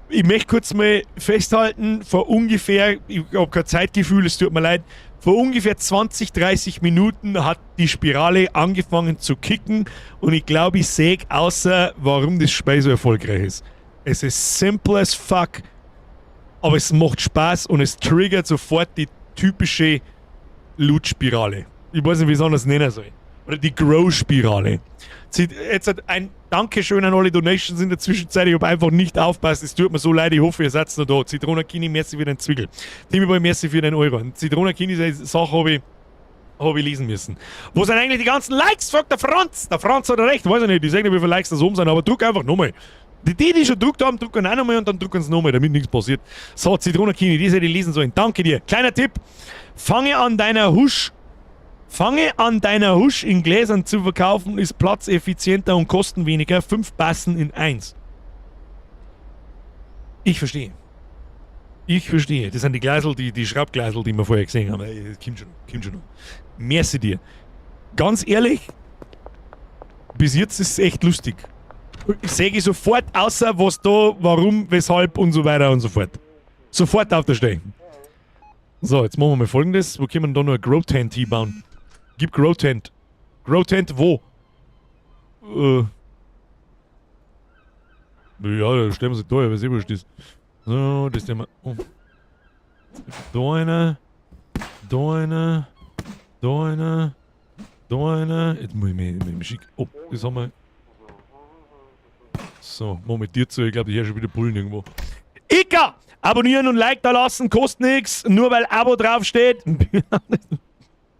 Ich möchte kurz mal festhalten, vor ungefähr, ich habe kein Zeitgefühl, es tut mir leid, vor ungefähr 20, 30 Minuten hat die Spirale angefangen zu kicken und ich glaube, ich sehe außer, warum das Spiel so erfolgreich ist. Es ist simple as fuck, aber es macht Spaß und es triggert sofort die typische Loot-Spirale. Ich weiß nicht, wie ich es anders nennen soll. Oder die Grow-Spirale. Jetzt ein Dankeschön an alle Donations in der Zwischenzeit. Ich habe einfach nicht aufpasst. Es tut mir so leid. Ich hoffe, ihr seid noch da. Zitrona Kini, merci für den Zwickel. Timmy Boy, merci für den Euro. Zitrona Kini, seine Sache hab ich lesen müssen. Wo sind eigentlich die ganzen Likes? Fragt der Franz. Der Franz hat recht. Weiß ich nicht. Ich sage nicht, wie viele Likes das oben sind, aber druck einfach nochmal. Die, die schon druckt haben, drucken auch nochmal und dann drucken sie nochmal, damit nichts passiert. So, Zitrona Kini, die hätte ich lesen sollen. Danke dir. Kleiner Tipp. Fange an deiner Husch in Gläsern zu verkaufen, ist platzeffizienter und kostenweniger. Fünf Bassen in eins. Ich verstehe. Ich verstehe. Das sind die Glasel, die Schraubglasel, die wir vorher gesehen haben. Das kommt schon, kommt schon noch. Merci dir. Ganz ehrlich, bis jetzt ist es echt lustig. Ich sehe sofort außer, was da, warum, weshalb und so weiter und so fort. Sofort auf der Stelle. So, jetzt machen wir mal Folgendes. Wo können wir denn da noch ein Grow Tent hinbauen? Gib Grow Tent. Grow Tent wo? Ja, da stellen wir sich da, ja, weiß ich, wo das. So, das nehmen wir. Oh. Da einer. Da einer. Da einer. Da einer. Jetzt muss ich mich schick. Oh, das haben wir. So, mach mit dir zu. Ich glaube, ich höre schon wieder Bullen irgendwo. Ika! Abonnieren und Like da lassen, kostet nichts, nur weil Abo draufsteht.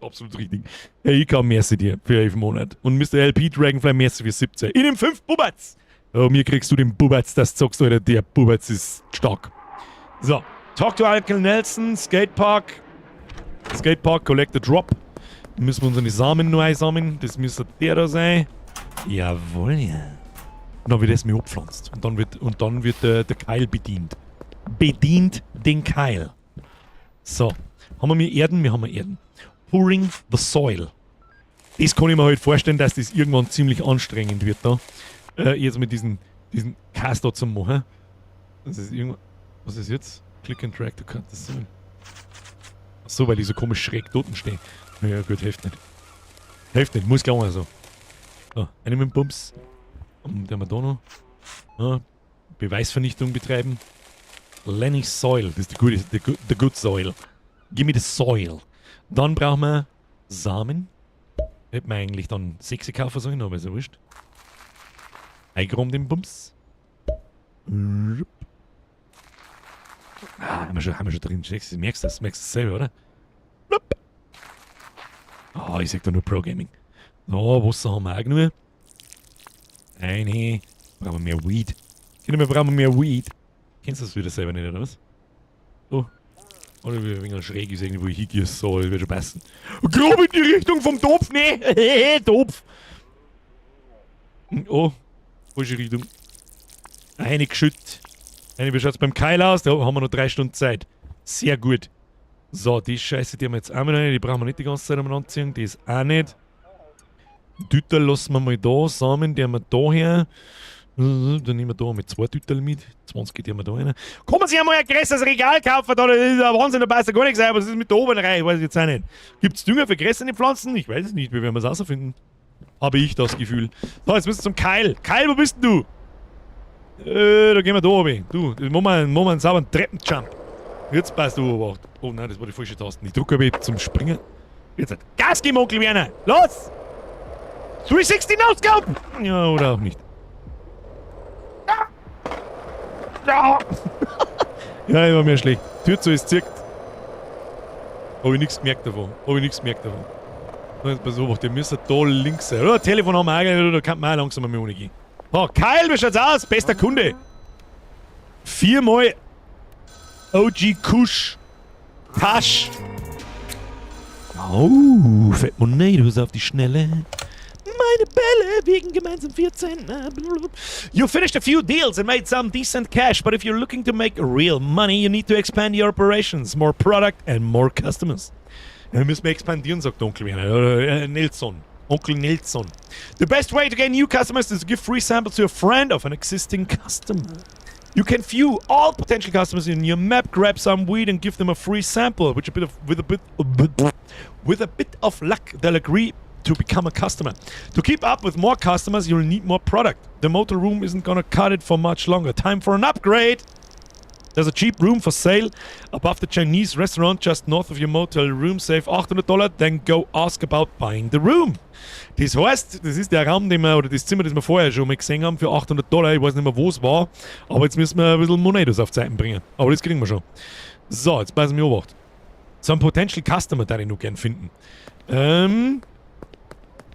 Absolut richtig. Hey, Ika, merci dir für 11 Monate. Und Mr. LP Dragonfly, merci für 17. In dem 5 Bubatz! Oh, mir kriegst du den Bubatz, das zockst du, Alter. Der Bubatz ist stark. So, talk to Uncle Nelson, Skatepark. Skatepark, collect the drop. Müssen wir unsere Samen nur einsammeln. Das müsste der da sein. Jawohl, ja. Und dann wird es mir abpflanzt. Und dann wird der Keil bedient. Bedient den Keil. So. Haben wir mir Erden? Wir haben Erden. Pouring the soil. Das kann ich mir halt vorstellen, dass das irgendwann ziemlich anstrengend wird da. Jetzt mit diesen Cast da zu machen. Das ist irgendwann. Was ist jetzt? Click and drag to cut the soil. Ach so, weil ich so komisch schräg dort stehe. Ja, gut, hilft nicht. Hilft nicht, muss klar so. So, eine mit dem Bums. Und der haben wir da noch. Ja, Beweisvernichtung betreiben. Lenny Soil, das ist the good soil. Give me the soil. Dann brauchen wir Samen. Hätten wir eigentlich dann sechs kaufen sollen, aber ist ja wurscht. Eingraben den Bums. Ah, haben wir schon drin. Merkst du das? Merkst du das selber, oder? Ah, ich sag da nur Pro Gaming. So, Wasser haben wir auch genug. Eine. Brauchen wir mehr Weed. Kinder, wir brauchen mehr Weed. Kennst du das wieder selber nicht, oder was? Oh. Oder wie ein wenig schräg ist irgendwo hingehen soll, wird schon passen. Grob in die Richtung vom Topf, ne? Topf. Oh, falsche Richtung. Eine geschüttet. Eine, wie schaut's beim Keil aus? Da haben wir noch 3 Stunden Zeit. Sehr gut. So, die Scheiße, die haben wir jetzt auch mit rein. Die brauchen wir nicht die ganze Zeit umeinander ziehen. Die ist auch nicht. Düter lassen wir mal da. Samen, die haben wir da her. Dann nehmen wir da mit zwei Düterl mit. 20 die haben wir da rein. Kann man sich einmal ein größeres Regal kaufen? Da ist ein Wahnsinn, da passt ja gar nichts rein. Was ist mit der oberen Reihe? Weiß ich jetzt auch nicht. Gibt es Dünger für größere Pflanzen? Ich weiß es nicht. Wir werden es rausfinden. Habe ich das Gefühl. So, jetzt müssen wir zum Keil. Keil, wo bist denn du? Da gehen wir da runter. Du, machen wir einen sauberen Treppenjump. Jetzt passt du Obacht. Oh nein, das war die falsche Taste. Ich drücke aber zum Springen. Jetzt halt. Gas geben, Onkel Werner! Los! 360 No Scope! Ja, oder auch nicht. Ah. Ja, ja, ich war mir schlecht. Tür zu, ist zirkt. Habe ich nichts gemerkt davon. Habe ich nichts gemerkt davon. Jetzt pass auf, der müsste da links sein. Oder Telefon haben wir auch, da kann man auch langsam mal ohne gehen. Oh, Kyle, wie schaut's aus? Bester Kunde. Viermal OG Kush. Tasch. Oh, Fat Monados auf die Schnelle. Meine Bälle wiegen gemeinsam 14. You finished a few deals and made some decent cash, but if you're looking to make real money, you need to expand your operations. More product and more customers. Ja, wir müssen expandieren, sagt Onkel Werner. Nelson. Onkel Nelson. The best way to gain new customers is to give free samples to a friend of an existing customer. You can view all potential customers in your map, grab some weed and give them a free sample, which a bit of with a bit of luck they'll agree to become a customer. To keep up with more customers, you'll need more product. The motel room isn't gonna cut it for much longer. Time for an upgrade. There's a cheap room for sale above the Chinese restaurant just north of your motel room. Save $800, then go ask about buying the room. Das heißt, das ist der Raum, den wir, oder das Zimmer, das wir vorher schon mal gesehen haben, für 800 Dollar. Ich weiß nicht mehr, wo es war. Aber jetzt müssen wir ein bisschen Monedos auf Zeiten bringen. Aber das kriegen wir schon. So, jetzt passen wir Obacht. So einen Potential Customer da ich noch gern finden.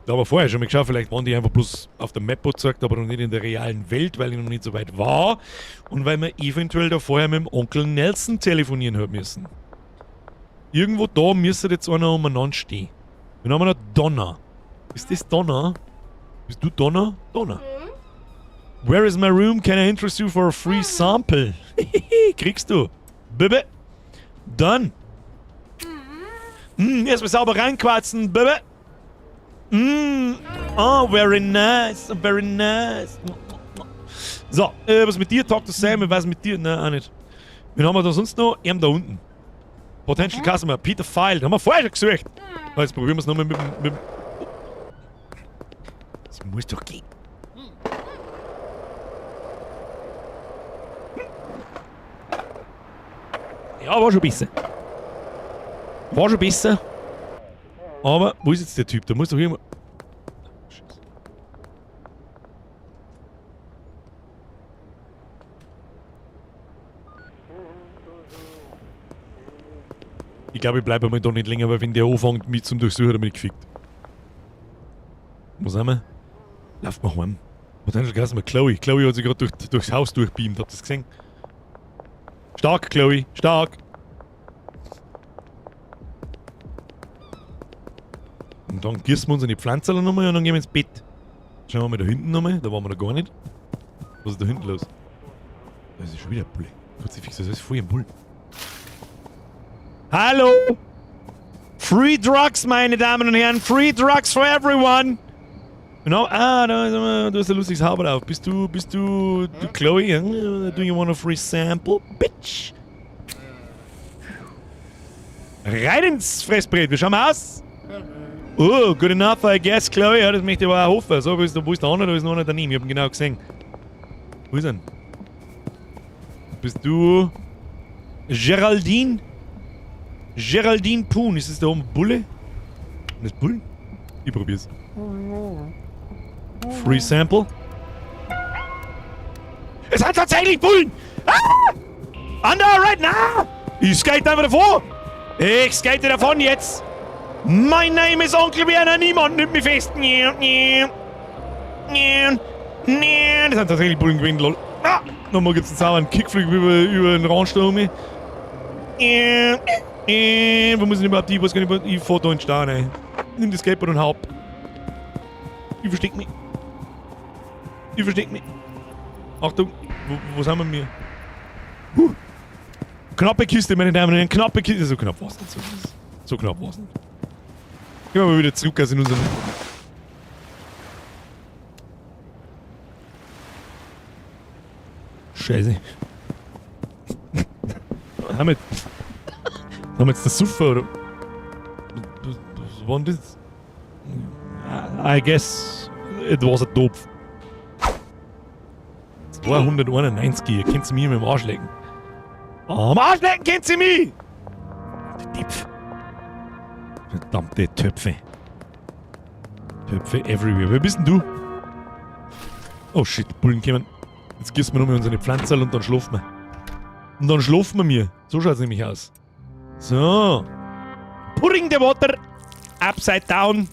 Da haben wir vorher schon mal geschaut, vielleicht waren die einfach bloß auf der Map gezeigt, aber noch nicht in der realen Welt, weil ich noch nicht so weit war. Und weil wir eventuell da vorher mit dem Onkel Nelson telefonieren haben müssen. Irgendwo da müsste jetzt einer umeinander stehen. Dann haben wir noch Donna. Ist das Donna? Bist du Donna? Donna. Where is my room? Can I interest you for a free sample? Kriegst du. Bitte. Done. Erstmal sauber reinquatschen, Bitte. Oh, very nice, very nice. So, was mit dir? Talk to Sam, was mit dir? Nein, auch nicht. Wen haben wir da sonst noch? Er da unten. Potential Customer, Peter File. Den haben wir vorher schon gesucht. So, jetzt probieren wir es nochmal mit dem. Das muss doch gehen. Ja, war schon besser. War schon besser. Aber wo ist jetzt der Typ? Da muss doch irgendwo. Scheiße. Ich glaube, ich bleibe einmal da nicht länger, weil wenn der anfängt, mich zum Durchsuchen, dann bin ich gefickt. Wo sind wir? Lauft mal heim. Was haben schon geheißen? Chloe. Chloe hat sich gerade durchs Haus durchbeamt. Habt ihr das gesehen? Stark, Chloe. Stark. Und dann gießen wir uns in die Pflanze nochmal und dann gehen wir ins Bett. Schauen wir mal da hinten nochmal. Da waren wir noch gar nicht. Was ist da hinten los? Da ist schon wieder ein Bulle. Kruzifix, das ist voll ein Bull. Hallo! Free Drugs, meine Damen und Herren! Free Drugs for everyone! Genau, ah, da ist ein lustiges Haarband auf. Bist du Chloe? Do you want a free sample, bitch? Rein ins Fressbrett, wie schauen wir aus? Oh, good enough, I guess, Chloe. Ja, das möchte ich aber auch hoffen. So, wo ist der andere? Da ist noch einer daneben. Ich hab ihn genau gesehen. Wo ist er? Bist du Geraldine? Geraldine Poon. Ist das da oben Bulle? Das Bullen? Ich probier's. Free Sample. Es sind tatsächlich Bullen! Ah! Under arrest now! Ich skate einfach davon! Ich skate davon jetzt! My name is Onkel Werner, niemand nimmt mich fest! Nee, nee. Nee, nee. Das sind tatsächlich Bullen gewesen, lol. Ah! Nochmal gibt's einen sauberen Kickflip über den Randstein. Wo muss ich denn überhaupt hin? Ich weiß gar nicht, ich fahr da in den Stau rein. Nimm das Skateboard und hau ab. Ich versteck mich. Ich versteck mich. Achtung, wo sind wir mir? Huh. Knappe Kiste, meine Damen und Herren, knappe Kiste. So knapp war's nicht. So knapp war's nicht. Gehen wir mal wieder zurück, also in unseren. Scheiße. Haben wir jetzt das Suffer oder? Was war denn das? I guess it was a Topf. 291, ihr könnt mich mit dem Arsch lecken. Am Arsch lecken könnt ihr mich! Die Töpfe. Verdammte Töpfe. Töpfe everywhere. Wer bist denn du? Oh shit, Bullen kommen. Jetzt gießen wir nochmal unsere Pflanzerl und dann schlafen wir. Und dann schlafen wir mir. So schaut's nämlich aus. So. Putting the water upside down.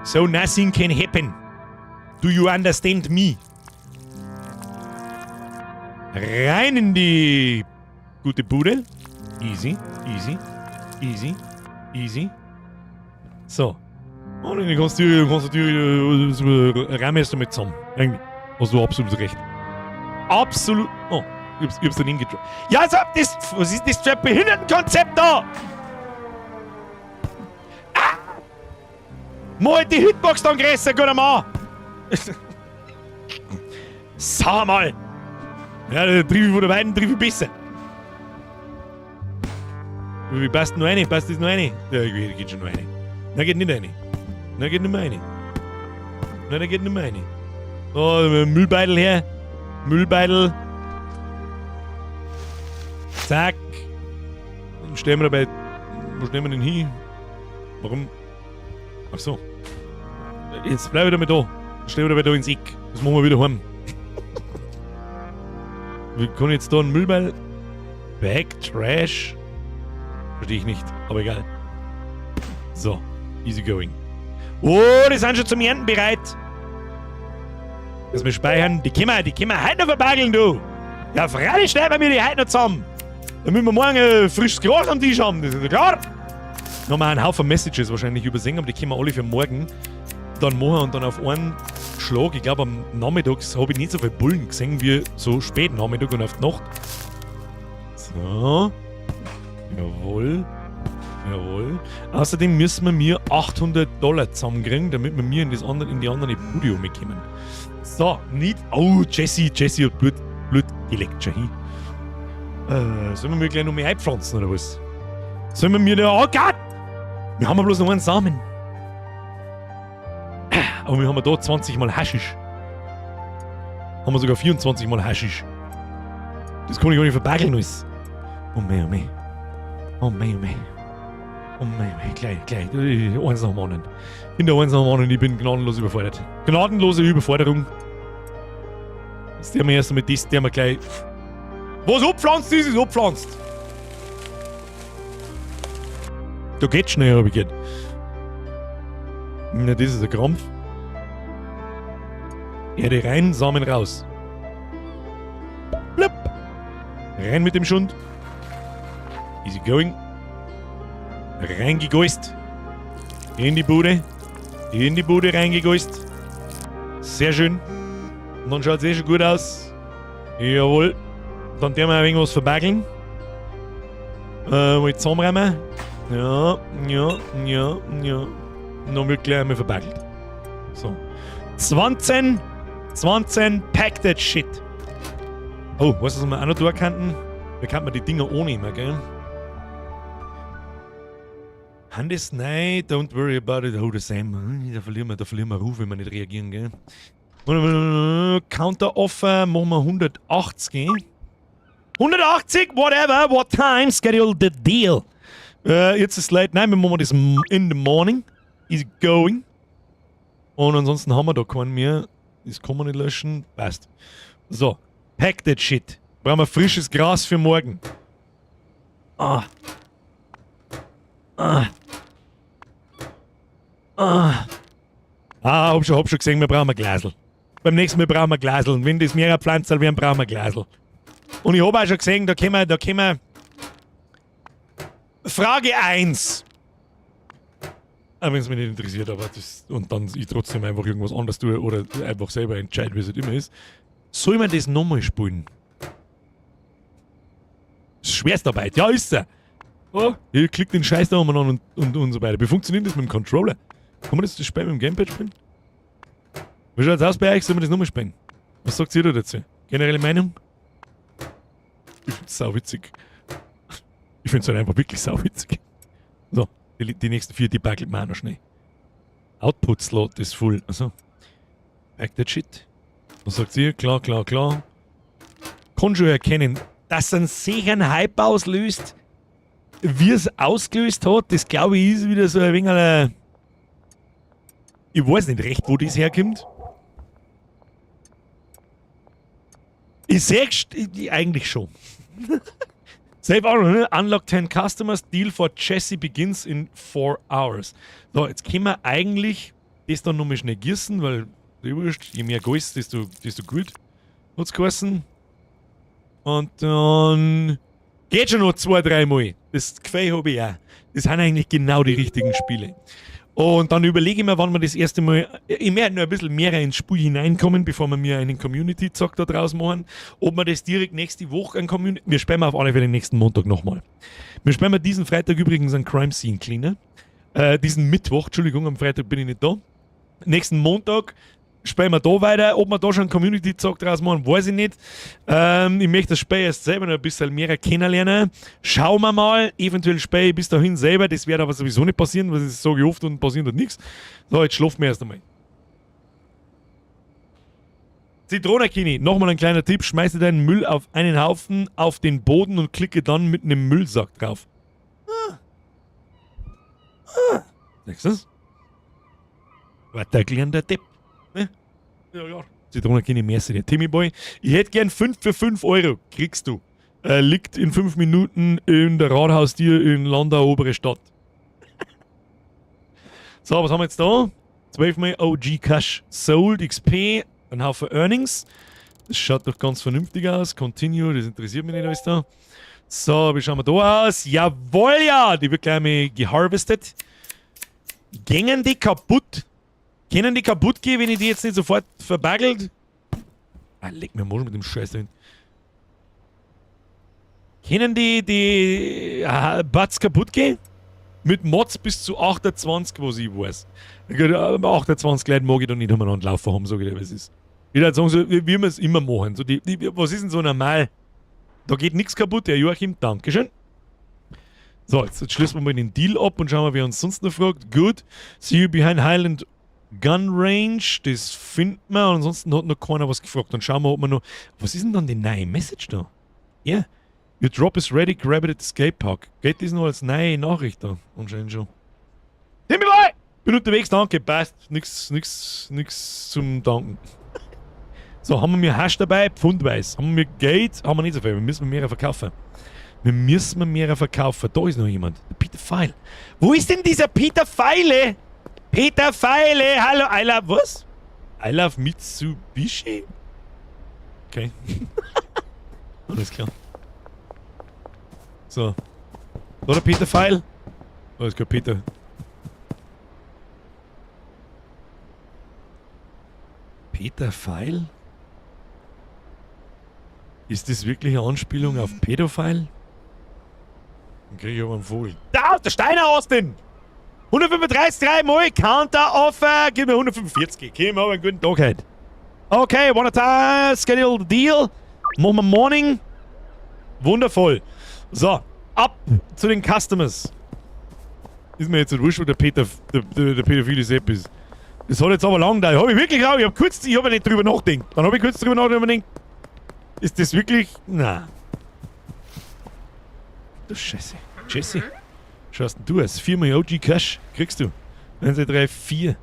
So nothing can happen. Do you understand me? Rein in die gute Bude. Easy, easy, easy, easy. So. Und dann kannst du rammelst du mit zusammen. Eigentlich hast du absolut recht. Absolut. Oh, ich hab's daneben gedroppt. Ja, so, was ist das für ein Behindertenkonzept da? Ah! Mal die Hitbox dann größer, guter Mann! Sag mal! Ja, der triff ich von der Weiten, triff ich besser. Wie passt noch eine? Passt das noch eine? Ja, geht schon noch eine. Nein, geht nicht eine. Nein, geht nicht mehr eine. Nein, da geht nicht mehr eine. Oh, Müllbeutel her. Müllbeutel. Zack. Dann stehen wir dabei. Wo stellen wir denn hin? Warum? Ach so. Jetzt bleib ich damit da. Stehen wir dabei da ins Eck. Das machen wir wieder heim. Wir können jetzt da einen Müllbeutel. Bag, Trash. Verstehe ich nicht, aber egal. So, easy going. Oh, die sind schon zum Ernten bereit. Lass mich speichern. Die können wir heute noch verbageln, du. Ja, freilich schneiden wir die heute noch zusammen. Damit wir morgen frisches Gras am Tisch haben, das ist ja klar. Dann haben wir einen Haufen Messages wahrscheinlich übersehen, aber die können wir alle für morgen dann machen und dann auf einen Schlag. Ich glaube, am Nachmittag habe ich nicht so viele Bullen gesehen wie so spät Nachmittag und auf die Nacht. So. Jawohl. Jawohl. Außerdem müssen wir mir 800 Dollar zusammenkriegen, damit wir mir in die andere Bude mitkommen. So, nicht. Oh, Jesse, Jesse hat Blut geleckt schon hin. Sollen wir mir gleich noch mehr einpflanzen oder was? Sollen wir mir da. Oh Gott! Wir haben ja bloß noch einen Samen. Aber wir haben ja da 20 mal Haschisch. Haben wir sogar 24 mal Haschisch. Das kann ich gar nicht verbageln alles. Oh mei, oh mei. Oh mei, oh mei. Oh mei, oh mei. Gleich, gleich. Eins nach dem anderen. In der eins nach dem anderen, ich bin gnadenlos überfordert. Gnadenlose Überforderung. Das der wir erst einmal das, der wir gleich. Was abpflanzt ist, ist abpflanzt. Da geht's schnell, hab ich gehört. Na, das ist ein Krampf. Erde rein, Samen raus. Blub. Rein mit dem Schund. Easy going. Reingegoist. In die Bude. In die Bude reingegoist. Sehr schön. Und dann schaut es eh schon gut aus. Jawohl. Dann werden wir ein wenig was verbageln. Mal zusammenräumen. Ja. Und dann wird gleich einmal verbagelt. So. 20, 20, pack that shit. Oh, weißt du, was wir auch noch tun könnten? Wir könnten die Dinger annehmen, gell? Hand ist nein, don't worry about it, oh, the same. Da verlieren wir Ruf, wenn wir nicht reagieren, gell? Counter Offer, machen wir 180. 180, whatever, what time, schedule the deal. Jetzt ist late, nein, wir machen das in the morning. Easy going. Und ansonsten haben wir da keinen mehr. Das kann man nicht löschen. Passt. So, pack that shit. Brauchen wir frisches Gras für morgen. Ah. Ah. Ah. Ah, hab schon gesehen, wir brauchen ein Glasl. Beim nächsten Mal brauchen wir ein Glasl. Und wenn das mehrere Pflanzen werden, brauchen wir ein Glasl. Und ich habe auch schon gesehen, da können wir. Frage 1. Auch wenn es mich nicht interessiert, aber das, und dann ich trotzdem einfach irgendwas anderes tue oder einfach selber entscheide, wie es halt immer ist. Soll man das nochmal spielen? Das ist Schwerstarbeit, ja, ist er. Oh, ich klick den Scheiß da umeinander und so weiter. Wie funktioniert das mit dem Controller? Kann man das Spiel mit dem Gamepad spielen? Wie schaut's aus bei euch? Sollen wir das nochmal spielen? Was sagt ihr da dazu? Generelle Meinung? Ich find's sau witzig. Ich find's halt einfach wirklich sau witzig. So, die nächsten vier, die baggelt man auch noch schnell. Output Slot ist full. Also, pack that shit. Was sagt ihr? Klar. Kann schon erkennen, dass ein sicheren Hype auslöst. Wie es ausgelöst hat, das, glaube ich, ist wieder so ein wenig eine. Ich weiß nicht recht, wo das herkommt. Ich sehe eigentlich schon. Save all, ne? Unlock 10 Customers, Deal for Jesse begins in 4 hours. So, jetzt können wir eigentlich das dann nochmal schnell gießen, weil, wurscht, je mehr Gas, desto gut. Hat's geheißen. Und dann geht schon noch zwei, drei Mal. Das Gefühl habe ich auch. Das sind eigentlich genau die richtigen Spiele. Und dann überlege ich mir, wann wir das erste Mal, ich möchte noch ein bisschen mehr ins Spiel hineinkommen, bevor wir mir einen Community-Zock da draus machen. Ob wir das direkt nächste Woche ein Community, wir spielen auf alle Fälle nächsten Montag nochmal. Wir spielen diesen Freitag übrigens einen Crime Scene Cleaner. Diesen Mittwoch, Entschuldigung, am Freitag bin ich nicht da. Nächsten Montag spielen wir da weiter. Ob wir da schon einen Community-Zock draus machen, weiß ich nicht. Ich möchte das Spiel erst selber noch ein bisschen mehr kennenlernen. Schauen wir mal. Eventuell spiele ich bis dahin selber. Das wird aber sowieso nicht passieren, weil das sage ich oft und passiert halt nichts. So, jetzt schlafen wir erst einmal. Zitronakini, nochmal ein kleiner Tipp. Schmeiße deinen Müll auf einen Haufen auf den Boden und klicke dann mit einem Müllsack drauf. Ah. Ah. Siehst du das? War der kleine Depp. Ne? Ja. Zitronakini, merci dir. Timmy Boy, ich hätte gern 5 für 5 Euro. Kriegst du. Liegt in 5 Minuten in der Rathaustür in Landau, obere Stadt. So, was haben wir jetzt da? 12 mal OG Cash Sold XP, ein Haufen Earnings. Das schaut doch ganz vernünftig aus. Continue, das interessiert mich nicht alles da. So, wie schauen wir da aus? Jawohl, ja! Die wird gleich mal geharvestet. Gängen die kaputt? Können die kaputt gehen, wenn ich die jetzt nicht sofort verbaggelt? Ah, leck mir am mit dem Scheiß dahin. Können die Buds kaputt gehen? Mit Mods bis zu 28, was ich weiß. 28 Leute mag ich da nicht umeinander laufen haben, sag ich dir, was ist. Ich würde sagen, so, wie wir es immer machen. So was ist denn so normal? Da geht nichts kaputt, der Joachim, Dankeschön. So, jetzt schließen wir mal den Deal ab und schauen mal, wer uns sonst noch fragt. Gut. See you behind Highland Gun Range, das finden wir. Und ansonsten hat noch keiner was gefragt. Dann schauen wir, ob wir noch. Was ist denn dann die neue Message da? Ja. Yeah. Your drop is ready, grab it at the skate park. Geht das noch als neue Nachricht da? Anscheinend schon. Timmy Boy! Bin unterwegs, danke, passt. Nix, nix, nix zum Danken. So, haben wir mir Hasch dabei? Pfundweis. Haben wir Geld? Haben wir nicht so viel. Wir müssen mehr verkaufen. Wir müssen mehr verkaufen. Da ist noch jemand. Der Peter Feil. Wo ist denn dieser Peter Feile? Peter Feile, hallo, I love, was? I love Mitsubishi? Okay. Alles klar. So. Da der Peter Feil. Oh, ist kein Peter. Peter Feil? Ist das wirklich eine Anspielung auf Pädophile? Dann krieg ich aber einen Vogel. Da, der Steiner Austin! 135, 3 mal, Counter Offer, gib mir 145. Okay, wir haben einen guten Tag heute. Okay, one time, schedule the deal. Machen wir Morning. Wundervoll. So, ab zu den Customers. Ist mir jetzt nicht wurscht, wo der Peter, der pädophile Sepp ist. Das hat jetzt aber lang gedauert. Hab ich wirklich auch. Ich hab kurz, ich hab ja nicht drüber nachgedacht. Dann hab ich kurz drüber nachgedacht und mir gedacht, ist das wirklich? Na. Du Scheiße. Jesse. Schaust denn du aus? 4 OG Cash kriegst du. 1, 2, 3, 4.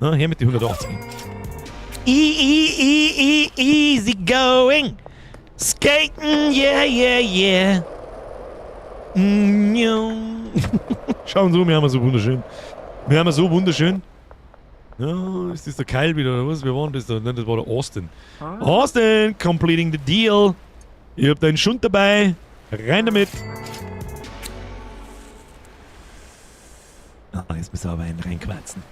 Na, her mit die 180. E, e, e, e, easy going. Skating, yeah. Ja. Schauen Sie, wir haben so wunderschön. Wir haben so wunderschön. Ja, ist das der Kyle wieder oder was? Wer war denn das da? Nein, das war der Austin. Austin, completing the deal. Ich hab da einen Schund dabei. Rein damit. Ah, jetzt müssen wir aber einen reinquarzen.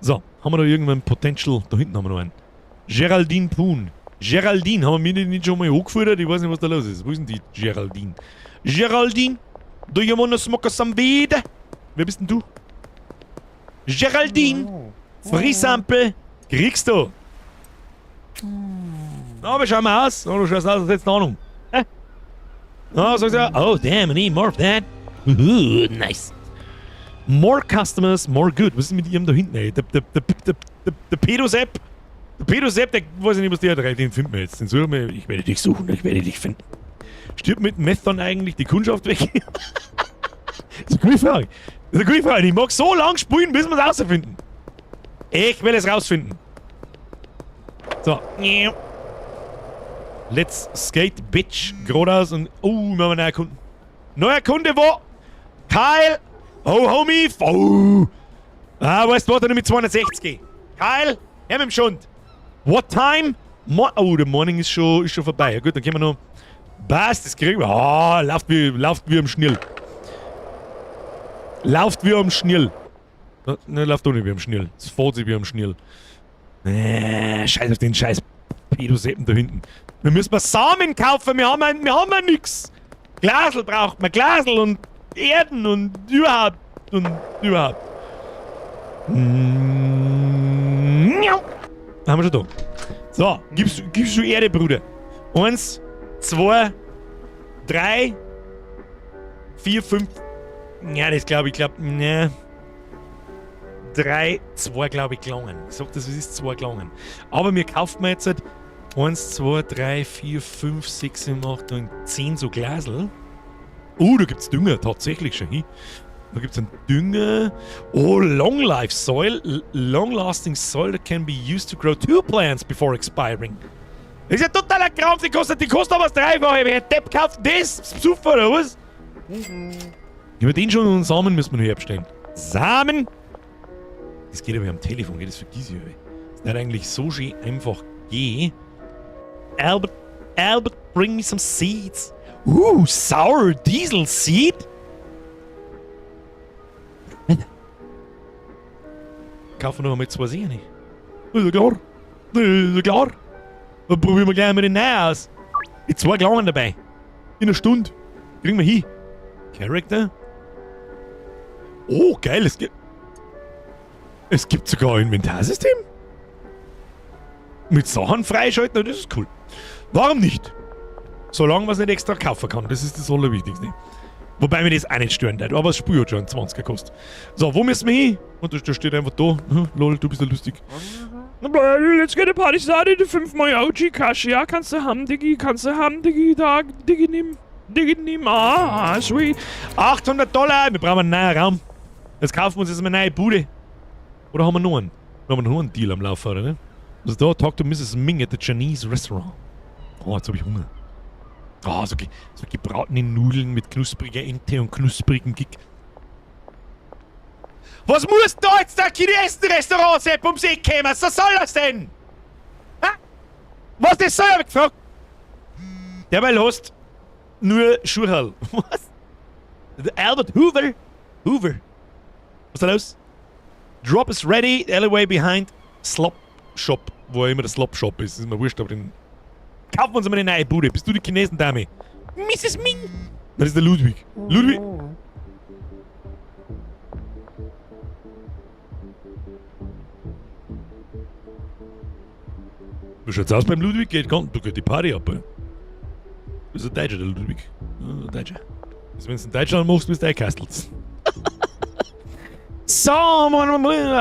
So, haben wir da irgendwann Potential? Da hinten haben wir noch einen. Geraldine Poon. Geraldine, haben wir die nicht schon mal angefordert? Ich weiß nicht, was da los ist. Wo ist denn die Geraldine? Geraldine, do you wanna smoke some weed? Wer bist denn du? Geraldine, Free Sample, kriegst du. Na, wie schauen wir aus? Na, du schaust aus, als hättest du Ahnung. Hä? Na, sagst du, oh damn, I need more of that. Ooh, nice. More customers, more good. Was ist mit ihrem da hinten, ey? Der Pedo-Sepp. Der Pedo-Sepp, der weiß ich nicht, was der hat. Den finden wir jetzt. Den suchen wir. Ich werde dich suchen, ich werde dich finden. Stirbt mit dem Meth dann eigentlich die Kundschaft weg? Das ist eine gute Frage. Das ist eine gute Frage. Ich mag so lange spielen, bis wir es rausfinden. Ich will es rausfinden. So. Let's skate, bitch. Geradeaus und. Oh, wir haben einen neuen Kunden. Neuer Kunde wo? Kyle! Oh, Homie! Oh! Ah, weißt du was, dann mit 260. Kyle, her mit dem Schund. What time? Mo oh, der Morning ist schon vorbei. Ja gut, dann können wir noch. Passt, das kriegen wir. Ah, lauft wie am Schnirl. Lauft wie am Schnirl. Ne, läuft doch nicht wie am Schnirl. Es fährt sich wie am Schnirl. Scheiß auf den scheiß Pedoseppen da hinten. Wir müssen mal Samen kaufen, wir haben ja nix. Glasl braucht man, Glasl und Erden und überhaupt und überhaupt. Ja. Haben wir schon da. So, gibst du Erde, Bruder. Eins, zwei, drei, vier, fünf. Ja, das glaube ich, glaube, ne. Drei, zwei, glaube ich, gelangen. Ich sag das, es ist zwei gelangen. Aber mir kauft man jetzt halt 1, 2, 3, 4, 5, 6, 7, 8, 9, 10 so Glasel. Oh, da gibt's Dünger, tatsächlich schon. Hin. Da gibt's einen Dünger. Oh, Long Life Soil. Long Lasting Soil that can be used to grow two plants before expiring. Das ist ja totaler Krampf, die kostet aber das Dreifache. Wer Depp kauft das? Super, oder was? Ja, den schon und Samen müssen wir noch herstellen. Samen! Das geht aber am Telefon, geht das vergiss ich. Das ist eigentlich so schön einfach gehen. Albert, Albert, bring me some seeds. Ooh, sour diesel seed? Kaufen wir noch mal zwei Sehne. Ist ja klar. Ist ja klar. Dann probieren wir gleich mal den neuen aus. Die zwei Klammern dabei. In einer Stunde. Kriegen wir hin. Character. Oh, geil. Es gibt sogar ein Inventarsystem. Mit Sachen freischalten, das ist cool. Warum nicht? Solange man es nicht extra kaufen kann. Das ist das Allerwichtigste. Wobei mir das auch nicht stören würde. Aber das Spiel hat schon einen 20er gekostet. So, wo müssen wir hin? Und da steht einfach da. Lol, du bist ja lustig. Let's get a party started. 5 mal OG Cash. Ja, kannst du haben, Diggi. Kannst du haben, Diggi. Da, Diggi, nimm. Diggi, nimm. Ah, sweet. 800 Dollar. Wir brauchen einen neuen Raum. Jetzt kaufen wir uns jetzt mal eine neue Bude. Oder haben wir noch einen? Wir haben noch einen Deal am Laufen, oder ne? Also da, talk to Mrs. Ming at the Chinese Restaurant. Oh, jetzt habe ich Hunger. Ah, so gebratene Nudeln mit knuspriger Ente und knusprigem Gick. Was muss da jetzt der Chinesen-Restaurant sein, ums Eck kommen? Was soll das denn? Ha? Was das soll, hab ich gefragt. Derweil hast nur Schuhherl. Was? Albert Hoover. Hoover. Was ist da los? Drop is ready, alleyway behind Slop Shop. Wo immer der Slop Shop ist. Ist mir wurscht, aber den. Kaufen wir uns mal eine neue Bude. Bist du die Chinesen-Dame? Mrs. Ming! Das ist der Ludwig. Ludwig! Wie schaut's aus beim Ludwig? Geht ganz, da geht die Party ab. Ey. Das ist ein Deutscher, der Ludwig. Ja, ein Deutscher. Also, wenn du in Deutschland machst, bist du eingekastelt. So, man,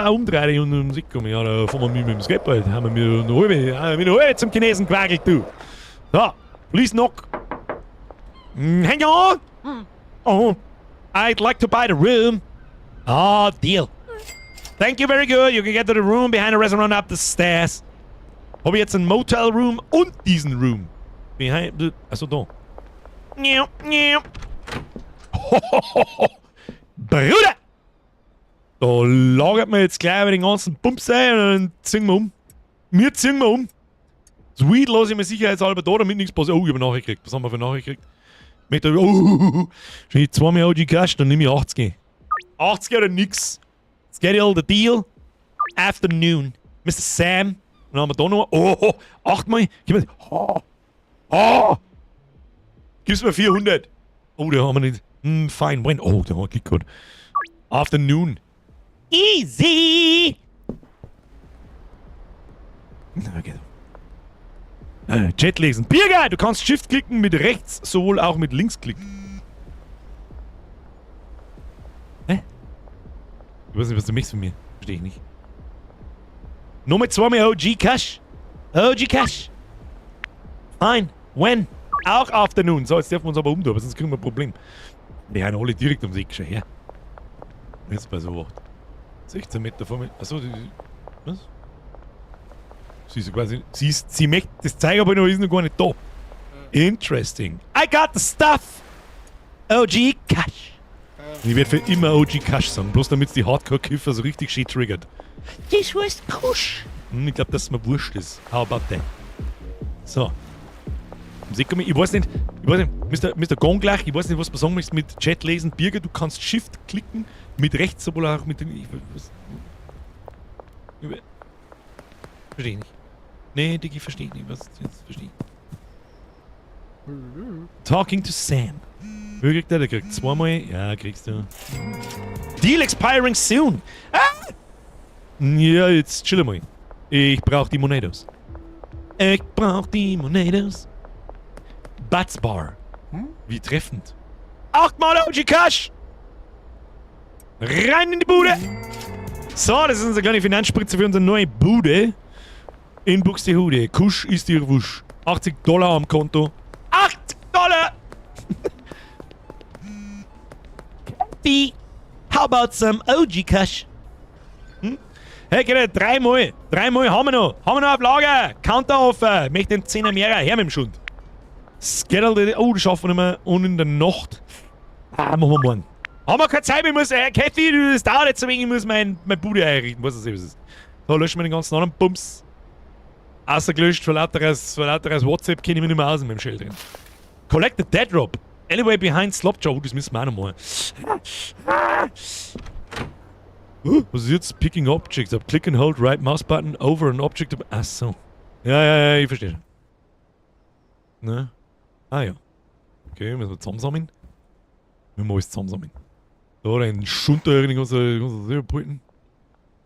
umdrehen und um Musik kommen. Ja, da fahren wir mit dem Skateboard. Haben wir eine halbe zum Chinesen gewackelt, du. So, please knock. Hang on. Oh, I'd like to buy the room. Ah, deal. Thank you, very good. You can get to the room behind the restaurant up the stairs. Habe ich jetzt ein Motel Room und diesen Room. Behind the. Achso, da. Bruder! Da lagert man jetzt gleich den ganzen Bums ein und dann ziehen wir um. Wir ziehen wir um. Das Weed lasse ich mir sicherheitshalber da, damit nichts passiert. Oh, ich habe Nachricht gekriegt. Was haben wir für Nachricht gekriegt? Oh, schon ich zweimal OG Cash, dann nehme ich 80. 80 oder nix. Schedule the deal. Afternoon. Mr. Sam. Dann haben wir da noch. Oh, achtmal. Gib mir. Oh, oh. Gib's mir 400. Oh, da haben wir nicht. Fine. When? Oh, da haben wir Klick gehabt. Afternoon. Easy! Okay. Chat lesen. Birger, du kannst Shift klicken mit rechts, sowohl auch mit links klicken. Hä? Ich weiß nicht, was du möchtest von mir. Verstehe ich nicht. Nummer zweimal OG Cash. OG Cash. Fine. When? Auch Afternoon. So, jetzt dürfen wir uns aber umtun, sonst kriegen wir ein Problem. Die haben alle direkt ums Eck. Schau her. Jetzt bei so 8. 16 Meter vor mir. Achso, die, was? Sie ist quasi. Sie möchte das Zeug aber noch, ist noch gar nicht da. Interesting. I got the stuff! OG Cash. Ich werde für immer OG Cash sagen, bloß damit die Hardcore-Kiffer so richtig schön triggert. Das heißt Kusch. Ich glaube, dass es mir wurscht ist. How about that? So. Ich weiß nicht, Mr. Gongleich, ich weiß nicht, was man sagen möchte mit Chat lesen. Birger, du kannst Shift klicken, mit rechts, sowohl auch mit den. Verstehe ich nicht. Nee, Diggi, verstehe ich nicht. Was jetzt verstehe ich. Talking to Sam. Wie kriegt der? Der kriegt zweimal. Ja, kriegst du. Deal expiring soon. Ah! Ja, jetzt chill mal. Ich brauch die Monetos. Ich brauch die Monetos. Bats Bar. Wie treffend. 8-mal OG Cash! Rein in die Bude! So, das ist unsere kleine Finanzspritze für unsere neue Bude. In Buxtehude. Kusch ist ihr Wusch. $80 am Konto. $8! Kathy, how about some OG Cash? Hm? Hey, geht dreimal. Dreimal haben wir noch. Haben wir noch auf Lager. Counter offen. Möchte den 10er mehr. Her mit dem Schund. Schedule. Oh, das schaffen wir nicht mehr. Und in der Nacht. Ah, machen wir morgen. Haben wir keine Zeit, ich muss, Kathy, das dauert jetzt ein wenig, ich muss mein Bude einrichten. Was ist das? Was ist. So, löschen wir den ganzen anderen Bums. Außer gelöscht, vor lauteres WhatsApp kenne ich mich nicht mehr aus mit dem Shell drin. Collect the Dead Drop. Alleyway behind Slop Joe. Oh, das müssen wir auch noch mal. Was ist jetzt? Picking Objects up. Click and hold right mouse button over an object. Ach so. Ja, ich verstehe schon. Ne? Ah ja. Okay, müssen wir zusammensammeln. Müssen wir alles zusammensammeln. Da, den Schund da irgendwie kannst du selber behalten.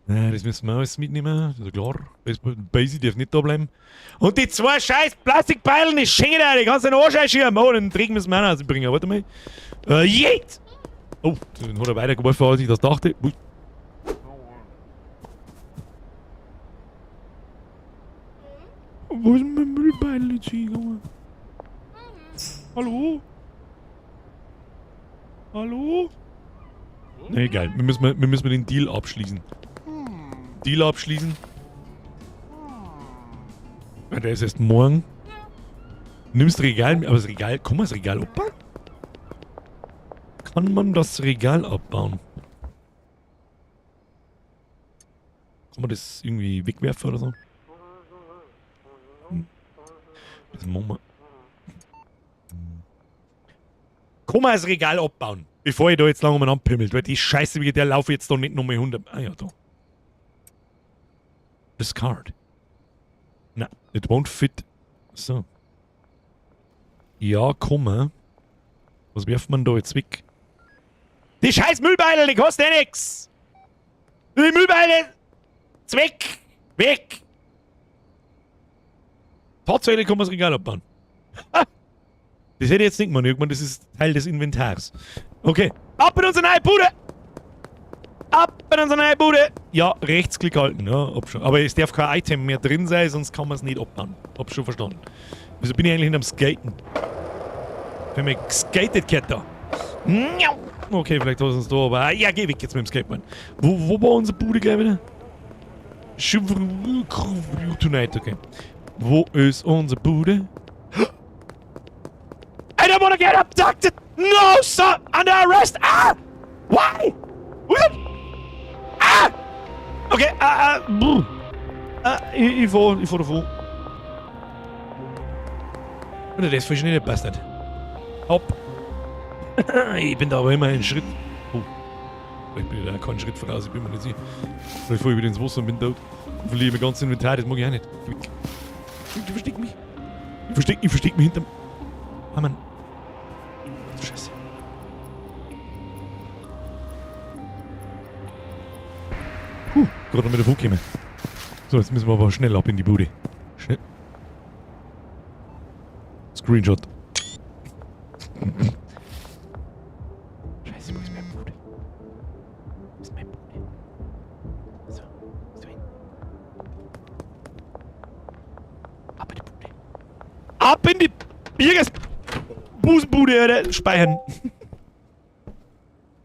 Ja, das müssen wir alles mitnehmen. Das ist ja klar. Das Basie darf nicht da bleiben. Und die zwei scheiß Plastikbeilen, die schenke dir, die kannst du in den Arsch einschieben. Oh, den Dreck müssen wir auch noch rausbringen. Warte mal. Yeet! Oh, den hat er weitergeworfen, als ich das dachte. Ui. Wo ist mein Müllbeil jetzt hingegangen? Hallo? Hallo? Nee, geil. Wir müssen den Deal abschließen. Deal abschließen. Ja, der ist erst morgen. Nimmst Regal, aber das Regal, kann man das Regal abbauen? Kann man das Regal abbauen? Kann man das irgendwie wegwerfen oder so? Das machen wir. Kann man das Regal abbauen? Bevor ich da jetzt lange umeinander pimmelt, weil die Scheiße, wie der laufe jetzt da nicht nochmal 100. Ah ja, da. Discard. Na, it won't fit. So. Ja, komm. Was wirft man da jetzt weg? Die scheiß Müllbeile, die kosten eh nix! Die Müllbeile! Weg! Weg! Tatsächlich kann man das Regal abbauen. Ha! Das hätte ich jetzt nicht gemacht. Irgendwann, das ist Teil des Inventars. Okay. Ab in unsere neue Bude! Ab in unsere neue Bude! Ja, Rechtsklick halten. Ja, hab schon. Aber es darf kein Item mehr drin sein, sonst kann man es nicht abbauen. Hab schon verstanden. Wieso bin ich eigentlich hinterm Skaten? Wenn man geskatet gehört da. Okay, vielleicht hat es uns da, aber ja, geh weg jetzt mit dem Skateboard. Wo war unsere Bude gleich wieder? Tonight, okay. Wo ist unsere Bude? I don't wanna get abducted! No, sir! Under arrest! Ah! Why? What? Ah! Okay, ah, ah, ah, ich fahr davon. Oder das ist voll schnell, der Bastard. Hopp. Ich bin da aber immer einen Schritt. Oh. Vielleicht bin ich da keinen Schritt voraus, ich bin mir nicht sicher. Vielleicht fahr ich wieder ins Wasser und bin tot. Und verliere mein ganzes Inventar, das mag ich auch nicht. Ich versteck mich. Ich versteck mich hinterm. Ah, Mann. Oh, Scheiße. Puh, gerade noch mit davon gekommen. So, jetzt müssen wir aber schnell ab in die Bude. Schnell. Screenshot. Scheiße, wo ist meine Bude? Wo ist meine Bude? So, so hin. Ab in die Bude. Ab in die Birges Busenbude, Alter. Speichern.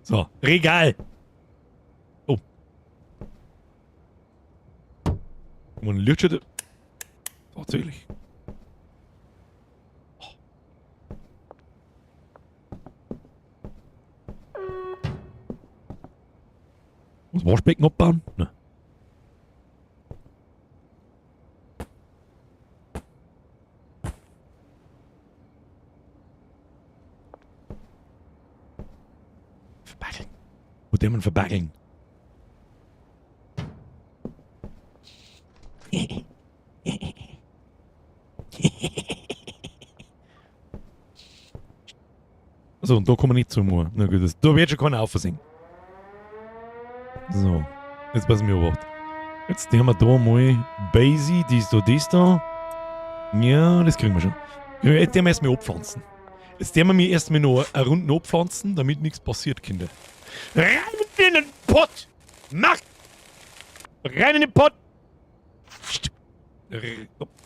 So, Regal. Oh. Man Lichtschalter. Tatsächlich. Oh. Das Waschbecken abbauen? Nein. Verbaggeln. Wo der man verbaggeln? So, und da kommen wir nicht zum Moor. Na gut, da wird schon keiner aufsehen. So, jetzt passen wir auf. Jetzt nehmen wir da mal Basie, dies da, dies da. Ja, das kriegen wir schon. Jetzt werden wir erstmal abpflanzen. Jetzt werden wir mir erstmal noch eine Runde abpflanzen, damit nichts passiert, Kinder. Rein in den Pott! Mach! Rein in den Pott!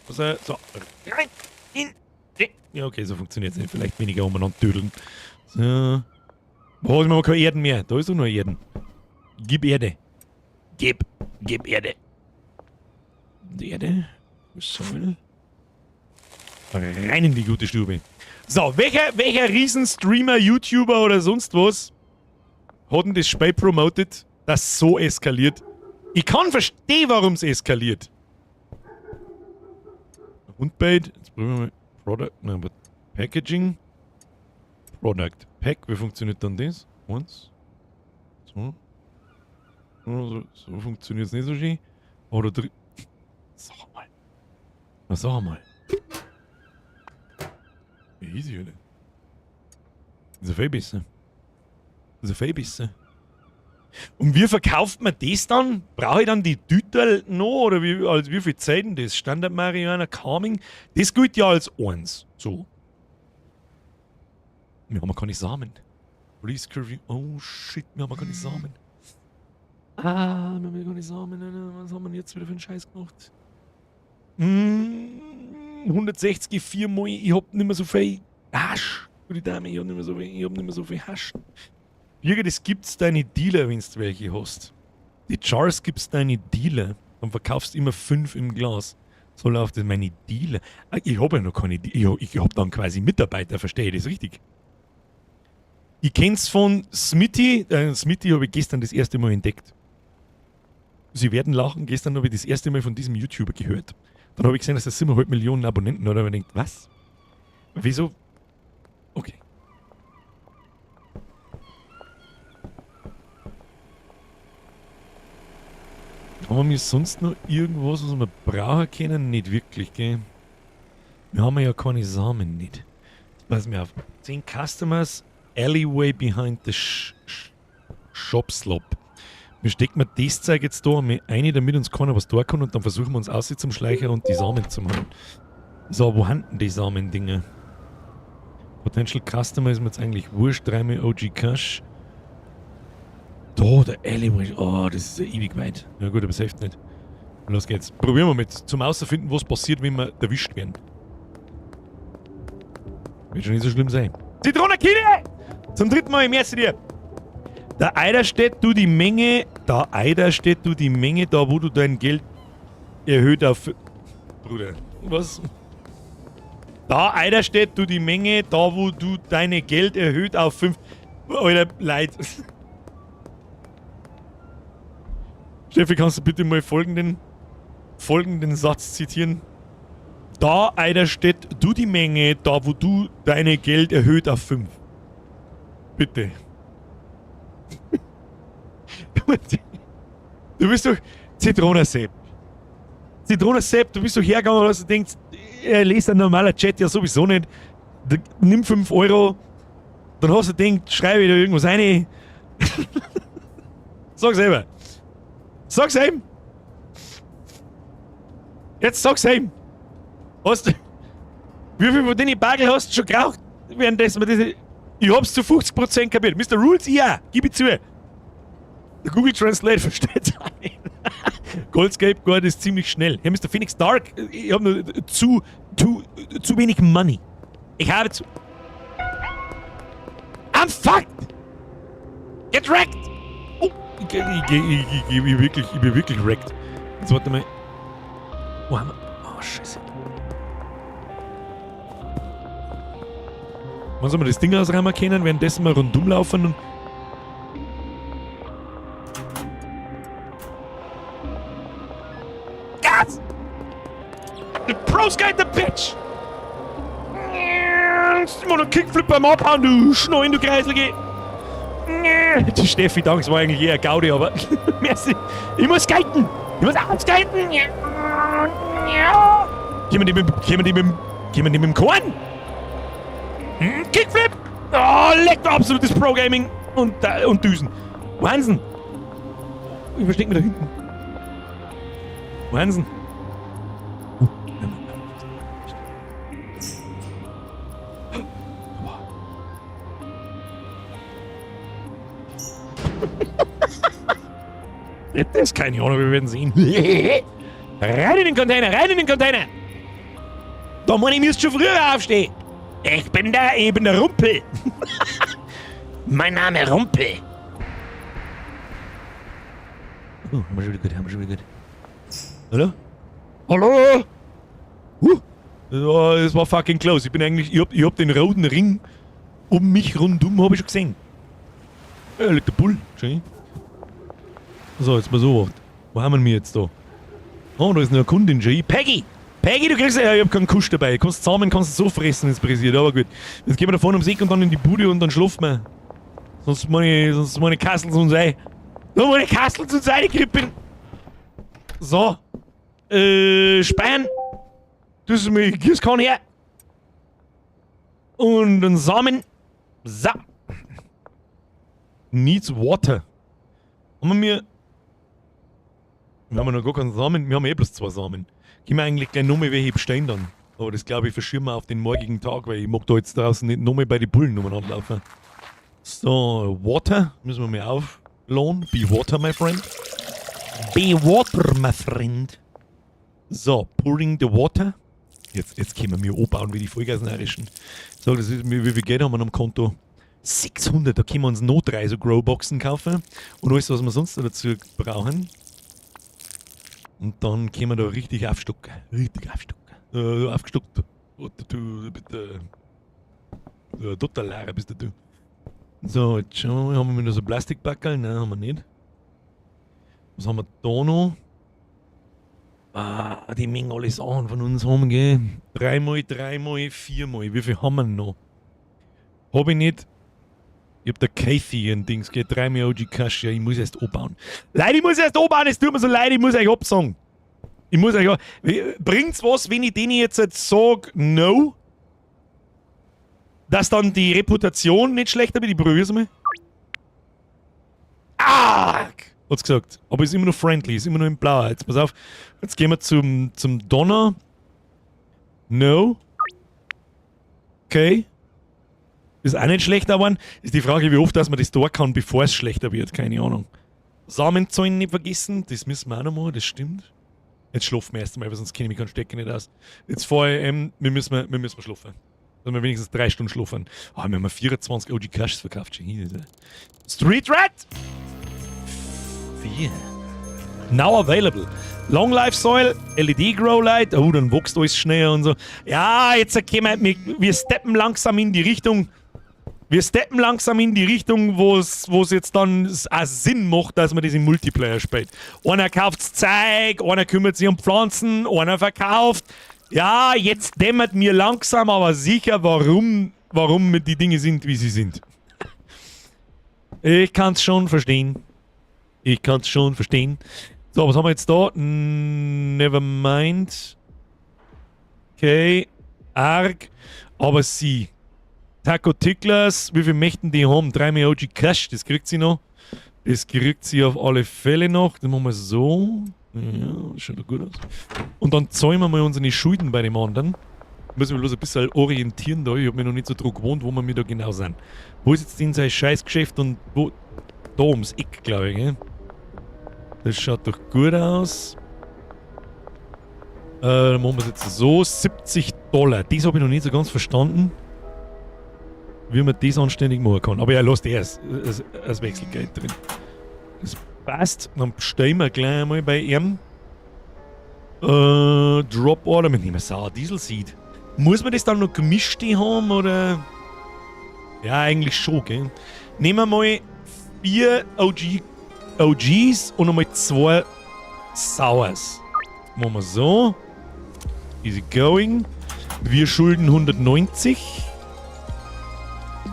So, rein in den... Ja, okay, so funktioniert's nicht. Vielleicht weniger umeinander dödeln. So. Wo haben wir keine Erden mehr? Da ist doch nur Erden. Gib Erde. Gib. Gib Erde. Die Erde. Soil. Rein in die gute Stube. So, welcher Riesenstreamer, YouTuber oder sonst was hat denn das Spiel promoted, das so eskaliert? Ich kann verstehen, warum es eskaliert. Hundbait. Jetzt probieren wir mal. Product. Nein, aber Packaging. Product. Pack. Wie funktioniert dann das? 1. 2. So, so funktioniert es nicht so schön. Oder 3. Sag mal. Na, sag mal. Easy, oder? Das ist ja viel besser. Das ist ja viel besser. Und wie verkauft man das dann? Brauche ich dann die Tüte noch? Oder wie, also wie viel Zeit denn das? Standard Marihuana Calming? Das gilt ja als 1. So. Wir haben keine Samen. Please curfew. Oh shit, wir haben keine Samen. Ah, wir haben keine Samen. Was haben wir denn jetzt wieder für einen Scheiß gemacht? 160, 4 Mal. Ich hab nicht mehr so viel Hasch. Gute Dame, ich hab nicht mehr so viel, ich hab nicht mehr so viel Hasch. Birgit, es gibt's deine Dealer, wenn du welche hast. Die Jars gibt's deine Dealer. Dann verkaufst du immer 5 im Glas. So läuft das meine Dealer. Ah, ich habe ja noch keine Dealer. Ich habe dann quasi Mitarbeiter, verstehe ich das richtig? Ich kenn's von Smitty. Smitty habe ich gestern das erste Mal entdeckt. Sie werden lachen, gestern habe ich das erste Mal von diesem YouTuber gehört. Dann habe ich gesehen, dass er 7,5 Millionen Abonnenten hat. Und ich denkt, was? Wieso? Okay. Haben wir sonst noch irgendwas, was wir brauchen können? Nicht wirklich, gell? Wir haben ja keine Samen nicht. Jetzt pass mir auf. 10 Customers, Alleyway behind the Shop Slop. Wir stecken das Zeug jetzt da mit rein, damit uns keiner was da kann und dann versuchen wir uns aussehen zum Schleicher und die Samen zu machen. So, wo haben denn die Samendinger? Potential Customer ist mir jetzt eigentlich wurscht. Dreimal OG Kush. Da, der Alleyway. Oh, das ist ja ewig weit. Ja gut, aber es hilft nicht. Los geht's. Probieren wir mit. Zum Außerfinden, was passiert, wenn wir erwischt werden. Wird schon nicht so schlimm sein. Zitronenkine! Zum dritten Mal im ersten dir. Da Eider steht du die Menge, da Eider steht du die Menge, da wo du dein Geld erhöht auf... Bruder, was? Da Eider steht du die Menge, da wo du deine Geld erhöht auf 5... Alter, Leid. Steffi, kannst du bitte mal folgenden Satz zitieren? Da Eider steht du die Menge, da wo du deine Geld erhöht auf 5. Bitte. Du bist doch Zitronesepp. Zitronesepp, du bist doch hergegangen und hast gedacht, er liest ein normaler Chat ja sowieso nicht. Nimm 5 Euro. Dann hast du gedacht, schreibe ich da irgendwas rein. Sag selber. Sag's ihm. Jetzt sag's ihm. Hast du, wie viel von denen Bagel hast du schon geraucht? Währenddessen wir diese, ich hab's zu 50% kapiert. Mr. Rules, ja, gib ich zu. Der Google Translate versteht's auch nicht. Goldscape Guard ist ziemlich schnell. Herr Mr. Phoenix Dark, ich hab nur zu wenig Money. Ich habe zu. I'm fucked! Get wrecked! Oh, ich bin wirklich wrecked. Jetzt warte mal. Wo haben wir? Oh, Scheiße. Wann soll man das Ding ausräumen können, währenddessen wir rundum laufen und. Gas! The Pro Skater Bitch! Immer noch Kickflip beim Abhauen, du Schneuen, du Kreislige! Die Steffi, danke, es war eigentlich eher Gaudi, aber merci. Ich muss skaten! Ich muss auch skaten! Können wir die mit, können wir die mit, können wir die mit dem Korn? Kickflip! Oh, leckt absolutes Pro-Gaming! Und Düsen. Wahnsinn! Ich versteck mich da hinten. Wahnsinn! Das ist keine Ahnung, wir werden sehen. Rein in den Container, rein in den Container! Da meine ich, müsst schon früher aufstehen. Ich bin der, ich bin der Rumpel. Mein Name Rumpel. Oh, haben wir schon wieder gut, haben wir schon wieder gut. Hallo? Hallo? Das war fucking close. Ich bin eigentlich, ich hab den roten Ring um mich rundum, hab ich schon gesehen. Ja, da liegt der Bull. Schön. So, jetzt mal so. Wo haben wir jetzt da? Oh, da ist noch eine Kundin, Jay. Peggy! Peggy, du kriegst ja, ich hab keinen Kusch dabei. Kannst zusammen, kannst du so fressen, wenn's pressiert, aber gut. Jetzt gehen wir da vorne ums Eck und dann in die Bude und dann schlafen wir. Sonst meine Kastels uns ein. So, meine Kastels uns ein, die Krippen. So. Speien. Das ist mir Gießkanne her. Und einen Samen. So. Needs water. Haben wir mir. Wir haben ja noch gar keinen Samen. Wir haben eh bloß 2 Samen. Können wir eigentlich gleich nochmal welche bestellen dann. Aber das glaube ich verschieben wir auf den morgigen Tag, weil ich mag da jetzt draußen nicht nochmal bei den Bullen umeinander laufen. So, Water. Müssen wir mal aufladen. Be water, my friend. Be water, my friend. So, pouring the water. Jetzt können wir anbauen wie die Vollgasnarischen. So, das ist, wie viel Geld haben wir noch am Konto? 600, da können wir uns noch 3 so Growboxen kaufen. Und alles, was wir sonst noch dazu brauchen. Und dann können wir da richtig aufstocken. Richtig aufstocken. Aufgestockt. Oh, du, bitte. Total leer bist du. So, jetzt schauen wir mal, haben wir noch so Plastikpackerl? Nein, haben wir nicht. Was haben wir da noch? Ah, die mengen alle Sachen von uns haben, gell? Dreimal, dreimal, viermal. Wie viel haben wir noch? Hab ich nicht. Ich hab der Kathy ein Dings, gell? Dreimal OG Kush, ja, ich muss erst abbauen. Leute, ich muss erst abbauen, es tut mir so leid, ich muss euch absagen. Ich muss euch ab. Bringt's was, wenn ich denen jetzt sag, no? Dass dann die Reputation nicht schlechter wird? Ich probier's mal. Arg! Hat's gesagt. Aber ist immer noch friendly, ist immer noch im Blau. Jetzt pass auf. Jetzt gehen wir zum Donner. No. Okay. Ist auch nicht schlechter geworden. Ist die Frage, wie oft dass man das da kann, bevor es schlechter wird. Keine Ahnung. Samenzahlen nicht vergessen. Das müssen wir auch noch machen, das stimmt. Jetzt schlafen wir erst einmal, weil sonst kenne ich mich keinen Stecker nicht aus. Jetzt vorher, wir müssen schlafen. Dass wir wenigstens 3 Stunden schlafen. Ah, wir haben 24 OG Kushs verkauft. Street Rat! 4. Now available. Long Life Soil, LED Grow Light. Oh, dann wächst alles schneller und so. Ja, jetzt erkennen wir, wir steppen langsam in die Richtung. Wir steppen langsam in die Richtung, wo es jetzt dann auch Sinn macht, dass man das im Multiplayer spielt. Einer kauft Zeug, einer kümmert sich um Pflanzen, einer verkauft. Ja, jetzt dämmert mir langsam, aber sicher, warum die Dinge sind, wie sie sind. Ich kann's schon verstehen. Ich kann's schon verstehen. So, was haben wir jetzt da? Never mind. Okay. Arg. Aber sie. Taco Ticklers, wie viel möchten die haben? 3 Millionen OG Kush, das kriegt sie noch. Das kriegt sie auf alle Fälle noch. Das machen wir so. Ja, das schaut doch gut aus. Und dann zahlen wir mal unsere Schulden bei dem anderen. Müssen wir bloß ein bisschen orientieren da. Ich habe mich noch nicht so dran gewohnt, wo wir mir da genau sind. Wo ist jetzt denn sein Scheißgeschäft und wo? Da ums Eck, glaube ich, gell? Das schaut doch gut aus. Dann machen wir es jetzt so. 70 Dollar. Das habe ich noch nicht so ganz verstanden, wie man das anständig machen kann. Aber er lässt erst das Wechselgeld drin. Das passt. Dann bestellen wir gleich einmal bei ihm. Drop Order. Wir nehmen Sour Diesel Seed. Muss man das dann noch gemischt haben oder? Ja, eigentlich schon, gell? Nehmen wir mal vier OG, OGs und nochmal zwei Sours. Machen wir so. Easy going. Wir schulden 190.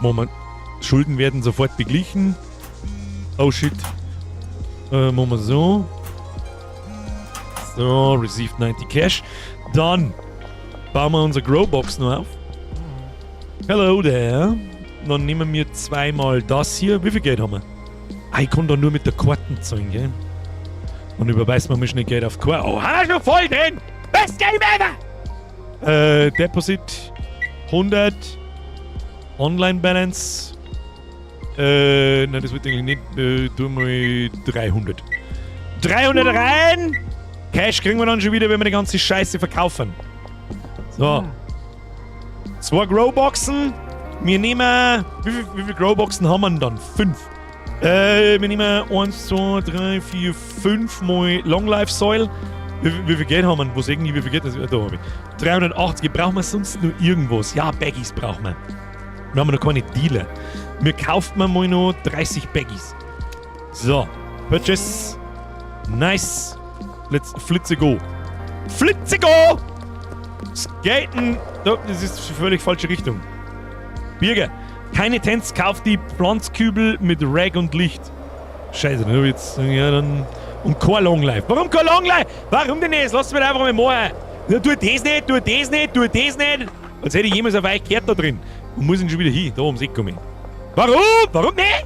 Machen wir. Schulden werden sofort beglichen. Oh shit. Machen wir so. So, received 90 Cash. Dann bauen wir unsere Growbox noch auf. Hello there. Dann nehmen wir zweimal das hier. Wie viel Geld haben wir? Ah, ich kann da nur mit der Karten zahlen, gell? Und überweisen wir mal schnell Geld auf Karte. Oh, haben wir schon voll drin! Best Game ever! Deposit 100. Online Balance. Nein, das wird eigentlich nicht. Tu mal 300. 300 rein! Cash kriegen wir dann schon wieder, wenn wir die ganze Scheiße verkaufen. So. Zwei Growboxen. Wir nehmen. Wie viel Growboxen haben wir denn dann? Fünf. Wir nehmen 1, 2, 3, 4, 5 mal Long Life Soil. Wie viel Geld haben wir? Wo irgendwie, wie viel Geld? Das, da habe ich. 380. Brauchen wir sonst nur irgendwas? Ja, Baggies brauchen wir. Wir haben noch keine Dealer. Wir kaufen mal noch 30 Baggies. So. Purchase. Nice. Let's flitze go. Flitze go! Skaten. Oh, das ist die völlig falsche Richtung. Birger. Keine Tents, kauft die Pflanzkübel mit Rag und Licht. Scheiße, dann hab ich jetzt. Ja, dann. Und kein Long Life. Warum kein Long Life? Warum denn nicht? Lass mich einfach mal machen. Ja, tu das nicht, tu das nicht, tu das nicht. Als hätte ich jemals auf euch gehört da drin. Und muss ich schon wieder hin? Da ums Eck kommen. Warum? Warum nicht?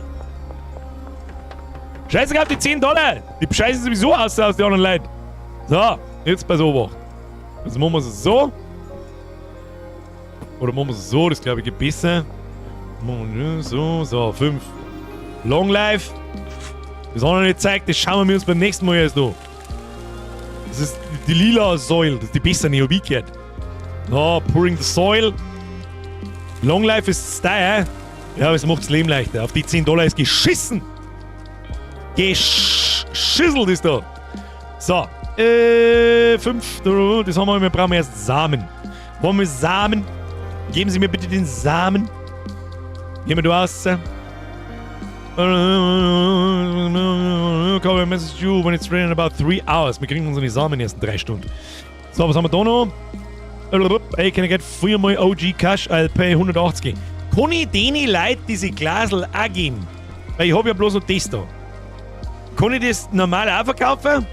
Scheiße auf die 10 Dollar. Die bescheißen sowieso aus die anderen Leute. So, jetzt pass auf. Jetzt machen wir es so. Oder machen wir es so, das, glaube ich, geht besser. Machen wir so, so, 5. Long Life. Das haben wir noch nicht gezeigt, das schauen wir uns beim nächsten Mal erst an. Das ist die lila Soil, das ist die bessere, hab ich gehört. So, pouring the soil. Long Life ist Style. Ja, aber es macht das Leben leichter. Auf die 10 Dollar ist geschissen. Geschisselt ist da. So, 5, das haben wir, wir brauchen erst Samen. Wollen wir Samen? Geben Sie mir bitte den Samen. Gehen wir da raus. Call message you when it's ready in about 3 hours. Wir kriegen unsere Samen erst in 3 Stunden. So, was haben wir da noch? Hey, can I get 4 mal OG Cash? I'll pay 180. Kann ich denen Leuten diese Glasel auch geben? Weil ich hab ja bloß noch das da. Kann ich das normal auch verkaufen?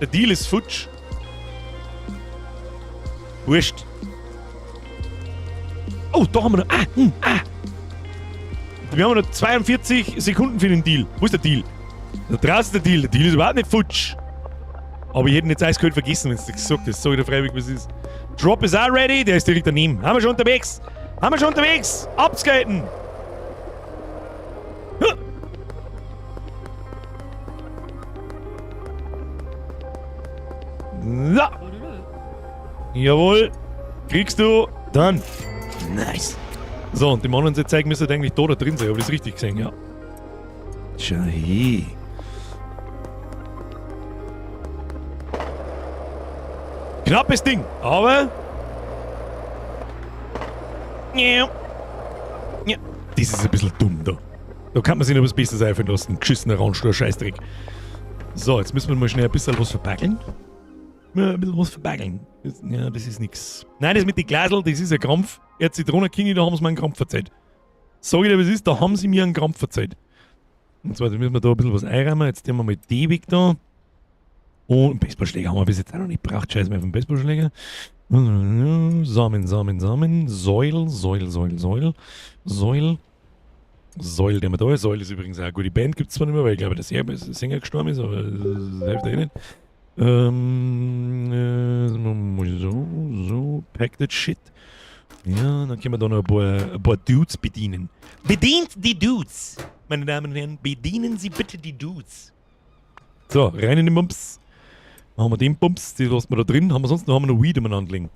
Der Deal ist futsch. Wurscht. Oh, da haben wir noch. Ah, ah. Wir haben noch 42 Sekunden für den Deal. Wo ist der Deal? Da draußen ist der Deal. Der Deal ist überhaupt nicht futsch. Aber ich hätte ihn jetzt eiskalt vergessen, wenn du das gesagt hast. Sag ich dir freiwillig, was ist. Drop ist auch ready. Der ist direkt daneben. Haben wir schon unterwegs. Haben wir schon unterwegs. Abskaten. So. Jawohl. Kriegst du. Dann. Nice. So, und die anderen zeigen müssen eigentlich da drin sein. Hab ich das richtig gesehen? Ja. Schau her. Knappes Ding, aber... Ja. Ja. Das ist ein bisschen dumm da. Da kann man sich noch was Besseres einfallen lassen. Geschissener Randstuhl, Scheißdreck. So, jetzt müssen wir mal schnell ein bisschen was verbaggeln. Ja, ein bisschen was verbaggeln. Das, ja, das ist nix. Nein, das mit den Glasel, das ist ein Krampf. Er Zitronenkini, da haben sie mir einen Krampf verzeiht. Sag ich dir, was ist, da haben sie mir einen Krampf verzeiht. Und zwar, da müssen wir da ein bisschen was einräumen. Jetzt nehmen wir mal die weg da. Und einen Baseballschläger haben wir bis jetzt auch noch nicht gebraucht. Scheiß mal auf den Baseballschläger. Samen, Samen, Samen. Säul, Säul, Säul, Säul. Säul. Säul, der wir da ist. Säul ist übrigens auch eine gute Band. Gibt's zwar nicht mehr, weil ich glaube, der Sänger gestorben ist, aber das hilft eh nicht. So, so, pack that shit. Ja, dann können wir da noch ein paar Dudes bedienen. Bedient die Dudes! Meine Damen und Herren, bedienen Sie bitte die Dudes. So, rein in den Bums. Dann haben wir den Bums, die lassen wir da drin. Haben wir sonst noch, haben wir noch Weed umeinander liegen.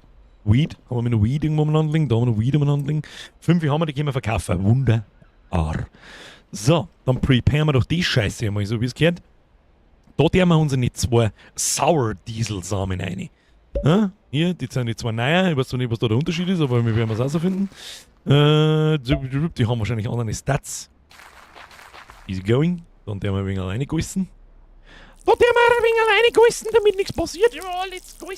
Weed, haben wir noch Weed irgendwo umeinander liegen? Da haben wir noch Weed umeinander liegen. 5 haben wir, die können wir verkaufen. Wunderbar. So, dann preparen wir doch die Scheiße einmal, so wie es gehört. Da tun wir unsere 2 Sour Diesel Samen rein. Ja, hier, die sind die 2 neuen. Ich weiß zwar nicht, was da der Unterschied ist, aber wir werden es auch so finden. Die haben wahrscheinlich andere Stats. Easy going. Dann tun wir ein wenig alleine gießen. Da tun wir ein wenig alleine gießen, damit nichts passiert. Ja, let's go.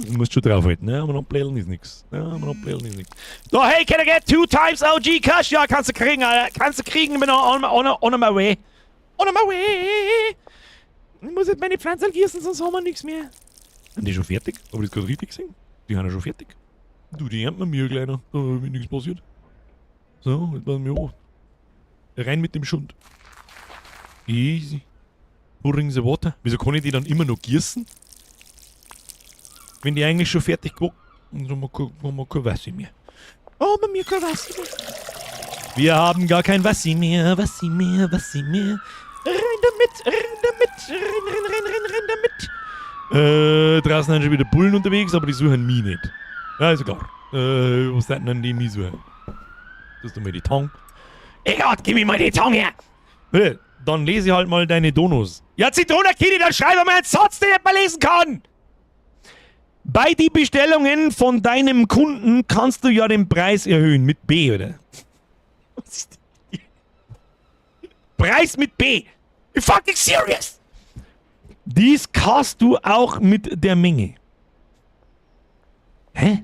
Du musst schon draufhalten, ne? Aber noch blädeln ist nix. Ja, aber noch blädeln ist nix. So, hey, can I get 2 times OG Cash? Ja, kannst du kriegen, Alter. Kannst du kriegen, bin on my way. On my way. Ich muss jetzt meine Pflanzen gießen, sonst haben wir nichts mehr. Sind die schon fertig? Hab ich das gerade richtig gesehen? Die sind ja schon fertig. Du, die ernten wir mir gleich noch. Da ist nichts passiert. So, jetzt passen wir auf. Rein mit dem Schund. Easy. Pouring the water. Wieso kann ich die dann immer noch gießen? Wenn die eigentlich schon fertig geworden sind, dann haben wir kein Wasser mehr. Oh, bei mir kein Wasser mehr. Wir haben gar kein Wasser mehr, Wasser mehr, Wasser mehr. Rein damit, rein damit, rein, rein, rein, rein, rein damit. Draußen sind schon wieder Bullen unterwegs, aber die suchen mich nicht. Ja, ist ja klar. Was sind denn die mich suchen? Das ist doch mal die Tong. Egal, gib mir mal die Tong her! Bitte, dann lese ich halt mal deine Donos. Ja, Zitronenkini, dann schreib mal einen Satz, den ich mal lesen kann! Bei den Bestellungen von deinem Kunden kannst du ja den Preis erhöhen. Mit B, oder? Was ist das? Preis mit B! You fucking serious? Dies kannst du auch mit der Menge. Hä?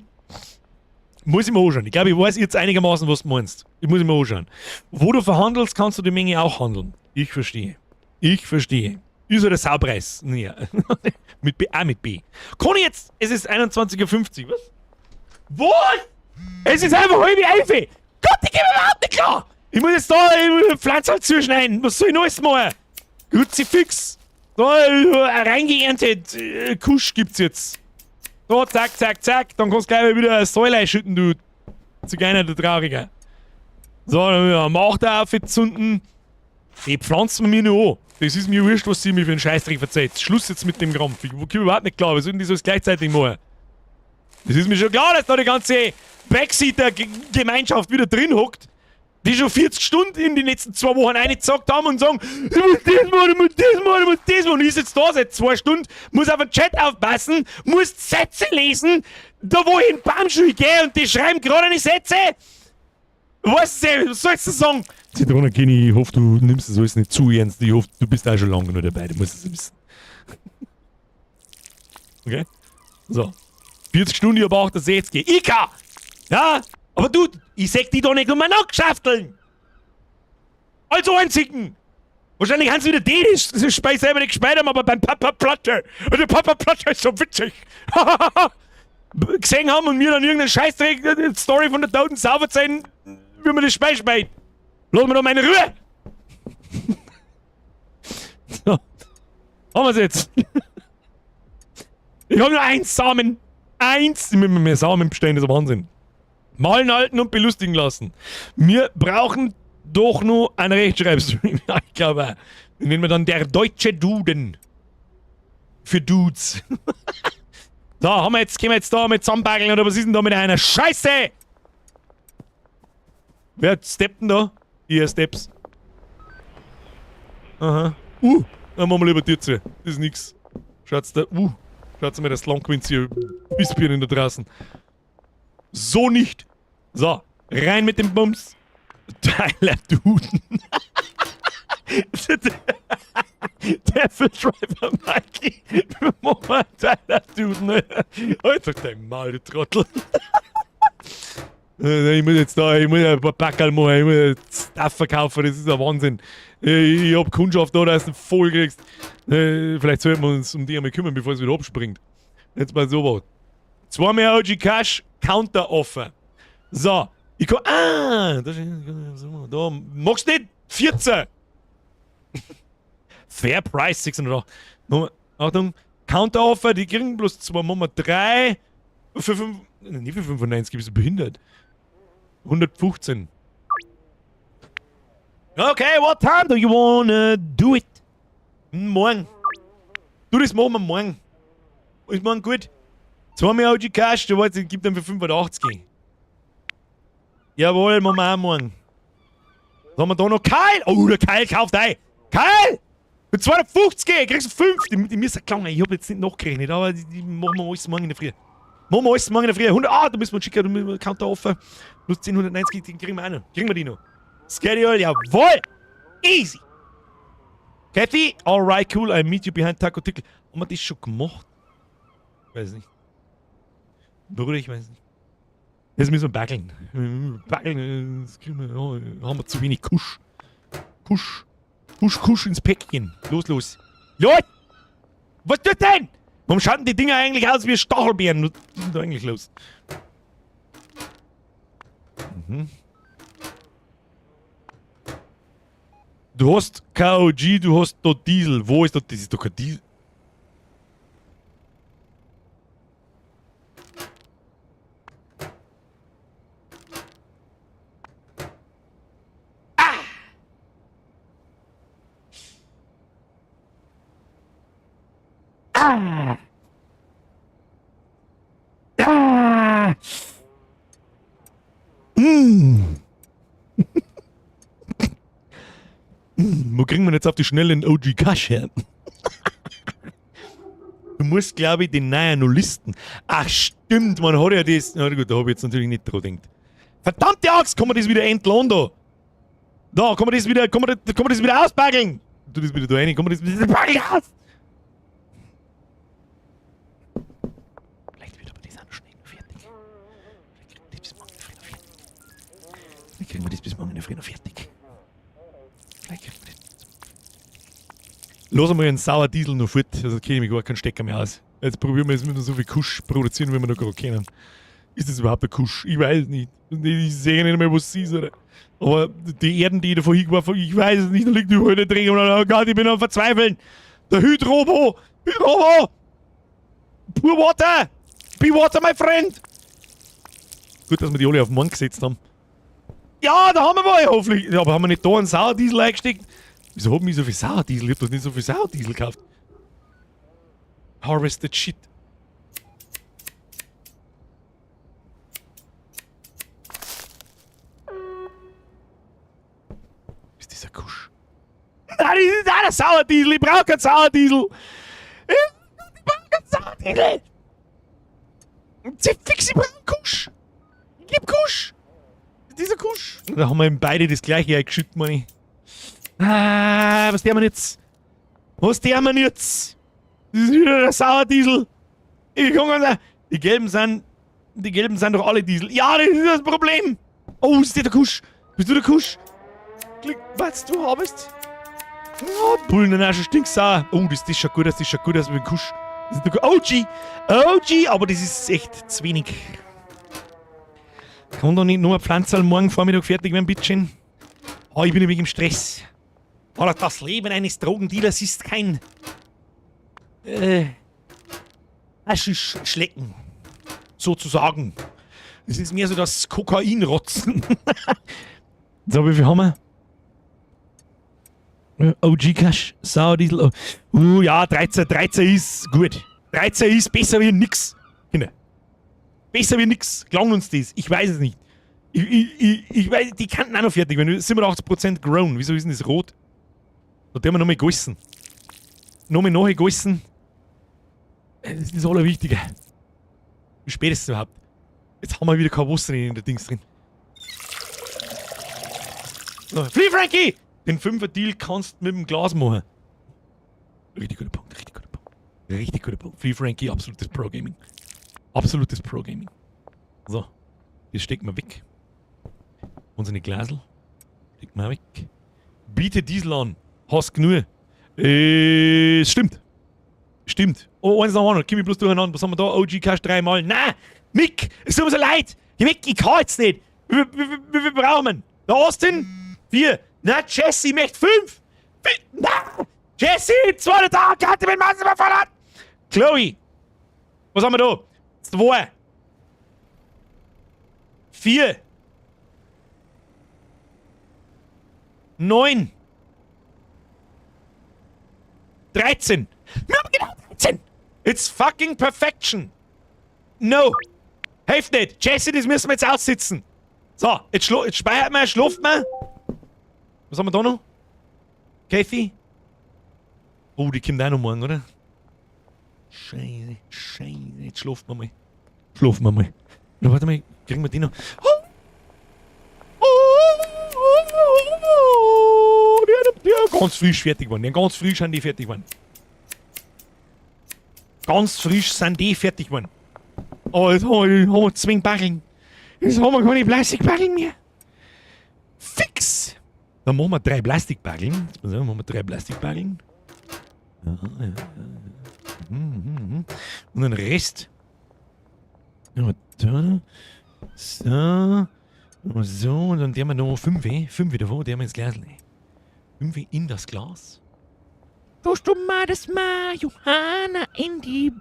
Muss ich mir anschauen. Ich glaube, ich weiß jetzt einigermaßen, was du meinst. Ich muss mir anschauen. Wo du verhandelst, kannst du die Menge auch handeln. Ich verstehe. Ich verstehe. Ist ja der Saupreis. Ja. Mit B, auch mit B. Kann ich jetzt? Es ist 21:50 Uhr, was? Was? Es ist einfach halb elf. Gott, ich geh mir überhaupt nicht klar. Ich muss jetzt da Pflanzen halt zuschneiden. Was soll ich noch alles machen? Kruzifix. Da, reingeerntet. Kusch gibt's jetzt. Da, zack, zack, zack. Dann kannst du gleich wieder eine Säule einschütten, du Zigeuner, du Trauriger. So, dann am 8 aufzünden. Die pflanzen wir mir nur an. Das ist mir wurscht, was sie mir für einen Scheißdreck verzeiht. Schluss jetzt mit dem Krampf. Ich komme überhaupt nicht klar. Wir sollten das alles gleichzeitig machen. Das ist mir schon klar, dass da die ganze Backseater-Gemeinschaft wieder drin hockt. Die schon 40 Stunden in die letzten 2 Wochen reingezockt haben und sagen, ich muss das machen, ich muss das machen, ich muss das machen. Und ich sitze da seit 2 Stunden, muss auf den Chat aufpassen, muss Sätze lesen, da wo ich in Baumschule gehe und die schreiben gerade eine Sätze. Was, was sollst du sagen? Zitrone Kenny, ich hoffe, du nimmst das alles nicht zu ernst. Ich hoffe, du bist auch schon lange genug dabei, du musst es wissen. Okay? So. 40 Stunden, ich hab 68. Ich kann! Ja? Aber du, ich seh die doch nicht um schafteln! Als Einzigen! Wahrscheinlich haben sie wieder die, die das Spiel selber nicht gespielt haben, aber beim Papaplatte. Und der Papaplatte ist so witzig. Gesehen haben und mir dann irgendeinen Scheißdreck, Story von der toten Sau erzählen, wie man das Spiel spielt. Lass mir doch meine Ruhe! So. Haben wir's jetzt. Ich habe nur eins Samen. Eins. Ich muss mir mehr Samen bestellen, das ist Wahnsinn. Malen halten und belustigen lassen. Wir brauchen doch nur einen Rechtschreibstream. Ja, ich glaube auch. Den nennen wir dann der deutsche Duden. Für Dudes. So, haben wir jetzt, können wir jetzt da mit zusammenbaggeln oder was ist denn da mit einer Scheiße? Wer steppt denn da? Ihr Steps. Aha. Dann machen wir lieber Tür zu. Das ist nix. Schaut's da. Schaut's mal, das Langquinz hier. Bissbirnen da draußen. So nicht. So, rein mit dem Bums. Tyler Duden. Devil Driver Mikey. Moment, Tyler Duden. Halt doch dein Maul, du Trottel. Ich muss jetzt da, ich muss ein paar Packerl machen, ich muss jetzt Stuff verkaufen, das ist ein Wahnsinn. Ich hab Kundschaft da, dass du voll kriegst. Vielleicht sollten wir uns um die einmal kümmern, bevor es wieder abspringt. Jetzt mal so was. Zwei mehr OG Cash, Counter Offer. So, ich kann. Ah, da, da magst du nicht 14. Fair Price 608. Nummer, Achtung, Counter Offer, die kriegen bloß 2, machen wir 3 für 5, nicht für 95, bist du behindert? 115. Okay, what time do you wanna do it? Morgen. Du, das machen wir morgen. Ist morgen gut? 2 mehr OG Cash, du weißt, ich gib dann für 85. Jawohl, machen wir auch morgen. Was haben wir da noch? Kyle! Oh, der Kyle kauft ein. Kyle! Mit 250 kriegst du 5. Die müssen gelangen. Ich hab jetzt nicht nachgerechnet, aber die machen wir alles morgen in der Früh. Machen wir alles morgen in der Früh. 100, ah, da müssen wir schicken, da müssen wir Counter offen. Plus 10, 190, den kriegen wir auch noch. Kriegen wir die noch. Schedule, jawohl! Easy! Kathy, alright, cool, I meet you behind Taco Tickle. Haben wir das schon gemacht? Weiß nicht. Bruder, ich weiß nicht. Jetzt müssen wir baggeln. Baggeln, das kriegen wir, ja, haben wir zu wenig Kusch. Kusch. Kusch, Kusch ins Päckchen. Los, los. Los! Was tut denn? Warum schauen die Dinger eigentlich aus wie Stachelbeeren? Was ist denn da eigentlich los? Du hast KOG, du hast da Diesel. Wo ist das? Das ist doch kein Diesel. Ah! Ah! Ah! Wo kriegen wir jetzt auf die Schnelle einen OG Cash her? Du musst, glaube ich, den neuen noch listen. Ach, stimmt, man hat ja das. Na gut, da habe ich jetzt natürlich nicht dran gedacht. Verdammte Axt, kann man das wieder entladen da? Da, kann man das wieder, kann man das wieder ausbaggeln? Tu das wieder da rein, kann man das wieder baggeln aus? Vielleicht wird aber das auch noch schnell fertig. Vielleicht kriegen wir das bis morgen in der Früh noch fertig. Vielleicht kriegen wir das bis morgen in der Früh noch fertig. Vielleicht kriegen wir das. Lass mal einen sauer Diesel noch fort, also kenne ich mich gar keinen Stecker mehr aus. Jetzt probieren wir jetzt mit so viel Kusch produzieren, wie wir noch gerade können. Ist das überhaupt ein Kusch? Ich weiß nicht. Ich sehe nicht mehr, was es ist. Oder? Aber die Erden, die ich da vorhin geworfen habe, ich weiß es nicht, da liegt überall der Dreck. Und oh Gott, ich bin am Verzweifeln. Der Hydrobo! Hydrobo! Pure Water! Be water, my friend! Gut, dass wir die alle auf den Mann gesetzt haben. Ja, da haben wir mal, hoffentlich. Ja, aber haben wir nicht da einen Sauerdiesel eingesteckt? Wieso haben wir so viel Sauerdiesel? Ich hab doch nicht so viel Sauerdiesel gekauft. Harvested Shit. ist ein Kusch. Nein, das ist auch der Sauerdiesel. Ich brauche keinen Sauerdiesel. Ich brauche keinen Sauerdiesel. Fix, ich brauche einen Kusch. Gib Kusch. Dieser Kusch. Da haben wir ihm beide das gleiche eingeschüttet, meine ich. Ah, was der wir jetzt? Was der wir jetzt? Das ist wieder der Sauerdiesel. Ich komm ganz. Die gelben sind. Die gelben sind doch alle Diesel. Ja, das ist das Problem. Oh, ist der der Kusch? Bist du der Kusch? Klick, was du habest? Oh, Bullen auch schon stinksauer. Oh, das schaut gut aus, das schaut gut aus mit dem Kusch. Das ist der OG! OG! Aber das ist echt zu wenig. Kann da nicht nur ein Pflanzerl morgen Vormittag fertig werden, bitteschön? Oh, ich bin ein wenig im Stress. Alter, das Leben eines Drogendealers ist kein Haschischschlecken, sozusagen. Es ist mehr so das Kokainrotzen. So, wie viel haben wir? OG Cash, Sauerdiesel. Oh. Ja, 13, 13 ist gut. 13 ist besser wie nix. Kinder. Besser wie nix. Klang uns das. Ich weiß es nicht. Ich weiß, die kannten auch noch fertig werden. 87% grown. Wieso ist denn das rot? Da haben wir nochmal gegossen. Nochmal nachgegossen. Das ist das Allerwichtige. Wie spät ist es überhaupt? Jetzt haben wir wieder kein Wasser in der Dings drin. So, Free Frankie! Den 5er Deal kannst du mit dem Glas machen. Richtig guter Punkt, richtig guter Punkt. Richtig guter Punkt. Free Frankie, absolutes Pro-Gaming. Absolutes Pro-Gaming. So, das stecken wir weg. Unsere Glasel stecken wir weg. Biete Diesel an. Hast genug. Stimmt. Stimmt. Oh, eins nach dem anderen. Komm ich bloß durcheinander. Was haben wir da? OG Cash dreimal. Na, Mick, es tut mir so leid. Geh weg, ich kann jetzt nicht. Wie viel brauchen wir? Der Austin? 4. Na, Jesse möchte 5. Na, Jesse, zweiter Tag, Karte mit Massen überfordert. Chloe. Was haben wir da? 2. 4. 9. 13. Wir haben genau 13. It's fucking perfection. No. Hilft nicht. Jesse, das müssen wir jetzt aussitzen. So, jetzt speichert man, schlaft man. Was haben wir da noch? Kathy? Oh, die kommt auch noch morgen, oder? Scheiße, scheiße. Jetzt schlafen wir mal. Schlafen wir mal. Oder warte mal, kriegen wir die noch? Oh! Oh, oh, oh, die ganz frisch fertig geworden. Die ganz frisch sind die fertig geworden. Ganz frisch sind die fertig geworden. Oh, jetzt haben wir zwei Barren. Jetzt haben wir keine Plastikbarren mehr. Fix! Dann machen wir 3 Plastikbarren. Jetzt machen wir 3 Plastikbarren. Ja, ja, ja. Und den Rest. Ja, da. So. Und so. Und dann haben wir noch 5. 5 davon, die haben wir ins Glas. 5 in das Glas. Tust du mal das Marihuana in die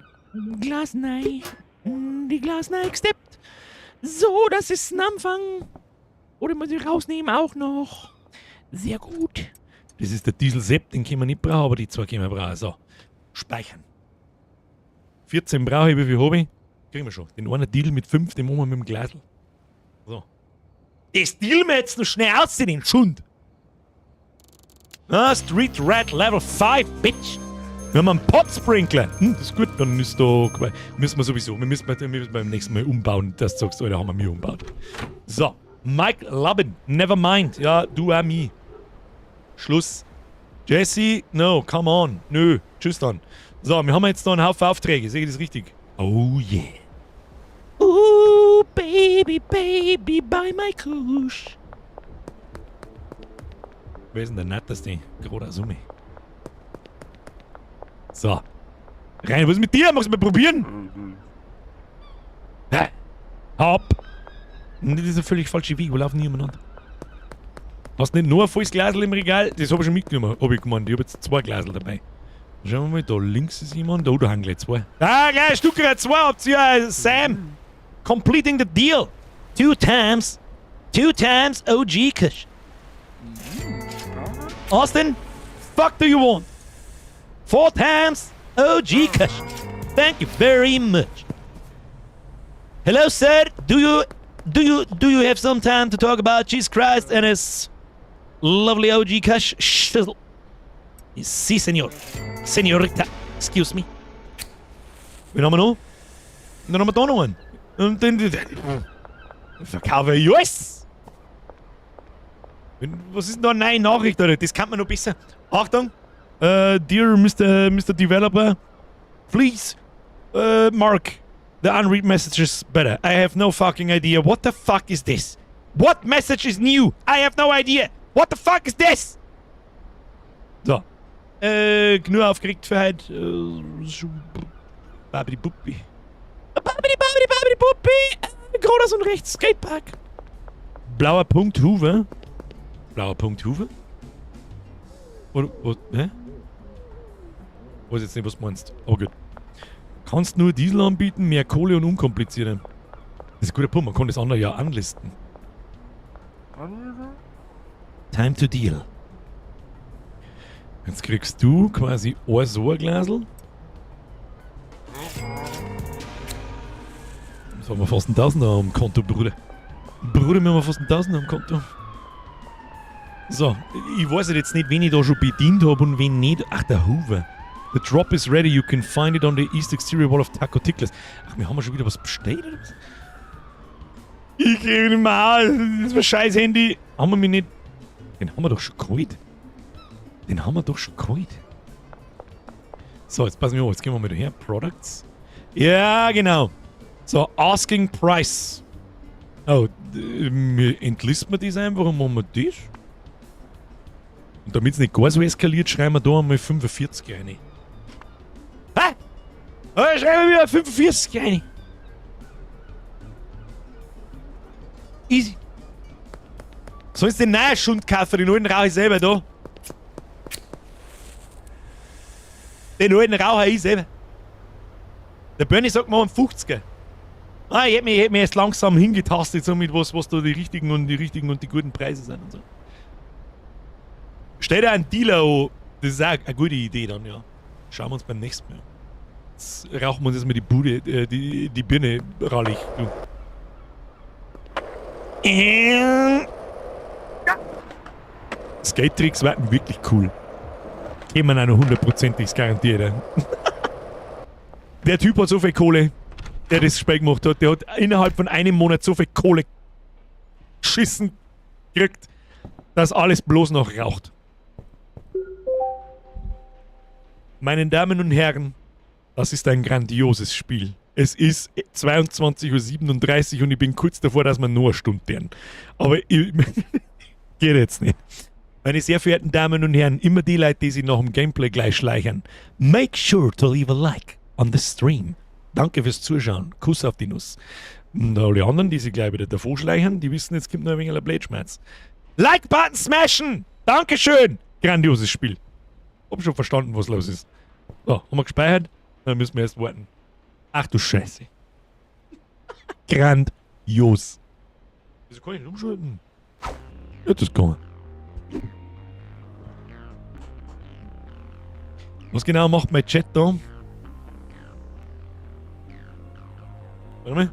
Glasnei? In die Glasnei gesteppt. So, das ist ein Anfang. Oder muss ich rausnehmen auch noch. Sehr gut. Das ist der Diesel Sepp, den können wir nicht brauchen, aber die 2 können wir brauchen. So, speichern. 14 brauche ich, wie viel habe ich? Kriegen wir schon. Den einen Deal mit 5, den machen wir mit dem Glasl. So. Das dealen wir jetzt noch schnell aus, den Schund. Ah, Street Rat Level 5, Bitch. Wir haben einen Pot-Sprinkler. Das ist gut, dann ist da. Müssen wir sowieso. Wir müssen beim nächsten Mal umbauen. Das sagst du, Alter, haben wir mir umbaut. So, Mike Lubin. Never mind. Ja, du auch me. Schluss. Jesse, no, come on. Nö, tschüss dann. So, wir haben jetzt noch einen Haufen Aufträge. Sehe ich das richtig? Oh yeah. Ooh, baby, baby, buy my Kusch. Wer ist denn der netteste? Gerade Summe. So. Rein, was ist mit dir? Magst du mal probieren? Hä? Hopp. Das ist ein völlig falscher Weg. Wo laufen die umeinander? Hast du nicht nur ein volles Glasl im Regal? Das hab ich schon mitgenommen, hab ich gemeint. Ich hab jetzt 2 Glasl dabei. Schauen wir mal, da links ist jemand. Da, da hängen gleich 2. Ah, gleich ein Stück 2 habt ihr, Sam. Completing the deal. 2 times. 2 times OG Kush. Austin, fuck do you want? 4 times OG Kush. Thank you very much. Hello, sir. Do you have some time to talk about Jesus Christ and his Lovely OG Kush shizzle. Si, senor. Senorita. Excuse me. Wen haben wir noch? Und dann haben wir da noch einen. Und den. Verkaufe ich alles! Was ist denn da eine neue Nachricht, Alter? Das kann man noch besser. Achtung! Dear Mr. Developer, please mark the unread messages better. I have no fucking idea. What the fuck is this? What message is new? I have no idea. What the fuck is this? So. Genug aufgeregt für heute. Babidi Buppi. Babidi Babidi Babidi Buppi. Geradeaus und rechts. Skatepark. Blauer Punkt Huwe. Blauer Punkt Huwe? Oder, was, hä? Weiß jetzt nicht, was du meinst. Aber gut. Kannst nur Diesel anbieten, mehr Kohle und unkomplizierter. Das ist ein guter Punkt, man kann das andere ja anlisten. Time to deal. Jetzt kriegst du quasi ein so ein Glasl. Jetzt haben wir fast einen Tausender am Konto, Bruder. Bruder, wir haben fast einen Tausender am Konto. So, ich weiß jetzt nicht, wen ich da schon bedient habe und wen nicht. Ach, der Hoover. The drop is ready, you can find it on the east exterior wall of Taco Ticklers. Ach, wir haben ja schon wieder was bestellt, oder was? Ich krieg nicht mehr aus. Das ist ein scheiß Handy. Haben wir mich nicht... Den haben wir doch schon geholt. Den haben wir doch schon geholt. So, jetzt passen wir auf. Jetzt gehen wir mal daher. Products. Ja, genau. So, Asking Price. Oh, entlisten wir das einfach und machen wir das? Und damit es nicht gar so eskaliert, schreiben wir da einmal 45 rein. Hä? Oh, schreiben wir wieder 45 rein. Easy. Sollst du den neuen Schund kaufen? Den alten rauche ich selber da. Den alten rauche ich selber. Der Bernie sagt mal einen 50er. Ah, ich hätte mich erst langsam hingetastet, so mit was da die richtigen und die guten Preise sind und so. Stell dir einen Dealer an. Das ist auch eine gute Idee dann, ja. Schauen wir uns beim nächsten Mal an. Jetzt rauchen wir uns erstmal die Bude, die Birne rallig, du. Skate-Tricks werden wirklich cool. Kämen auch noch hundertprozentig, garantiert. Der Typ hat so viel Kohle, der das Spiel gemacht hat, der hat innerhalb von einem Monat so viel Kohle geschissen gekriegt, dass alles bloß noch raucht. Meine Damen und Herren, das ist ein grandioses Spiel. Es ist 22:37 Uhr und ich bin kurz davor, dass wir nur eine Stunde werden. Aber ich, geht jetzt nicht. Meine sehr verehrten Damen und Herren, immer die Leute, die sich nach dem Gameplay gleich schleichen, make sure to leave a like on the stream. Danke fürs Zuschauen. Kuss auf die Nuss. Und alle anderen, die sich gleich wieder davor schleichen, die wissen, jetzt kommt noch ein wenig ein Blödschmerz. Like-Button smashen! Dankeschön! Grandioses Spiel. Hab schon verstanden, was los ist. So, haben wir gespeichert? Dann müssen wir erst warten. Ach du Scheiße. Grandios. Wieso kann ich nicht umschalten? Ja, das kann man. Was genau macht mein Chat da? Warte mal.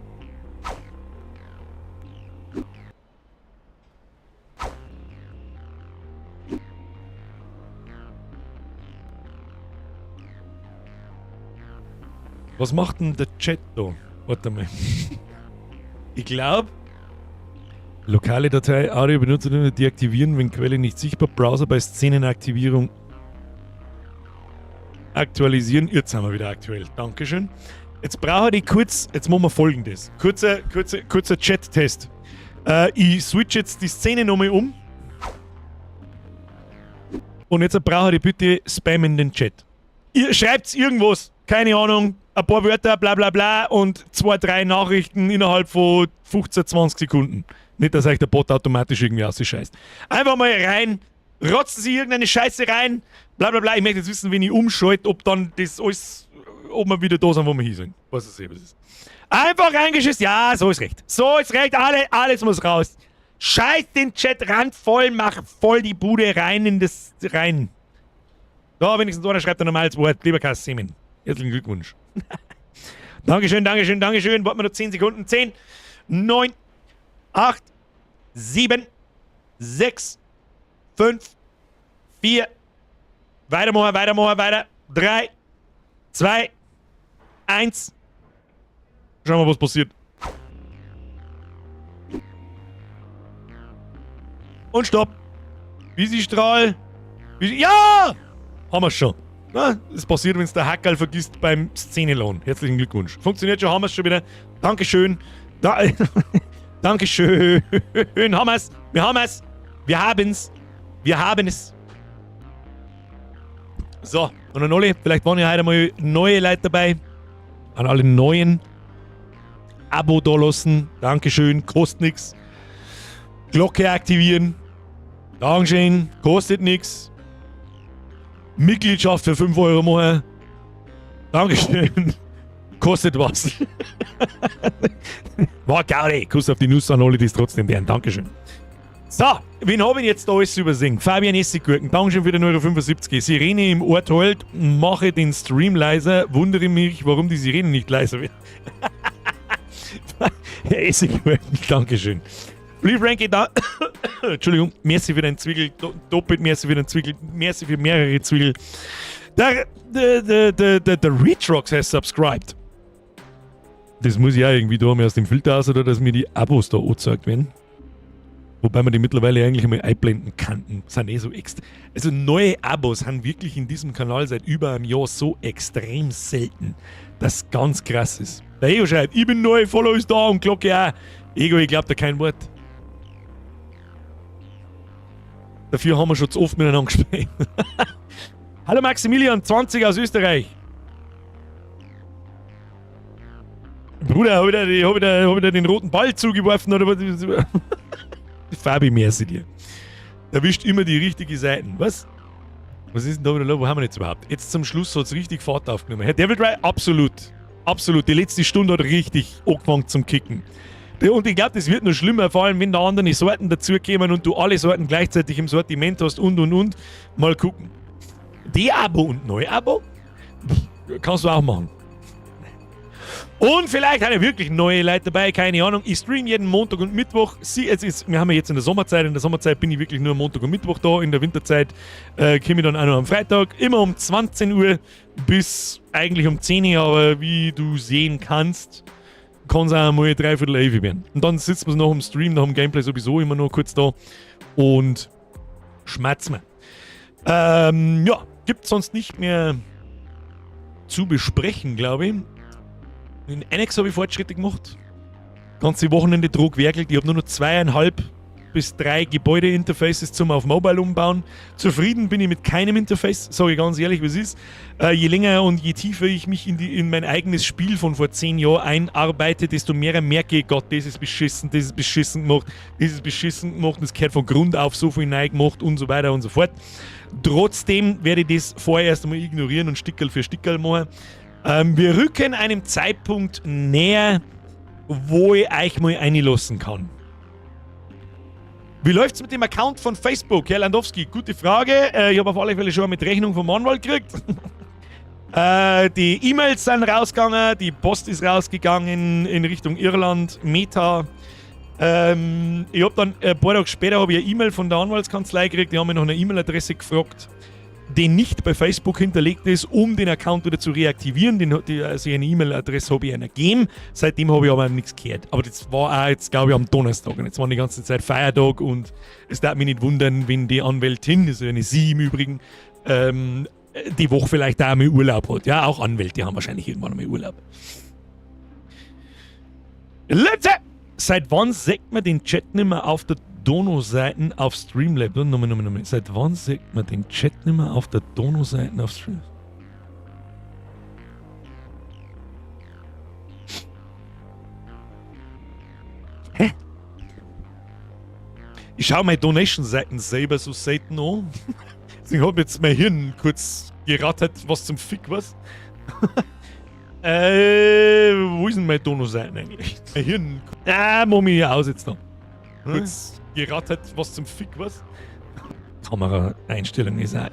Was macht denn der Chat da? Warte mal. Ich glaub, lokale Datei, Audio Benutzer deaktivieren, wenn Quelle nicht sichtbar, Browser bei Szenenaktivierung aktualisieren. Jetzt sind wir wieder aktuell. Dankeschön. Jetzt brauche ich kurz, jetzt machen wir Folgendes. Kurzer Chat-Test. Ich switch jetzt die Szene nochmal um. Und jetzt brauche ich bitte Spam in den Chat. Ihr schreibt irgendwas, keine Ahnung, ein paar Wörter, bla bla bla und 2, 3 Nachrichten innerhalb von 15, 20 Sekunden. Nicht, dass euch der Bot automatisch irgendwie ausscheißt. Einfach mal rein, rotzen Sie irgendeine Scheiße rein, bla bla bla. Ich möchte jetzt wissen, wenn ich umschalte, ob dann das alles, ob wir wieder da sind, wo wir hier sind. Was es eben ist. Einfach reingeschissen. Ja, so ist recht. So ist recht, alles muss raus. Scheiß den Chat randvoll, mach voll die Bude rein in das rein. Da, wenigstens einer schreibt ein normales Wort. Lieber Kassimin, herzlichen Glückwunsch. Dankeschön, Dankeschön, Dankeschön. Warten wir noch 10 Sekunden. 10, 9, 8, 7, 6, 5, 4, weitermachen, weitermachen, weiter. 3, 2, 1. Schauen wir mal, was passiert. Und stopp. Visi-Strahl. Ja! Haben wir schon. Na, das passiert, wenn es der Hackerl vergisst beim Szenelohn. Herzlichen Glückwunsch. Funktioniert schon, haben wir es schon wieder. Dankeschön. Da, Dankeschön. Haben wir's. Wir haben es. Wir haben's. Wir haben es. So, und an alle, vielleicht waren ja heute mal neue Leute dabei. An alle neuen. Abo da lassen. Dankeschön, kostet nichts. Glocke aktivieren. Dankeschön, kostet nichts. Mitgliedschaft für 5 Euro machen. Dankeschön. Kostet was. War geil, Kuss auf die Nuss an alle, die es trotzdem werden. Dankeschön. So, wen habe ich jetzt da alles übersehen? Fabian Essiggurken, Dankeschön für den Euro 75. Sirene im Ort heult, mache den Stream leiser, wundere mich, warum die Sirene nicht leiser wird. Herr Essiggurken, Dankeschön. Lieb Frankie, da. Entschuldigung, merci für den Zwiegel, doppelt merci für den Zwiegel, merci für mehrere Zwiegel. Der Retrox has subscribed. Das muss ich auch irgendwie da mal aus dem Filter aus, oder dass mir die Abos da angezeigt werden. Wobei man die mittlerweile eigentlich einmal einblenden kann. Sind eh so extra. Also neue Abos sind wirklich in diesem Kanal seit über einem Jahr so extrem selten, dass ganz krass ist. Der Ego schreibt, ich bin neu, Follow ist da und Glocke auch. Ego, ich glaub da kein Wort. Dafür haben wir schon zu oft miteinander gespielt. Hallo Maximilian, 20 aus Österreich. Bruder, hab ich dir, hab ich dir, hab ich dir den roten Ball zugeworfen oder was? Fabi, merci dir. Erwischt immer die richtige Seiten. Was? Was ist denn da wieder los? Wo haben wir jetzt überhaupt? Jetzt zum Schluss hat es richtig Fahrt aufgenommen. Herr Devil Dry, absolut. Absolut. Die letzte Stunde hat richtig angefangen zum Kicken. Und ich glaube, das wird noch schlimmer, vor allem wenn da andere Sorten dazukommen und du alle Sorten gleichzeitig im Sortiment hast und. Mal gucken. De-Abo und Neu-Abo? Kannst du auch machen. Und vielleicht haben ja wirklich neue Leute dabei, keine Ahnung. Ich stream jeden Montag und Mittwoch. Sie, es ist, wir haben ja jetzt in der Sommerzeit. In der Sommerzeit bin ich wirklich nur Montag und Mittwoch da. In der Winterzeit komme ich dann auch noch am Freitag. Immer um 20 Uhr bis eigentlich um 10 Uhr. Aber wie du sehen kannst, kann es auch mal 10:45 werden. Und dann sitzen wir noch im Stream, nach dem Gameplay sowieso immer noch kurz da und schmatzen wir. Ja, gibt sonst nicht mehr zu besprechen, glaube ich. In Annex habe ich Fortschritte gemacht. Ganze Wochenende dran gewerkelt. Ich habe nur noch 2,5 bis 3 Gebäude-Interfaces zum auf Mobile umbauen. Zufrieden bin ich mit keinem Interface, sage ich ganz ehrlich, wie es ist. Je länger und je tiefer ich mich in mein eigenes Spiel von vor 10 Jahren einarbeite, desto mehr merke ich, Gott, das ist beschissen, das ist beschissen gemacht, das ist beschissen gemacht, das gehört von Grund auf so viel neu gemacht und so weiter und so fort. Trotzdem werde ich das vorerst einmal ignorieren und Stickerl für Stickerl machen. Wir rücken einem Zeitpunkt näher, wo ich euch mal einlassen kann. Wie läuft's mit dem Account von Facebook, Herr Landowski? Gute Frage. Ich habe auf alle Fälle schon mit Rechnung vom Anwalt gekriegt. Die E-Mails sind rausgegangen, die Post ist rausgegangen in Richtung Irland, Meta. Ich habe dann ein paar Tage später hab ich eine E-Mail von der Anwaltskanzlei gekriegt, die haben mich nach einer E-Mail-Adresse gefragt, die nicht bei Facebook hinterlegt ist, um den Account wieder zu reaktivieren. Also eine E-Mail-Adresse habe ich einer gegeben. Seitdem habe ich aber nichts gehört. Aber das war auch jetzt, glaube ich, am Donnerstag. Und jetzt war die ganze Zeit Feiertag und es darf mich nicht wundern, wenn die Anwältin, das ist eine sie im Übrigen, die Woche vielleicht auch mal Urlaub hat. Ja, auch Anwälte haben wahrscheinlich irgendwann einmal Urlaub. Leute! Seit wann sieht man den Chat nicht mehr auf der Dono-Seiten auf Streamlabs? Nochmal, nochmal, nochmal. Seit wann sieht man den Chat nicht mehr auf der Dono-Seiten auf Streamlabs? Hä? Ich schaue meine Donation-Seiten selber so selten an. Deswegen hab jetzt mein Hirn kurz gerattert, was zum Fick was. Wo ist denn meine Dono-Seiten eigentlich? Mein Hirn. Ah, mach mich hier aus jetzt noch. Kurz gerattert, was zum Fick was. Kameraeinstellung ist auch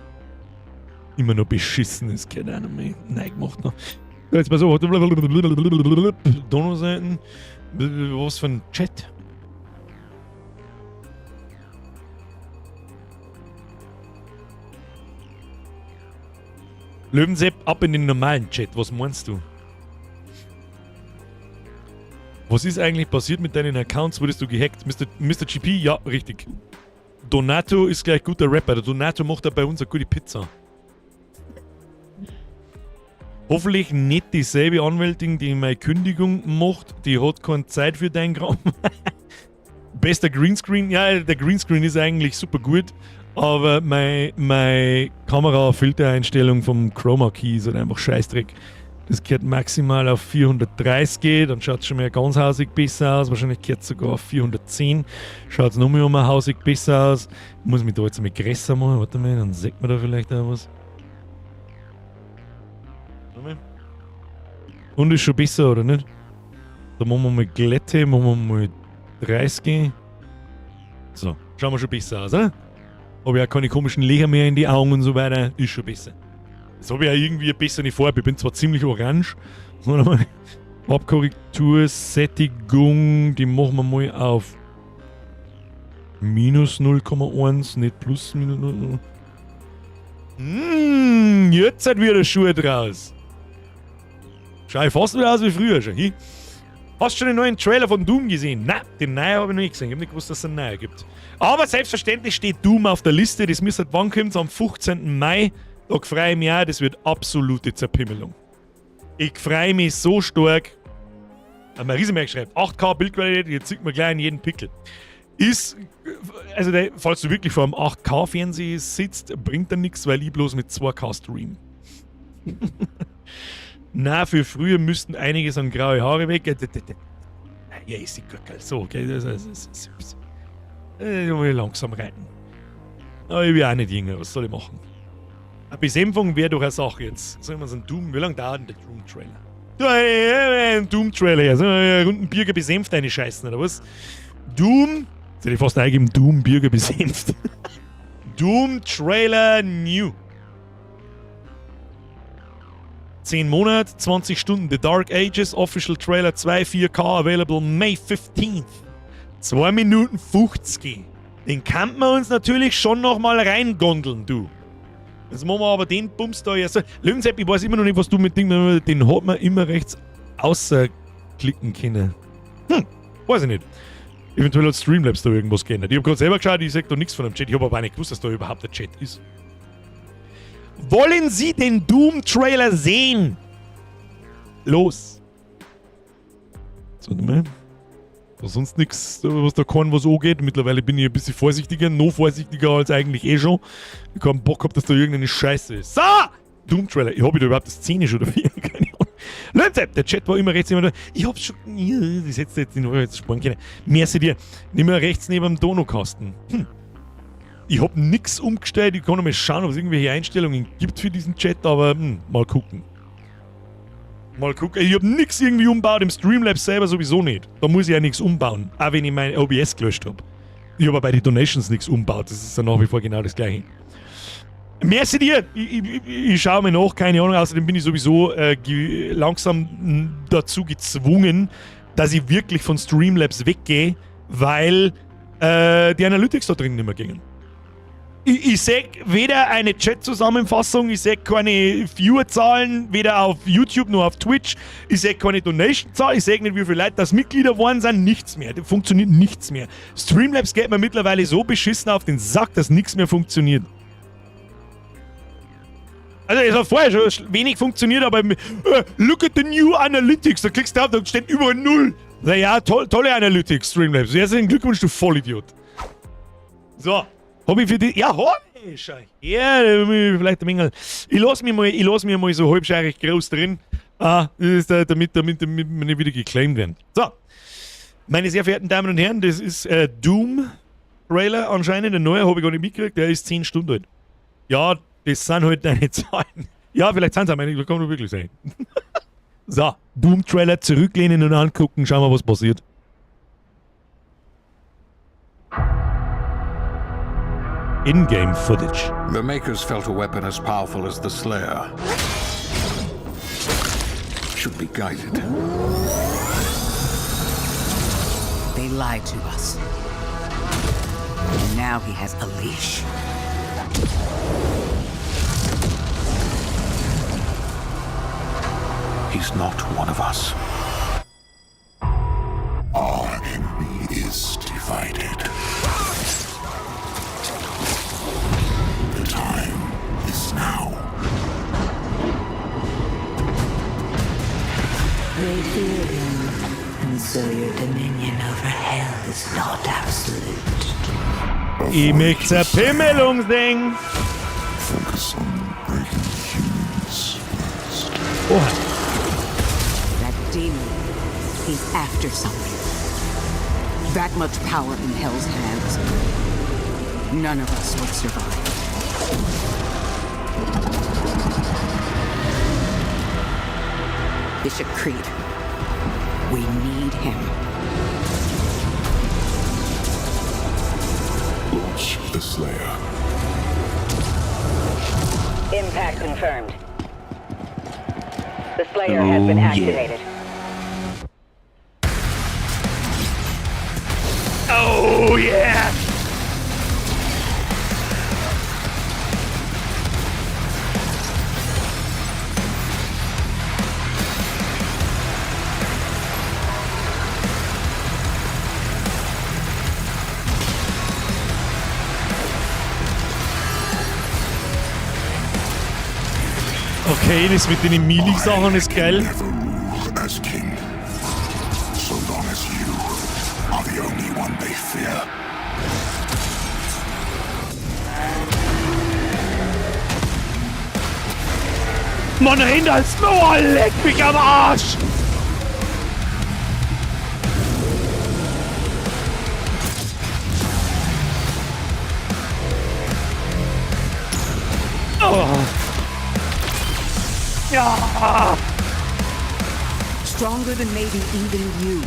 immer noch beschissen, das gehört auch noch mal neu gemacht noch. Jetzt mal so. Dono-Seiten. Was für ein Chat? Löwensepp, ab in den normalen Chat. Was meinst du? Was ist eigentlich passiert mit deinen Accounts? Wurdest du gehackt? Mr. GP? Ja, richtig. Donato ist gleich guter Rapper. Der Donato macht da bei uns eine gute Pizza. Hoffentlich nicht dieselbe Anwältin, die meine Kündigung macht. Die hat keine Zeit für dein Kram. Bester Greenscreen. Ja, der Greenscreen ist eigentlich super gut. Aber meine Kamera-Filtereinstellung vom Chroma Key ist halt einfach Scheißdreck. Das gehört maximal auf 430, dann schaut es schon mal ganz hausig besser aus. Wahrscheinlich gehört es sogar auf 410. Schaut es noch mal um ein hausig besser aus. Muss mich da jetzt mal größer machen. Warte mal, dann sieht man da vielleicht auch was. Und ist schon besser, oder nicht? Da machen wir mal Glätte, machen wir mal 30. So, schauen wir schon besser aus, oder? Habe ich auch keine komischen Löcher mehr in die Augen und so weiter. Ist schon besser. Jetzt habe ich ja irgendwie eine bessere Farbe. Ich bin zwar ziemlich orange. Warte mal. Farbkorrektur, Sättigung, die machen wir mal auf minus 0,1, nicht plus minus 0,1. Jetzt hat wieder Schuhe draus. Schau ich fast wieder aus wie früher schon. Hi. Hast du schon den neuen Trailer von Doom gesehen? Nein, den neuen habe ich noch nicht gesehen. Ich habe nicht gewusst, dass es einen neuen gibt. Aber selbstverständlich steht Doom auf der Liste. Das müsste wann kommt? Am 15. Mai. Da freue ich mich auch. Das wird absolute Zerpimmelung. Ich freue mich so stark. Hat Riesenberg schreibt, 8K Bildqualität, jetzt sieht man gleich in jedem Pickel. Ist, also der, falls du wirklich vor einem 8K-Fernseher sitzt, bringt er nichts, weil ich bloß mit 2K stream. Na, für früher müssten einiges an graue Haare weg. Ja, ist die Gurkel. So, okay. Das, langsam reiten. Aber ich bin auch nicht jünger, was soll ich machen? Eine Besänfung wäre doch eine Sache jetzt. Sollen wir so einen Doom, wie lange dauert denn der Doom-Trailer? Du, ein Doom-Trailer her. Sollen wir einen runden Birger besenft eine Scheißen, oder was? Doom, jetzt hätte ich fast eingegeben, Doom Birger besenft. Doom Trailer New. 10 Monate, 20 Stunden. The Dark Ages, Official Trailer 2, 4K, available May 15th. 2 Minuten 50. Den kann man uns natürlich schon nochmal reingondeln, du. Jetzt machen wir aber den Bums da erst. Löwensepp, ich weiß immer noch nicht, was du mit Ding. Den hat man immer rechts außerklicken können. Weiß ich nicht. Eventuell hat Streamlabs da irgendwas geändert. Ich hab gerade selber geschaut, ich seh da nichts von dem Chat. Ich hab aber auch nicht gewusst, dass da überhaupt der Chat ist. Wollen Sie den Doom-Trailer sehen? Los! So, warte mal. Da sonst nichts, was da kann, was angeht. Mittlerweile bin ich ein bisschen vorsichtiger, noch vorsichtiger als eigentlich eh schon. Ich hab keinen Bock gehabt, dass da irgendeine Scheiße ist. So! Doom-Trailer. Ich hab da überhaupt eine Szene schon dafür. Keine Ahnung. Leute, der Chat war immer rechts, immer da. Ich hab's schon. Das hättest du jetzt nicht jetzt sparen können. Merci dir. Nimm mal rechts neben dem Dono-Kasten. Ich hab nix umgestellt. Ich kann noch mal schauen, ob es irgendwelche Einstellungen gibt für diesen Chat, aber mal gucken. Mal gucken. Ich hab nix irgendwie umbaut, im Streamlabs selber sowieso nicht. Da muss ich ja nix umbauen, auch wenn ich mein OBS gelöscht hab. Ich hab aber bei den Donations nix umbaut, das ist ja nach wie vor genau das Gleiche. Merci dir! Ich schaue mir nach, keine Ahnung, außerdem bin ich sowieso langsam dazu gezwungen, dass ich wirklich von Streamlabs weggehe, weil die Analytics da drin nicht mehr gingen. Ich seh weder eine Chat-Zusammenfassung, ich seh keine Viewer-Zahlen, weder auf YouTube noch auf Twitch, ich seh keine Donation-Zahlen, ich seh nicht, wie viele Leute das Mitglieder geworden sind, nichts mehr. Da funktioniert nichts mehr. Streamlabs geht mir mittlerweile so beschissen auf den Sack, dass nichts mehr funktioniert. Also es hat vorher schon wenig funktioniert, aber look at the new Analytics, da klickst du drauf, da steht überall 0. Na ja, tolle Analytics, Streamlabs. Herzlichen Glückwunsch, du Vollidiot. So. Hab ich für die. Ja, hab ich schon. Ja, vielleicht ein wenig. Ich lass mich mal so halbscheirig groß drin. Ah, das ist, damit wir nicht wieder geclaimed werden. So. Meine sehr verehrten Damen und Herren, das ist Doom Trailer anscheinend. Der neue habe ich gar nicht mitgekriegt. Der ist 10 Stunden alt. Ja, das sind halt deine Zahlen. Ja, vielleicht sind es auch meine, das kann nur wirklich sein. So, Doom Trailer zurücklehnen und angucken, schauen wir, was passiert. In-game footage. The Makers felt a weapon as powerful as the Slayer should be guided. They lied to us. And now he has a leash. He's not one of us. Our enemy is divided. The time is now. They fear him, and so your dominion over hell is not absolute. Ich möchte eine Pimmelung sehen. Focus on breaking humans first. Oha. That demon, he's after something. That much power in Hell's hands. None of us would survive. Bishop Creed, we need him. Launch the Slayer. Impact confirmed. The Slayer has been activated. Oh yeah! Okay, das mit den Melee-Sachen ist geil. Never rule as king. So long as you are the only one they fear. Mann, Rindals, oh, leck mich am Arsch! Oh. Ja! Stronger than maybe even you.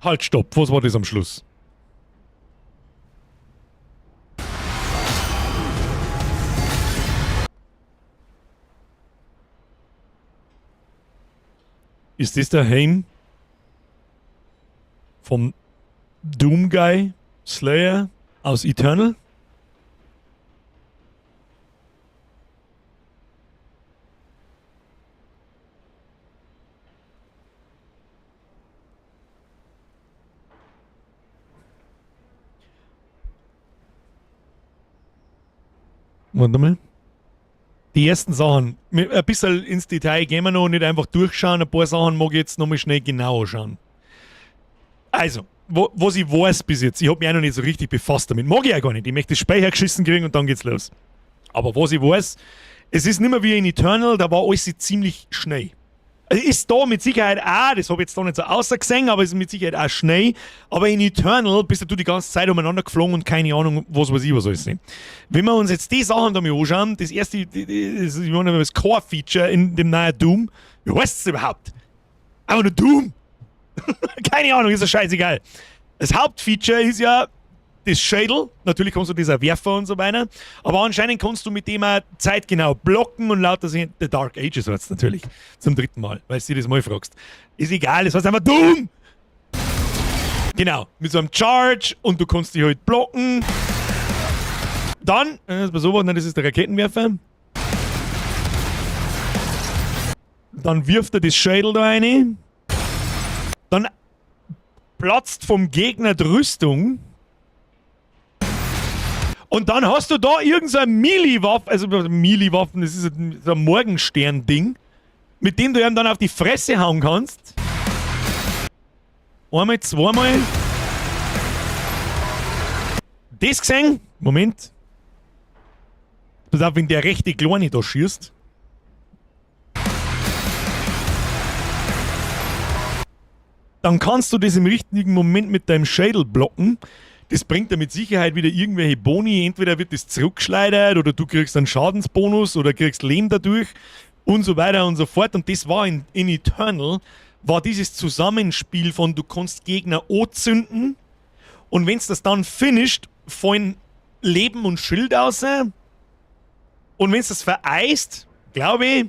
Halt, stopp, was war das am Schluss? Ist das der Helm vom Doom Guy Slayer aus Eternal? Warte mal. Die ersten Sachen, ein bisschen ins Detail gehen wir noch, nicht einfach durchschauen, ein paar Sachen mag ich jetzt nochmal schnell genauer schauen. Also, was ich weiß bis jetzt, ich habe mich auch noch nicht so richtig befasst damit, mag ich auch gar nicht, ich möchte das Speicher geschissen kriegen und dann geht's los. Aber was ich weiß, es ist nicht mehr wie in Eternal, da war alles ziemlich schnell. Also ist da mit Sicherheit auch, das habe ich jetzt da nicht so außergesehen, aber ist mit Sicherheit auch schnell. Aber in Eternal bist du die ganze Zeit umeinander geflogen und keine Ahnung, was weiß ich, was alles nicht. Wenn wir uns jetzt die Sachen da mal anschauen, das erste, das, ich meine, das Core-Feature in dem neuen Doom, wie heißt es überhaupt? Einfach nur Doom. Keine Ahnung, ist ja scheißegal. Das Hauptfeature ist ja das Schädel. Natürlich kannst du dieser Werfer und so weiter. Aber anscheinend kannst du mit dem auch zeitgenau blocken und lauter The Dark Ages heißt es natürlich. Zum dritten Mal, weil du jedes Mal fragst. Ist egal, es heißt einfach Doom! Genau, mit so einem Charge und du kannst dich halt blocken. Dann, bei sowas, nein, das ist der Raketenwerfer. Dann wirft er das Schädel da rein. Dann platzt vom Gegner die Rüstung. Und dann hast du da irgend so eine Melee-Waffe, also Melee-Waffen, das ist so ein Morgenstern-Ding, mit dem du ihm dann auf die Fresse hauen kannst. Einmal, zweimal. Das gesehen? Moment. Pass auf, wenn der rechte Kleine da schießt. Dann kannst du das im richtigen Moment mit deinem Schädel blocken. Das bringt dir mit Sicherheit wieder irgendwelche Boni. Entweder wird das zurückgeschleudert oder du kriegst einen Schadensbonus oder kriegst Leben dadurch und so weiter und so fort. Und das war in Eternal, war dieses Zusammenspiel von du kannst Gegner anzünden und wenn's das dann finisht, fallen Leben und Schild raus. Und wenn's das vereist, glaube ich,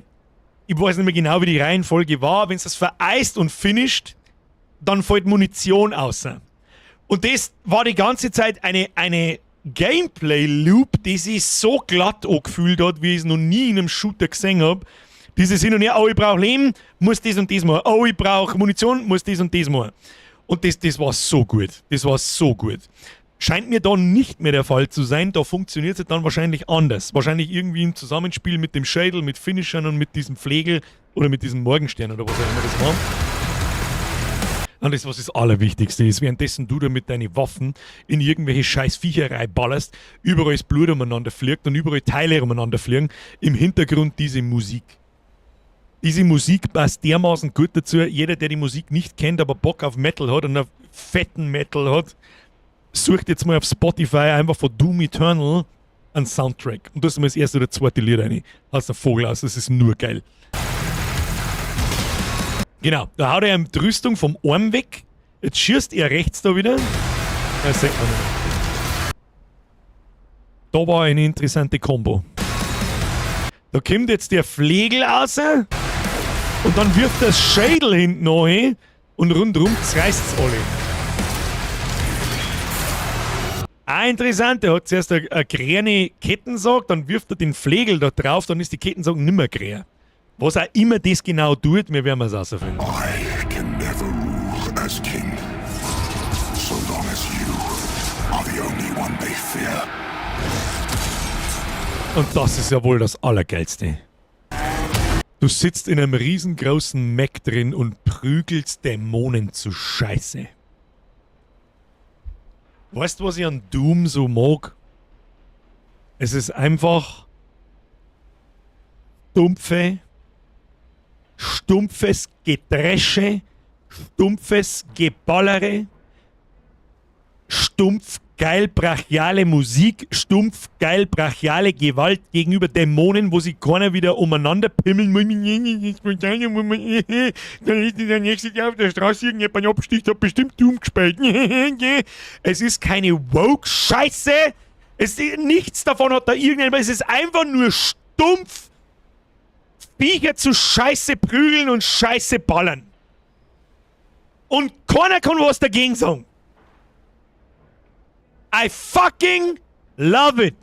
ich weiß nicht mehr genau, wie die Reihenfolge war, wenn's das vereist und finisht, dann fällt Munition raus. Und das war die ganze Zeit eine Gameplay-Loop, das sich so glatt angefühlt hat, wie ich es noch nie in einem Shooter gesehen habe. Dieses Hin und Her, oh, ich brauche Leben, muss das und das machen. Oh, ich brauche Munition, muss das und das machen. Und das war so gut. Das war so gut. Scheint mir da nicht mehr der Fall zu sein. Da funktioniert es dann wahrscheinlich anders. Wahrscheinlich irgendwie im Zusammenspiel mit dem Schädel, mit Finishern und mit diesem Flegel oder mit diesem Morgenstern oder was auch immer das war. Und das, was das Allerwichtigste ist, währenddessen du da mit deinen Waffen in irgendwelche scheiß Viecherei ballerst, überall das Blut umeinander fliegt und überall Teile umeinander fliegen, im Hintergrund diese Musik. Diese Musik passt dermaßen gut dazu. Jeder, der die Musik nicht kennt, aber Bock auf Metal hat und auf fetten Metal hat, sucht jetzt mal auf Spotify einfach von Doom Eternal einen Soundtrack. Und das ist mal das erste oder zweite Lied rein. Hast einen Vogel aus, das ist nur geil. Genau, da haut er ihm die Rüstung vom Arm weg. Jetzt schießt er rechts da wieder. Das sieht man nicht. Da war eine interessante Kombo. Da kommt jetzt der Flegel raus und dann wirft das Schädel hinten rein und rundrum zerreißt's alle. Ah, interessant, der hat zuerst eine grüne Kettensäge, dann wirft er den Flegel da drauf, dann ist die Kettensäge nimmer grün. Was auch immer das genau tut, wir werden es rausfinden. I can never rule as king, so long as you are the only one they fear. Und das ist ja wohl das Allergeilste. Du sitzt in einem riesengroßen Mech drin und prügelst Dämonen zu Scheiße. Weißt du, was ich an Doom so mag? Es ist einfach dumpfe, stumpfes Gedresche, stumpfes Geballere, stumpf geil brachiale Musik, stumpf geil brachiale Gewalt gegenüber Dämonen, wo sich keiner wieder umeinander pimmeln. Dann ist der nächste, der auf der Straße irgendjemand absticht, hat bestimmt Doom gespielt. Es ist keine Woke-Scheiße. Nichts davon hat da irgendjemand. Es ist einfach nur stumpf Viecher zu Scheiße prügeln und Scheiße ballern. Und keiner kann was dagegen sagen. I fucking love it.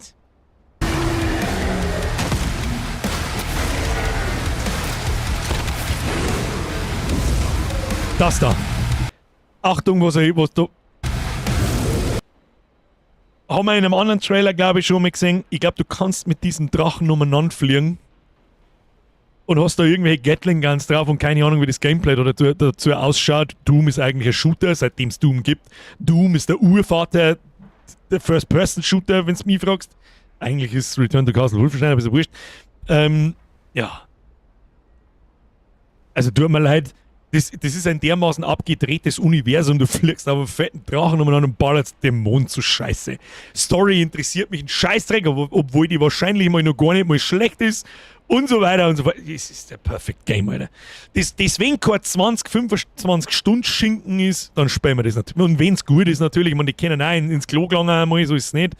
Das da. Achtung, was da. Haben wir in einem anderen Trailer, glaube ich, schon mal gesehen. Ich glaube, du kannst mit diesem Drachen umeinander fliegen. Und hast da irgendwelche Gatling Guns drauf und keine Ahnung, wie das Gameplay da dazu ausschaut. Doom ist eigentlich ein Shooter, seitdem es Doom gibt. Doom ist der Urvater der First-Person-Shooter, wenn du mich fragst. Eigentlich ist Return to Castle Wolfenstein, aber ist ja wurscht. Ja. Also tut mir leid, das ist ein dermaßen abgedrehtes Universum. Du fliegst auf einen fetten Drachen umeinander und ballerst Dämonen zu Scheiße. Story interessiert mich ein Scheißdreck, obwohl die wahrscheinlich mal noch gar nicht mal schlecht ist. Und so weiter und so fort. Das ist der Perfect Game, Alter. Das, wenn kein 20, 25 Stunden Schinken ist, dann spielen wir das natürlich. Und wenn es gut ist, natürlich, ich meine, die können auch ins Klo gelangen einmal, so ist es nicht.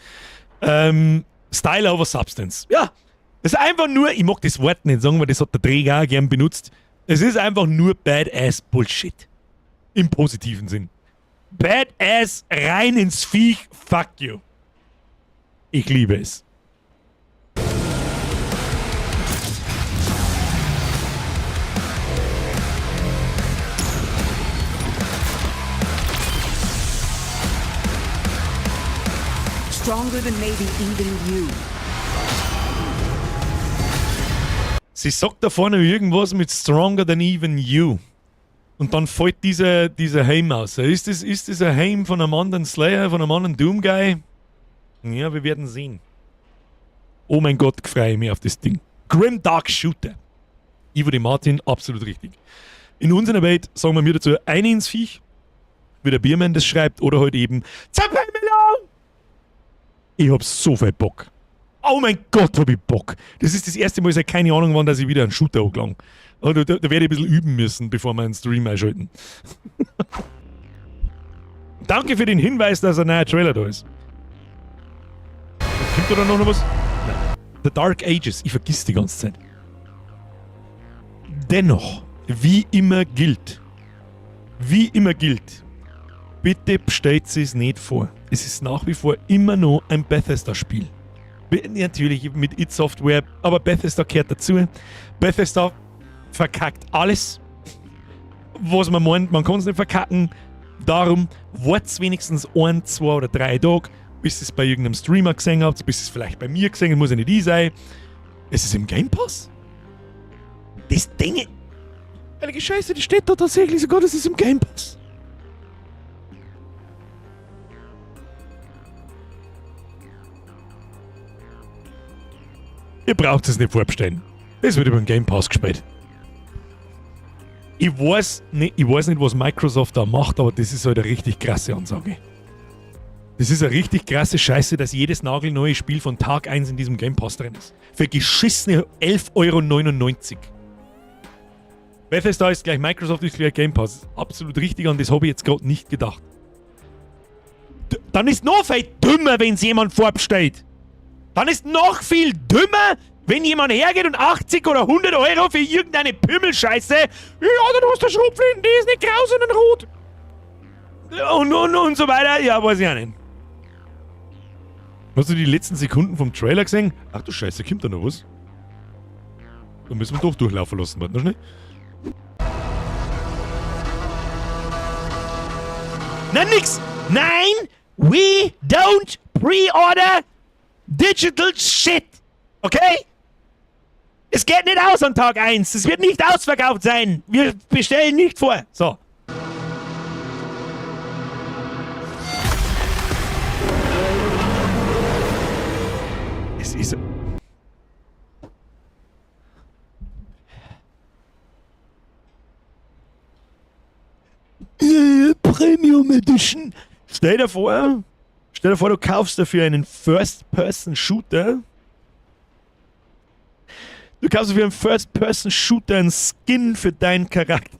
Style over Substance. Ja, das ist einfach nur, ich mag das Wort nicht sagen, weil das hat der Träger auch gern benutzt. Es ist einfach nur Badass Bullshit. Im positiven Sinn. Badass rein ins Viech, fuck you. Ich liebe es. Stronger than maybe even you. Sie sagt da vorne irgendwas mit Stronger than even you. Und dann fällt dieser Helm aus. Ist das ein Helm von einem anderen Slayer, von einem anderen Doom Guy? Ja, wir werden sehen. Oh mein Gott, freue ich mich auf das Ding. Grim Dark Shooter. Ivo de Martin, absolut richtig. In unserer Welt sagen wir mir dazu eine ins Viech, wie der Biermann das schreibt, oder halt eben Zerpemmelung! Ich hab so viel Bock. Oh mein Gott, hab ich Bock. Das ist das erste Mal seit keine Ahnung wann, dass ich wieder einen Shooter angelangt. Da werde ich ein bisschen üben müssen, bevor wir einen Stream einschalten. Danke für den Hinweis, dass ein neuer Trailer da ist. Kommt da noch was? Nein. The Dark Ages. Ich vergiss die ganze Zeit. Dennoch, wie immer gilt, wie immer gilt, Bitte bestellt es nicht vor. Es ist nach wie vor immer noch ein Bethesda-Spiel. Natürlich mit id Software, aber Bethesda gehört dazu. Bethesda verkackt alles, was man meint, man kann es nicht verkacken. Darum wart's wenigstens 1, 2 oder 3 Tage, bis ihr es bei irgendeinem Streamer gesehen habt, bis ihr es vielleicht bei mir gesehen habt, muss ja nicht ich sein. Es ist im Game Pass. Das Ding. Heilige Scheiße, die steht da tatsächlich sogar, das ist im Game Pass. Ihr braucht es nicht vorbestellen. Das wird über den Game Pass gespielt. Ich weiß nicht, was Microsoft da macht, aber das ist halt eine richtig krasse Ansage. Das ist eine richtig krasse Scheiße, dass jedes nagelneue Spiel von Tag 1 in diesem Game Pass drin ist. Für geschissene 11,99 €. Bethesda ist gleich Microsoft, ist gleich Game Pass. Absolut richtig, an das habe ich jetzt gerade nicht gedacht. Dann ist noch viel dümmer, wenn's jemand vorbestellt. Dann ist noch viel dümmer, wenn jemand hergeht und 80 oder 100 Euro für irgendeine Pümmelscheiße. Ja, dann hast du Schrotflinten, die ist nicht grau, sondern rot. Und so weiter. Ja, weiß ich auch nicht. Hast du die letzten Sekunden vom Trailer gesehen? Ach du Scheiße, kommt da noch was? Da müssen wir doch durchlaufen lassen. Warte noch schnell. Na nix! Nein! We don't pre-order digital shit! Okay? Es geht nicht aus an Tag 1. Es wird nicht ausverkauft sein. Wir bestellen nicht vor. So. Es ist... Premium Edition. Stell dir vor, du kaufst dafür einen First-Person-Shooter. Du kaufst für einen First-Person-Shooter einen Skin für deinen Charakter.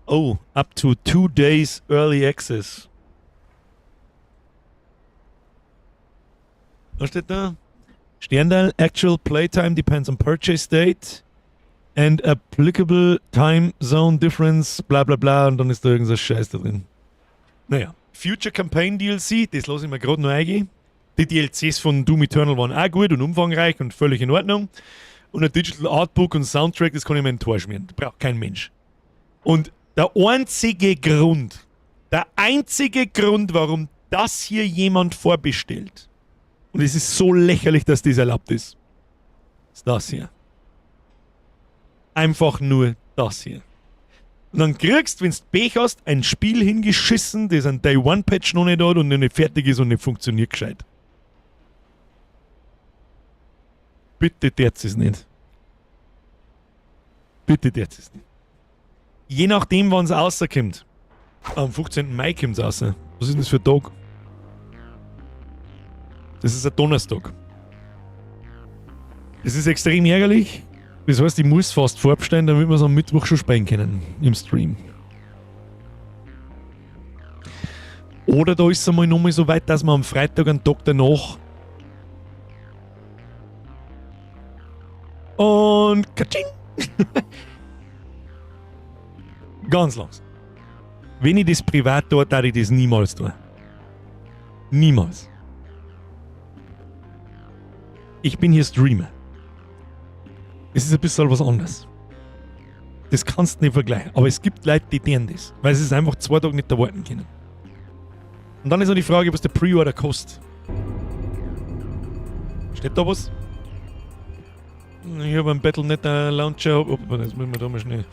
Oh, up to 2 days Early Access. Was steht da? Sterndal, actual playtime depends on purchase date and applicable time zone difference, bla bla bla, und dann ist da irgendein Scheiß da drin. Naja, Future Campaign DLC, das lasse ich mir gerade noch eingehen. Die DLCs von Doom Eternal waren auch gut und umfangreich und völlig in Ordnung. Und ein Digital Artbook und Soundtrack, das kann ich mir in den Tor schmieren. Das braucht kein Mensch. Und der einzige Grund, warum das hier jemand vorbestellt, und es ist so lächerlich, dass das erlaubt ist, ist das hier. Einfach nur das hier. Und dann kriegst, wenn du Pech hast, ein Spiel hingeschissen, das ein Day-One-Patch noch nicht hat und noch nicht fertig ist und nicht funktioniert gescheit. Bitte tät's es nicht. Bitte tät's es nicht. Je nachdem, wann es rauskommt. Am 15. Mai kommt es raus. Was ist denn das für ein Tag? Das ist ein Donnerstag. Das ist extrem ärgerlich. Das heißt, ich muss fast vorbestellen, damit wir es am Mittwoch schon spielen können im Stream. Oder da ist es einmal nochmal so weit, dass wir am Freitag, einen Tag danach und katsching! Ganz langsam. Wenn ich das privat tue, darf ich das niemals tun. Niemals. Ich bin hier Streamer. Es ist ein bisschen was anderes. Das kannst du nicht vergleichen. Aber es gibt Leute, die tun das. Weil sie es einfach 2 Tage nicht erwarten können. Und dann ist noch die Frage, was der Pre-Order kostet. Steht da was? Ich habe einen Battle.net Launcher. Oh, das müssen wir da mal schnell.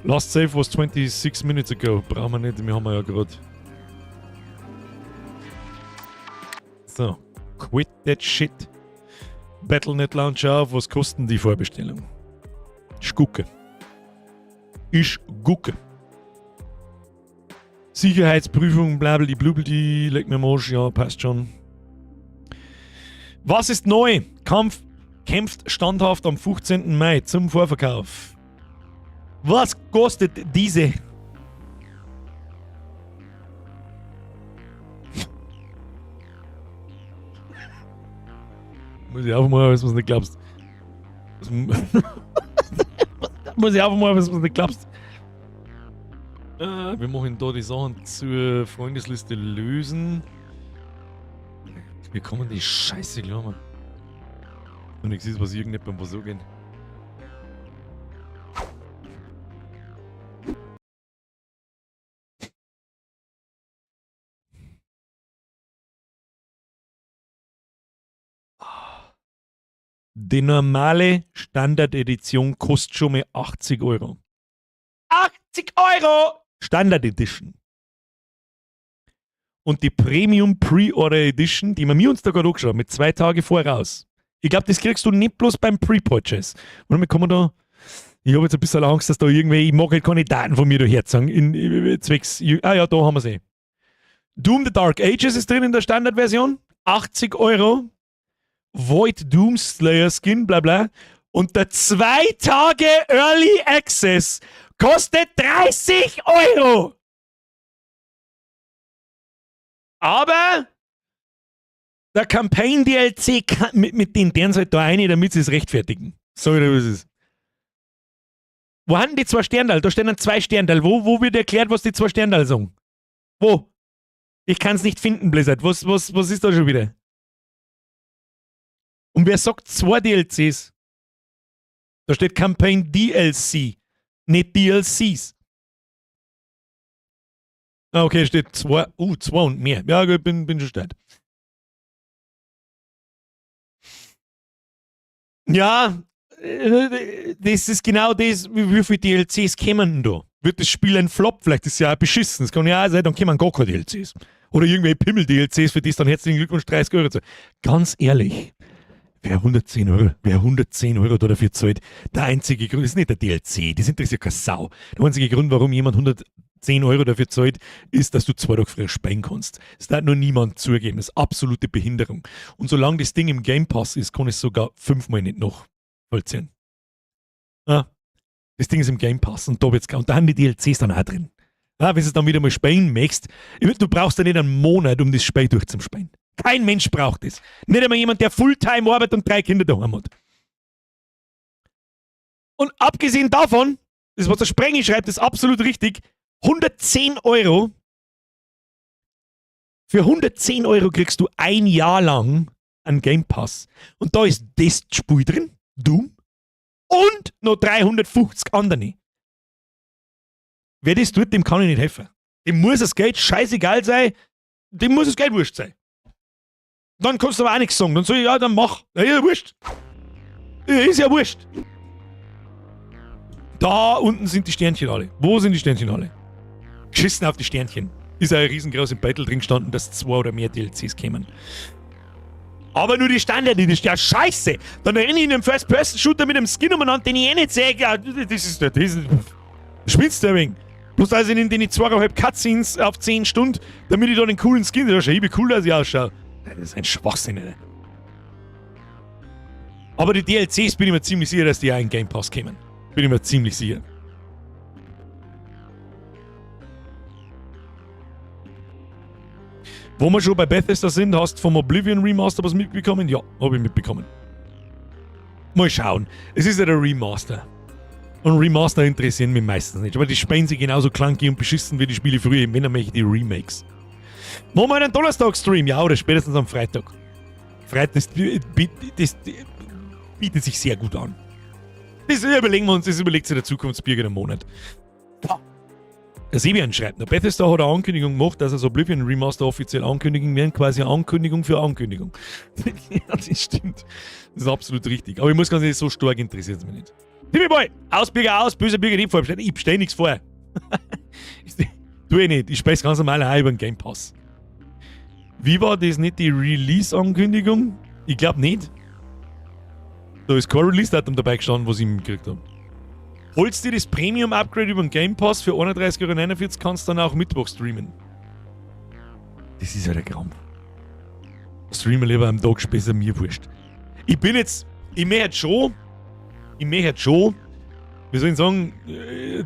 Last save was 26 minutes ago. Brauchen wir nicht, wir haben ja gerade. So. Quit that shit. Battle.net Launcher auf. Was kostet die Vorbestellung? Ich gucke. Ich gucke. Sicherheitsprüfung, blablabla, leck mir am Arsch, ja, passt schon. Was ist neu? Kampf kämpft standhaft am 15. Mai zum Vorverkauf. Was kostet diese? Muss ich aufmachen, was du nicht glaubst. Muss ich aufmachen, was du nicht glaubst. Wir machen da die Sachen zur Freundesliste lösen. Wir kommen die Scheiße, glaub mal. Und ich sehe, was irgendjemand beim gehen. Die normale Standard-Edition kostet schon mal 80 Euro. 80 Euro! Standard Edition. Und die Premium Pre-Order Edition, die wir uns da gerade angeschaut haben, mit 2 Tage voraus. Ich glaube, das kriegst du nicht bloß beim Pre-Purchase. Und wir kommen da. Ich habe jetzt ein bisschen Angst, dass da irgendwie, ich mag halt keine Daten von mir da herzagen. In zwecks, ah ja, da haben wir sie. Doom The Dark Ages ist drin in der Standardversion. 80 Euro. Void Doom Slayer Skin, bla bla. Und der 2 Tage Early Access kostet 30 Euro. Aber der Campaign DLC kann, mit den deren halt da eine, damit sie es rechtfertigen. Sag ich dir, was es ist. Wo haben die zwei Sterndal? Da stehen dann zwei Sterndal. Wo wird erklärt, was die zwei Sterndal sagen? Wo? Ich kann es nicht finden, Blizzard. Was ist da schon wieder? Und wer sagt zwei DLCs? Da steht Campaign DLC, nicht DLCs. Ah, okay, steht zwei, zwei und mehr. Ja, gut, bin schon stark. Ja, das ist genau das, wie viele DLCs kämen denn da? Wird das Spiel ein Flop? Vielleicht ist es ja auch beschissen. Das kann ja auch sein, dann kämen gar keine DLCs. Oder irgendwelche Pimmel-DLCs, für die es dann herzlichen Glückwunsch 30 Euro zahlt. Ganz ehrlich, wer 110 Euro da dafür zahlt, der einzige Grund ist nicht der DLC, das interessiert keine Sau. Der einzige Grund, warum jemand 110 Euro dafür zahlt, ist, dass du 2 Tage früher spielen kannst. Das darf nur niemand zugeben. Das ist absolute Behinderung. Und solange das Ding im Game Pass ist, kann ich es sogar fünfmal nicht noch vollziehen. Ah, das Ding ist im Game Pass und da wird's, und da haben die DLCs dann auch drin. Ah, wenn du es dann wieder mal spielen möchtest, du brauchst ja nicht einen Monat, um das Spiel durchzuspielen. Kein Mensch braucht das. Nicht einmal jemand, der Fulltime arbeitet und drei Kinder daheim hat. Und abgesehen davon, das, was der Sprengi schreibt, ist absolut richtig. 110 Euro. Für 110 Euro kriegst du ein Jahr lang einen Game Pass. Und da ist das Spiel drin, Doom, und noch 350 andere. Wer das tut, dem kann ich nicht helfen. Dem muss das Geld scheißegal sein, dem muss das Geld wurscht sein. Dann kannst du aber auch nichts sagen. Dann sag ich, ja, dann mach. Ja, ist ja wurscht. Ist ja wurscht. Da unten sind die Sternchen alle. Wo sind die Sternchen alle? Geschissen auf die Sternchen. Ist ja ein riesengroß im Battle drin gestanden, dass zwei oder mehr DLCs kämen. Aber nur die Standard, die ist ja scheiße. Dann renne ich in einem First-Person-Shooter mit einem Skin umeinander, den ich eh nicht sehe. Ja, das ist, spinnst du ein wenig? Bloß also in den 2,5 Cutscenes auf 10 Stunden, damit ich da den coolen Skin, das ist wie cool, dass ich ausschaue. Das ist ein Schwachsinn, Alter. Aber die DLCs, bin ich mir ziemlich sicher, dass die auch in Game Pass kämen. Bin ich mir ziemlich sicher. Wo wir schon bei Bethesda sind, hast du vom Oblivion Remaster was mitbekommen? Ja, habe ich mitbekommen. Mal schauen. Es ist ja der Remaster. Und Remaster interessieren mich meistens nicht. Aber die spielen sich genauso clunky und beschissen wie die Spiele früher. Wenn, dann möchte ich die Remakes. Machen wir einen Donnerstag-Stream? Ja, oder spätestens am Freitag. Freitag, das bietet sich sehr gut an. Das überlegen wir uns, das überlegt sich der Zukunftsbürger im Monat. Der Sebian schreibt noch, Bethesda hat eine Ankündigung gemacht, dass sie das Oblivion Remaster offiziell ankündigen werden, quasi eine Ankündigung für Ankündigung. Ja, das stimmt. Das ist absolut richtig. Aber ich muss ganz ehrlich, so stark interessiert es mich nicht. Timmy Boy, aus Bürger aus, böser Bürger nicht vorbestellen. Ich bestelle nichts vor. Tu ich nicht. Ich spiele ganz normal auch über den Game Pass. Wie war das nicht die Release-Ankündigung? Ich glaube nicht. Da ist kein Release-Datum dabei gestanden, was ich mitgekriegt habe. Holst dir das Premium-Upgrade über den Game Pass für 31,49 Euro, kannst du dann auch Mittwoch streamen. Das ist ja der Krampf. Streamen lieber am Tag später, mir wurscht. Ich möchte jetzt schon, wie soll ich sagen,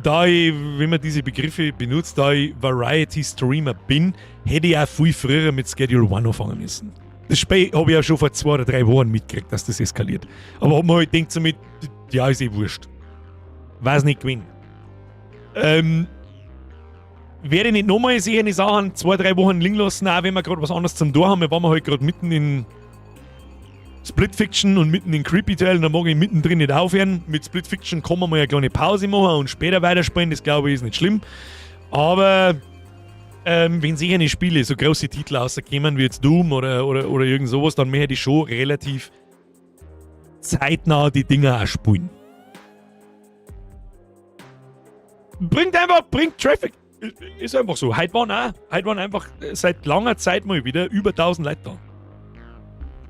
da ich, wenn man diese Begriffe benutzt, da ich Variety Streamer bin, hätte ich auch viel früher mit Schedule One anfangen müssen. Das Spiel habe ich ja schon vor 2 oder 3 Wochen mitgekriegt, dass das eskaliert. Aber hab mir halt gedacht, so mit, ja, ist eh wurscht. War's nicht gewesen. Werde ich nicht nochmal solche Sachen 2, 3 Wochen liegen lassen, auch wenn wir gerade was anderes zum Tun haben. Wir waren halt gerade mitten in Split Fiction und mitten in Creepy Tale, dann mag ich mittendrin nicht aufhören. Mit Split Fiction kann man mal eine kleine Pause machen und später weiterspielen, das, glaube ich, ist nicht schlimm. Aber wenn solche Spiele, so große Titel rauskommen wie jetzt Doom oder irgend sowas, dann möchte ich schon relativ zeitnah die Dinger auch spielen. Bringt Traffic. Ist einfach so. Heute waren einfach seit langer Zeit mal wieder über 1000 Leute da.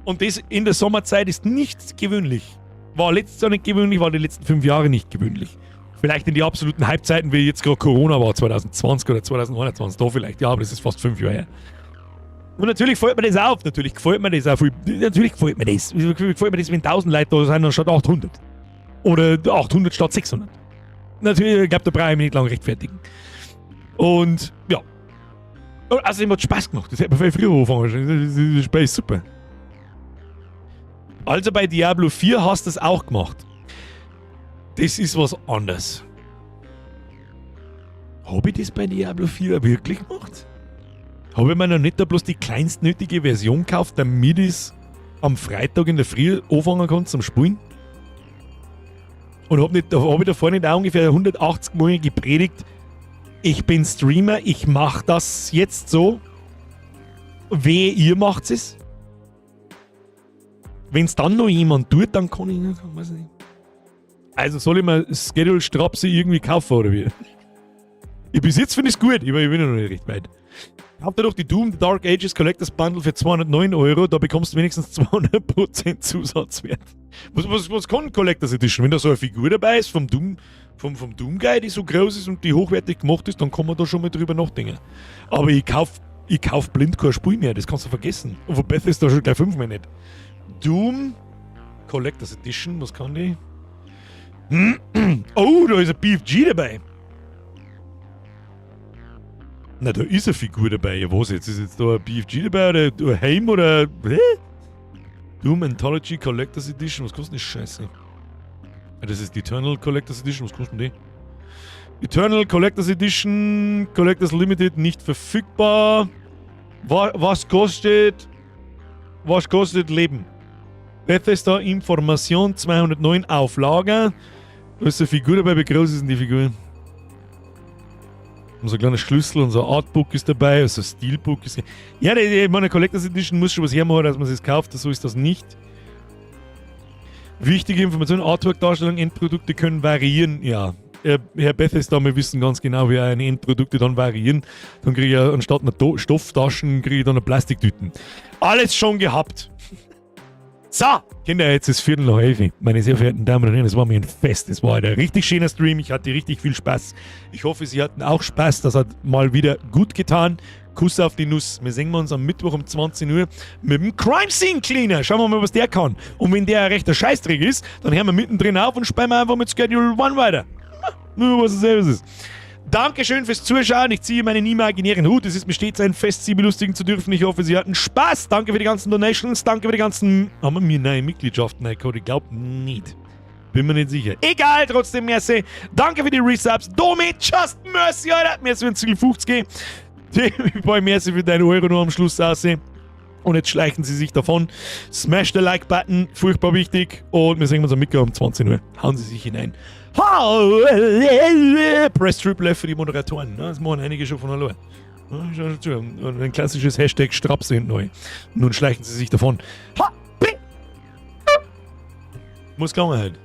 Und das in der Sommerzeit ist nicht gewöhnlich. War letztes Jahr nicht gewöhnlich, war die letzten 5 Jahre nicht gewöhnlich. Vielleicht in die absoluten Hype-Zeiten, wie jetzt gerade Corona war, 2020 oder 2021, da vielleicht. Ja, aber das ist fast 5 Jahre her. Und natürlich fällt mir das auf, natürlich gefällt mir das auch. Natürlich gefällt mir das. Gefällt mir das, wenn 1000 Leute da sind, anstatt 800. Oder 800 statt 600. Natürlich, ich glaube, da brauche ich mich nicht lange rechtfertigen. Und ja. Also, hat Spaß gemacht. Das hätte man viel früher angefangen. Das Spiel ist super. Also bei Diablo 4 hast du es auch gemacht. Das ist was anderes. Habe ich das bei Diablo 4 wirklich gemacht? Habe ich mir noch nicht da bloß die kleinstnötige Version gekauft, damit ich es am Freitag in der Früh anfangen kann zum Spielen? Und hab ich davor nicht auch ungefähr 180 Mal gepredigt, ich bin Streamer, ich mach das jetzt so. Wehe, ihr macht es. Wenn es dann noch jemand tut, dann kann ich nicht, weiß nicht. Also soll ich mir Schedule Strapse irgendwie kaufen oder wie? Ich, bis jetzt finde ich es gut, ich bin noch nicht recht weit. Habt ihr doch die Doom The Dark Ages Collectors Bundle für 209 Euro, da bekommst du wenigstens 200% Zusatzwert. Was kann Collectors Edition? Wenn da so eine Figur dabei ist vom Doom Guy, die so groß ist und die hochwertig gemacht ist, dann kann man da schon mal drüber nachdenken. Aber ich kauf blind kein Spiel mehr, das kannst du vergessen. Und von Bethesda schon gleich fünfmal nicht. Doom Collectors Edition, was kann die? Oh, da ist ein BFG dabei. Na, da ist eine Figur dabei. Ja, was jetzt? Ist jetzt da ein BFG dabei oder ein Heim oder. Hä? Doom Anthology Collectors Edition. Was kostet denn die Scheiße? Ah, das ist die Eternal Collectors Edition. Was kostet denn die? Eternal Collectors Edition, Collectors Limited nicht verfügbar. Was kostet Leben? Bethesda Information 209 auf Lager. Da ist eine Figur dabei. Wie groß ist denn die Figur? Und so ein kleiner Schlüssel und so ein Artbook ist dabei, also ein Steelbook ist. Ja, ich meine, Collectors Edition muss schon was hermachen, dass man es kauft, so ist das nicht. Wichtige Information, Artwork-Darstellung, Endprodukte können variieren. Ja, Herr Bethesda, wir wissen ganz genau, wie eine Endprodukte dann variieren. Dann kriege ich ja anstatt einer Stofftaschen, kriege ich dann eine Plastiktüten. Alles schon gehabt. So, Kinder, jetzt ist 11:15. Meine sehr verehrten Damen und Herren, es war mir ein Fest. Es war ein richtig schöner Stream. Ich hatte richtig viel Spaß. Ich hoffe, Sie hatten auch Spaß. Das hat mal wieder gut getan. Kuss auf die Nuss. Wir sehen uns am Mittwoch um 20 Uhr mit dem Crime Scene Cleaner. Schauen wir mal, was der kann. Und wenn der ein rechter Scheißdreck ist, dann hören wir mittendrin auf und spielen wir einfach mit Schedule 1 weiter. Nur was es selbst ist. Dankeschön fürs Zuschauen. Ich ziehe meinen imaginären Hut. Es ist mir stets ein Fest, Sie belustigen zu dürfen. Ich hoffe, Sie hatten Spaß. Danke für die ganzen Donations. Danke für die ganzen. Haben wir mir neue Mitgliedschaften reingeholt? Ich glaube nicht. Bin mir nicht sicher. Egal, trotzdem merci. Danke für die Resubs. Domi, just mercy, Alter. Merci für den 50. Boy, merci für deinen Euro nur am Schluss aussehen. Und jetzt schleichen sie sich davon. Smash the Like-Button, furchtbar wichtig. Und wir sehen uns am Mittwoch um 20 Uhr. Hauen Sie sich hinein. Press Triple F für die Moderatoren. Das machen einige schon von allein. Und ein klassisches Hashtag Strapse hinten neu. Nun schleichen sie sich davon. Ha! B! Muss gegangen halt.